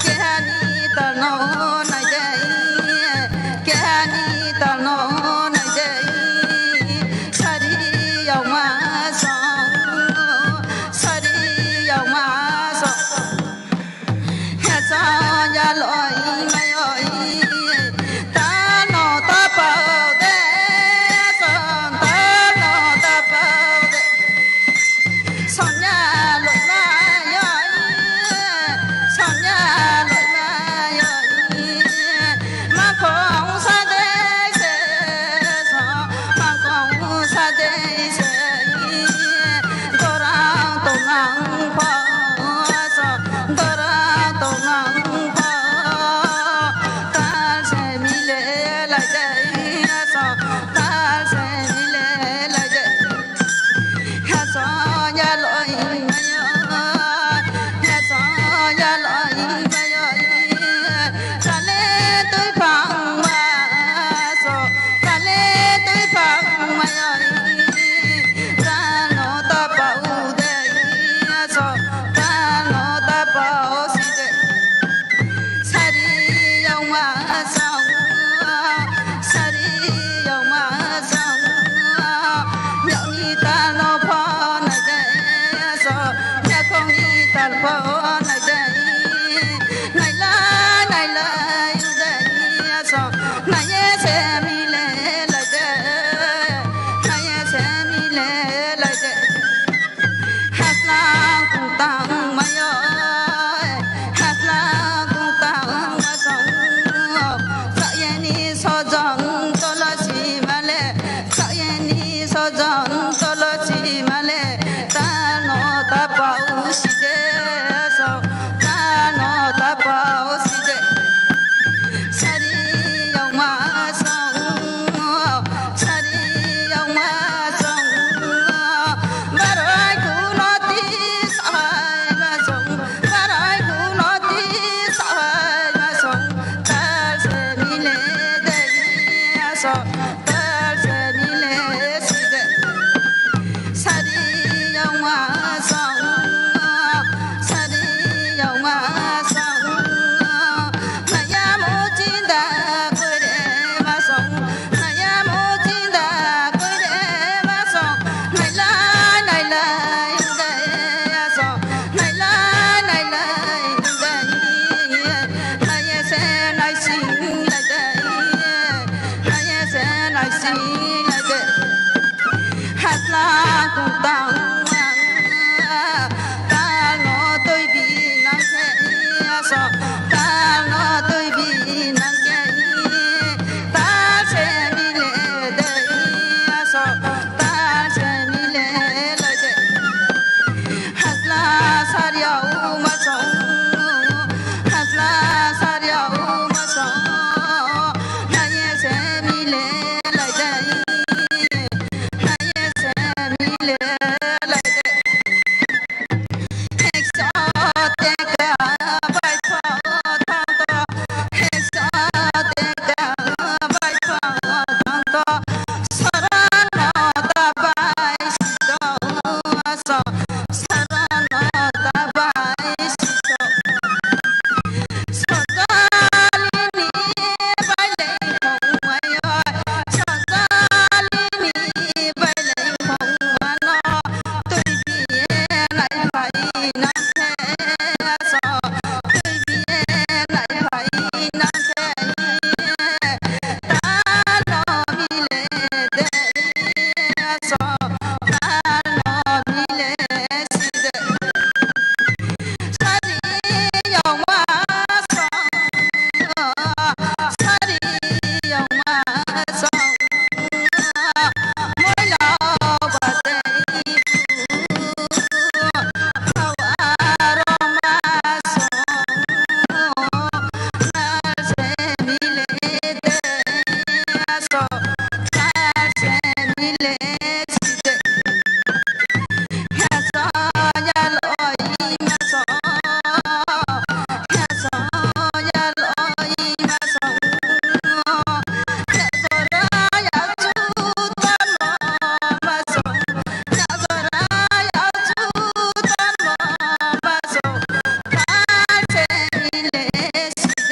kehani talno naidai, kehani talno naidai, sari yama song, sari yama song. Hesa ya loi mayoi, talno tapau de, song talno tapau de. Sonya loi mayoi, sonya loi mayoi. Makong sa de se so, makong sa de se. Dorang tongang pho so, dorang tongang pho. Tal se mile lai de so, tal se mile lai de. Sari yongma song, sari yongma song, yakni talno phone de so, yakongni talpho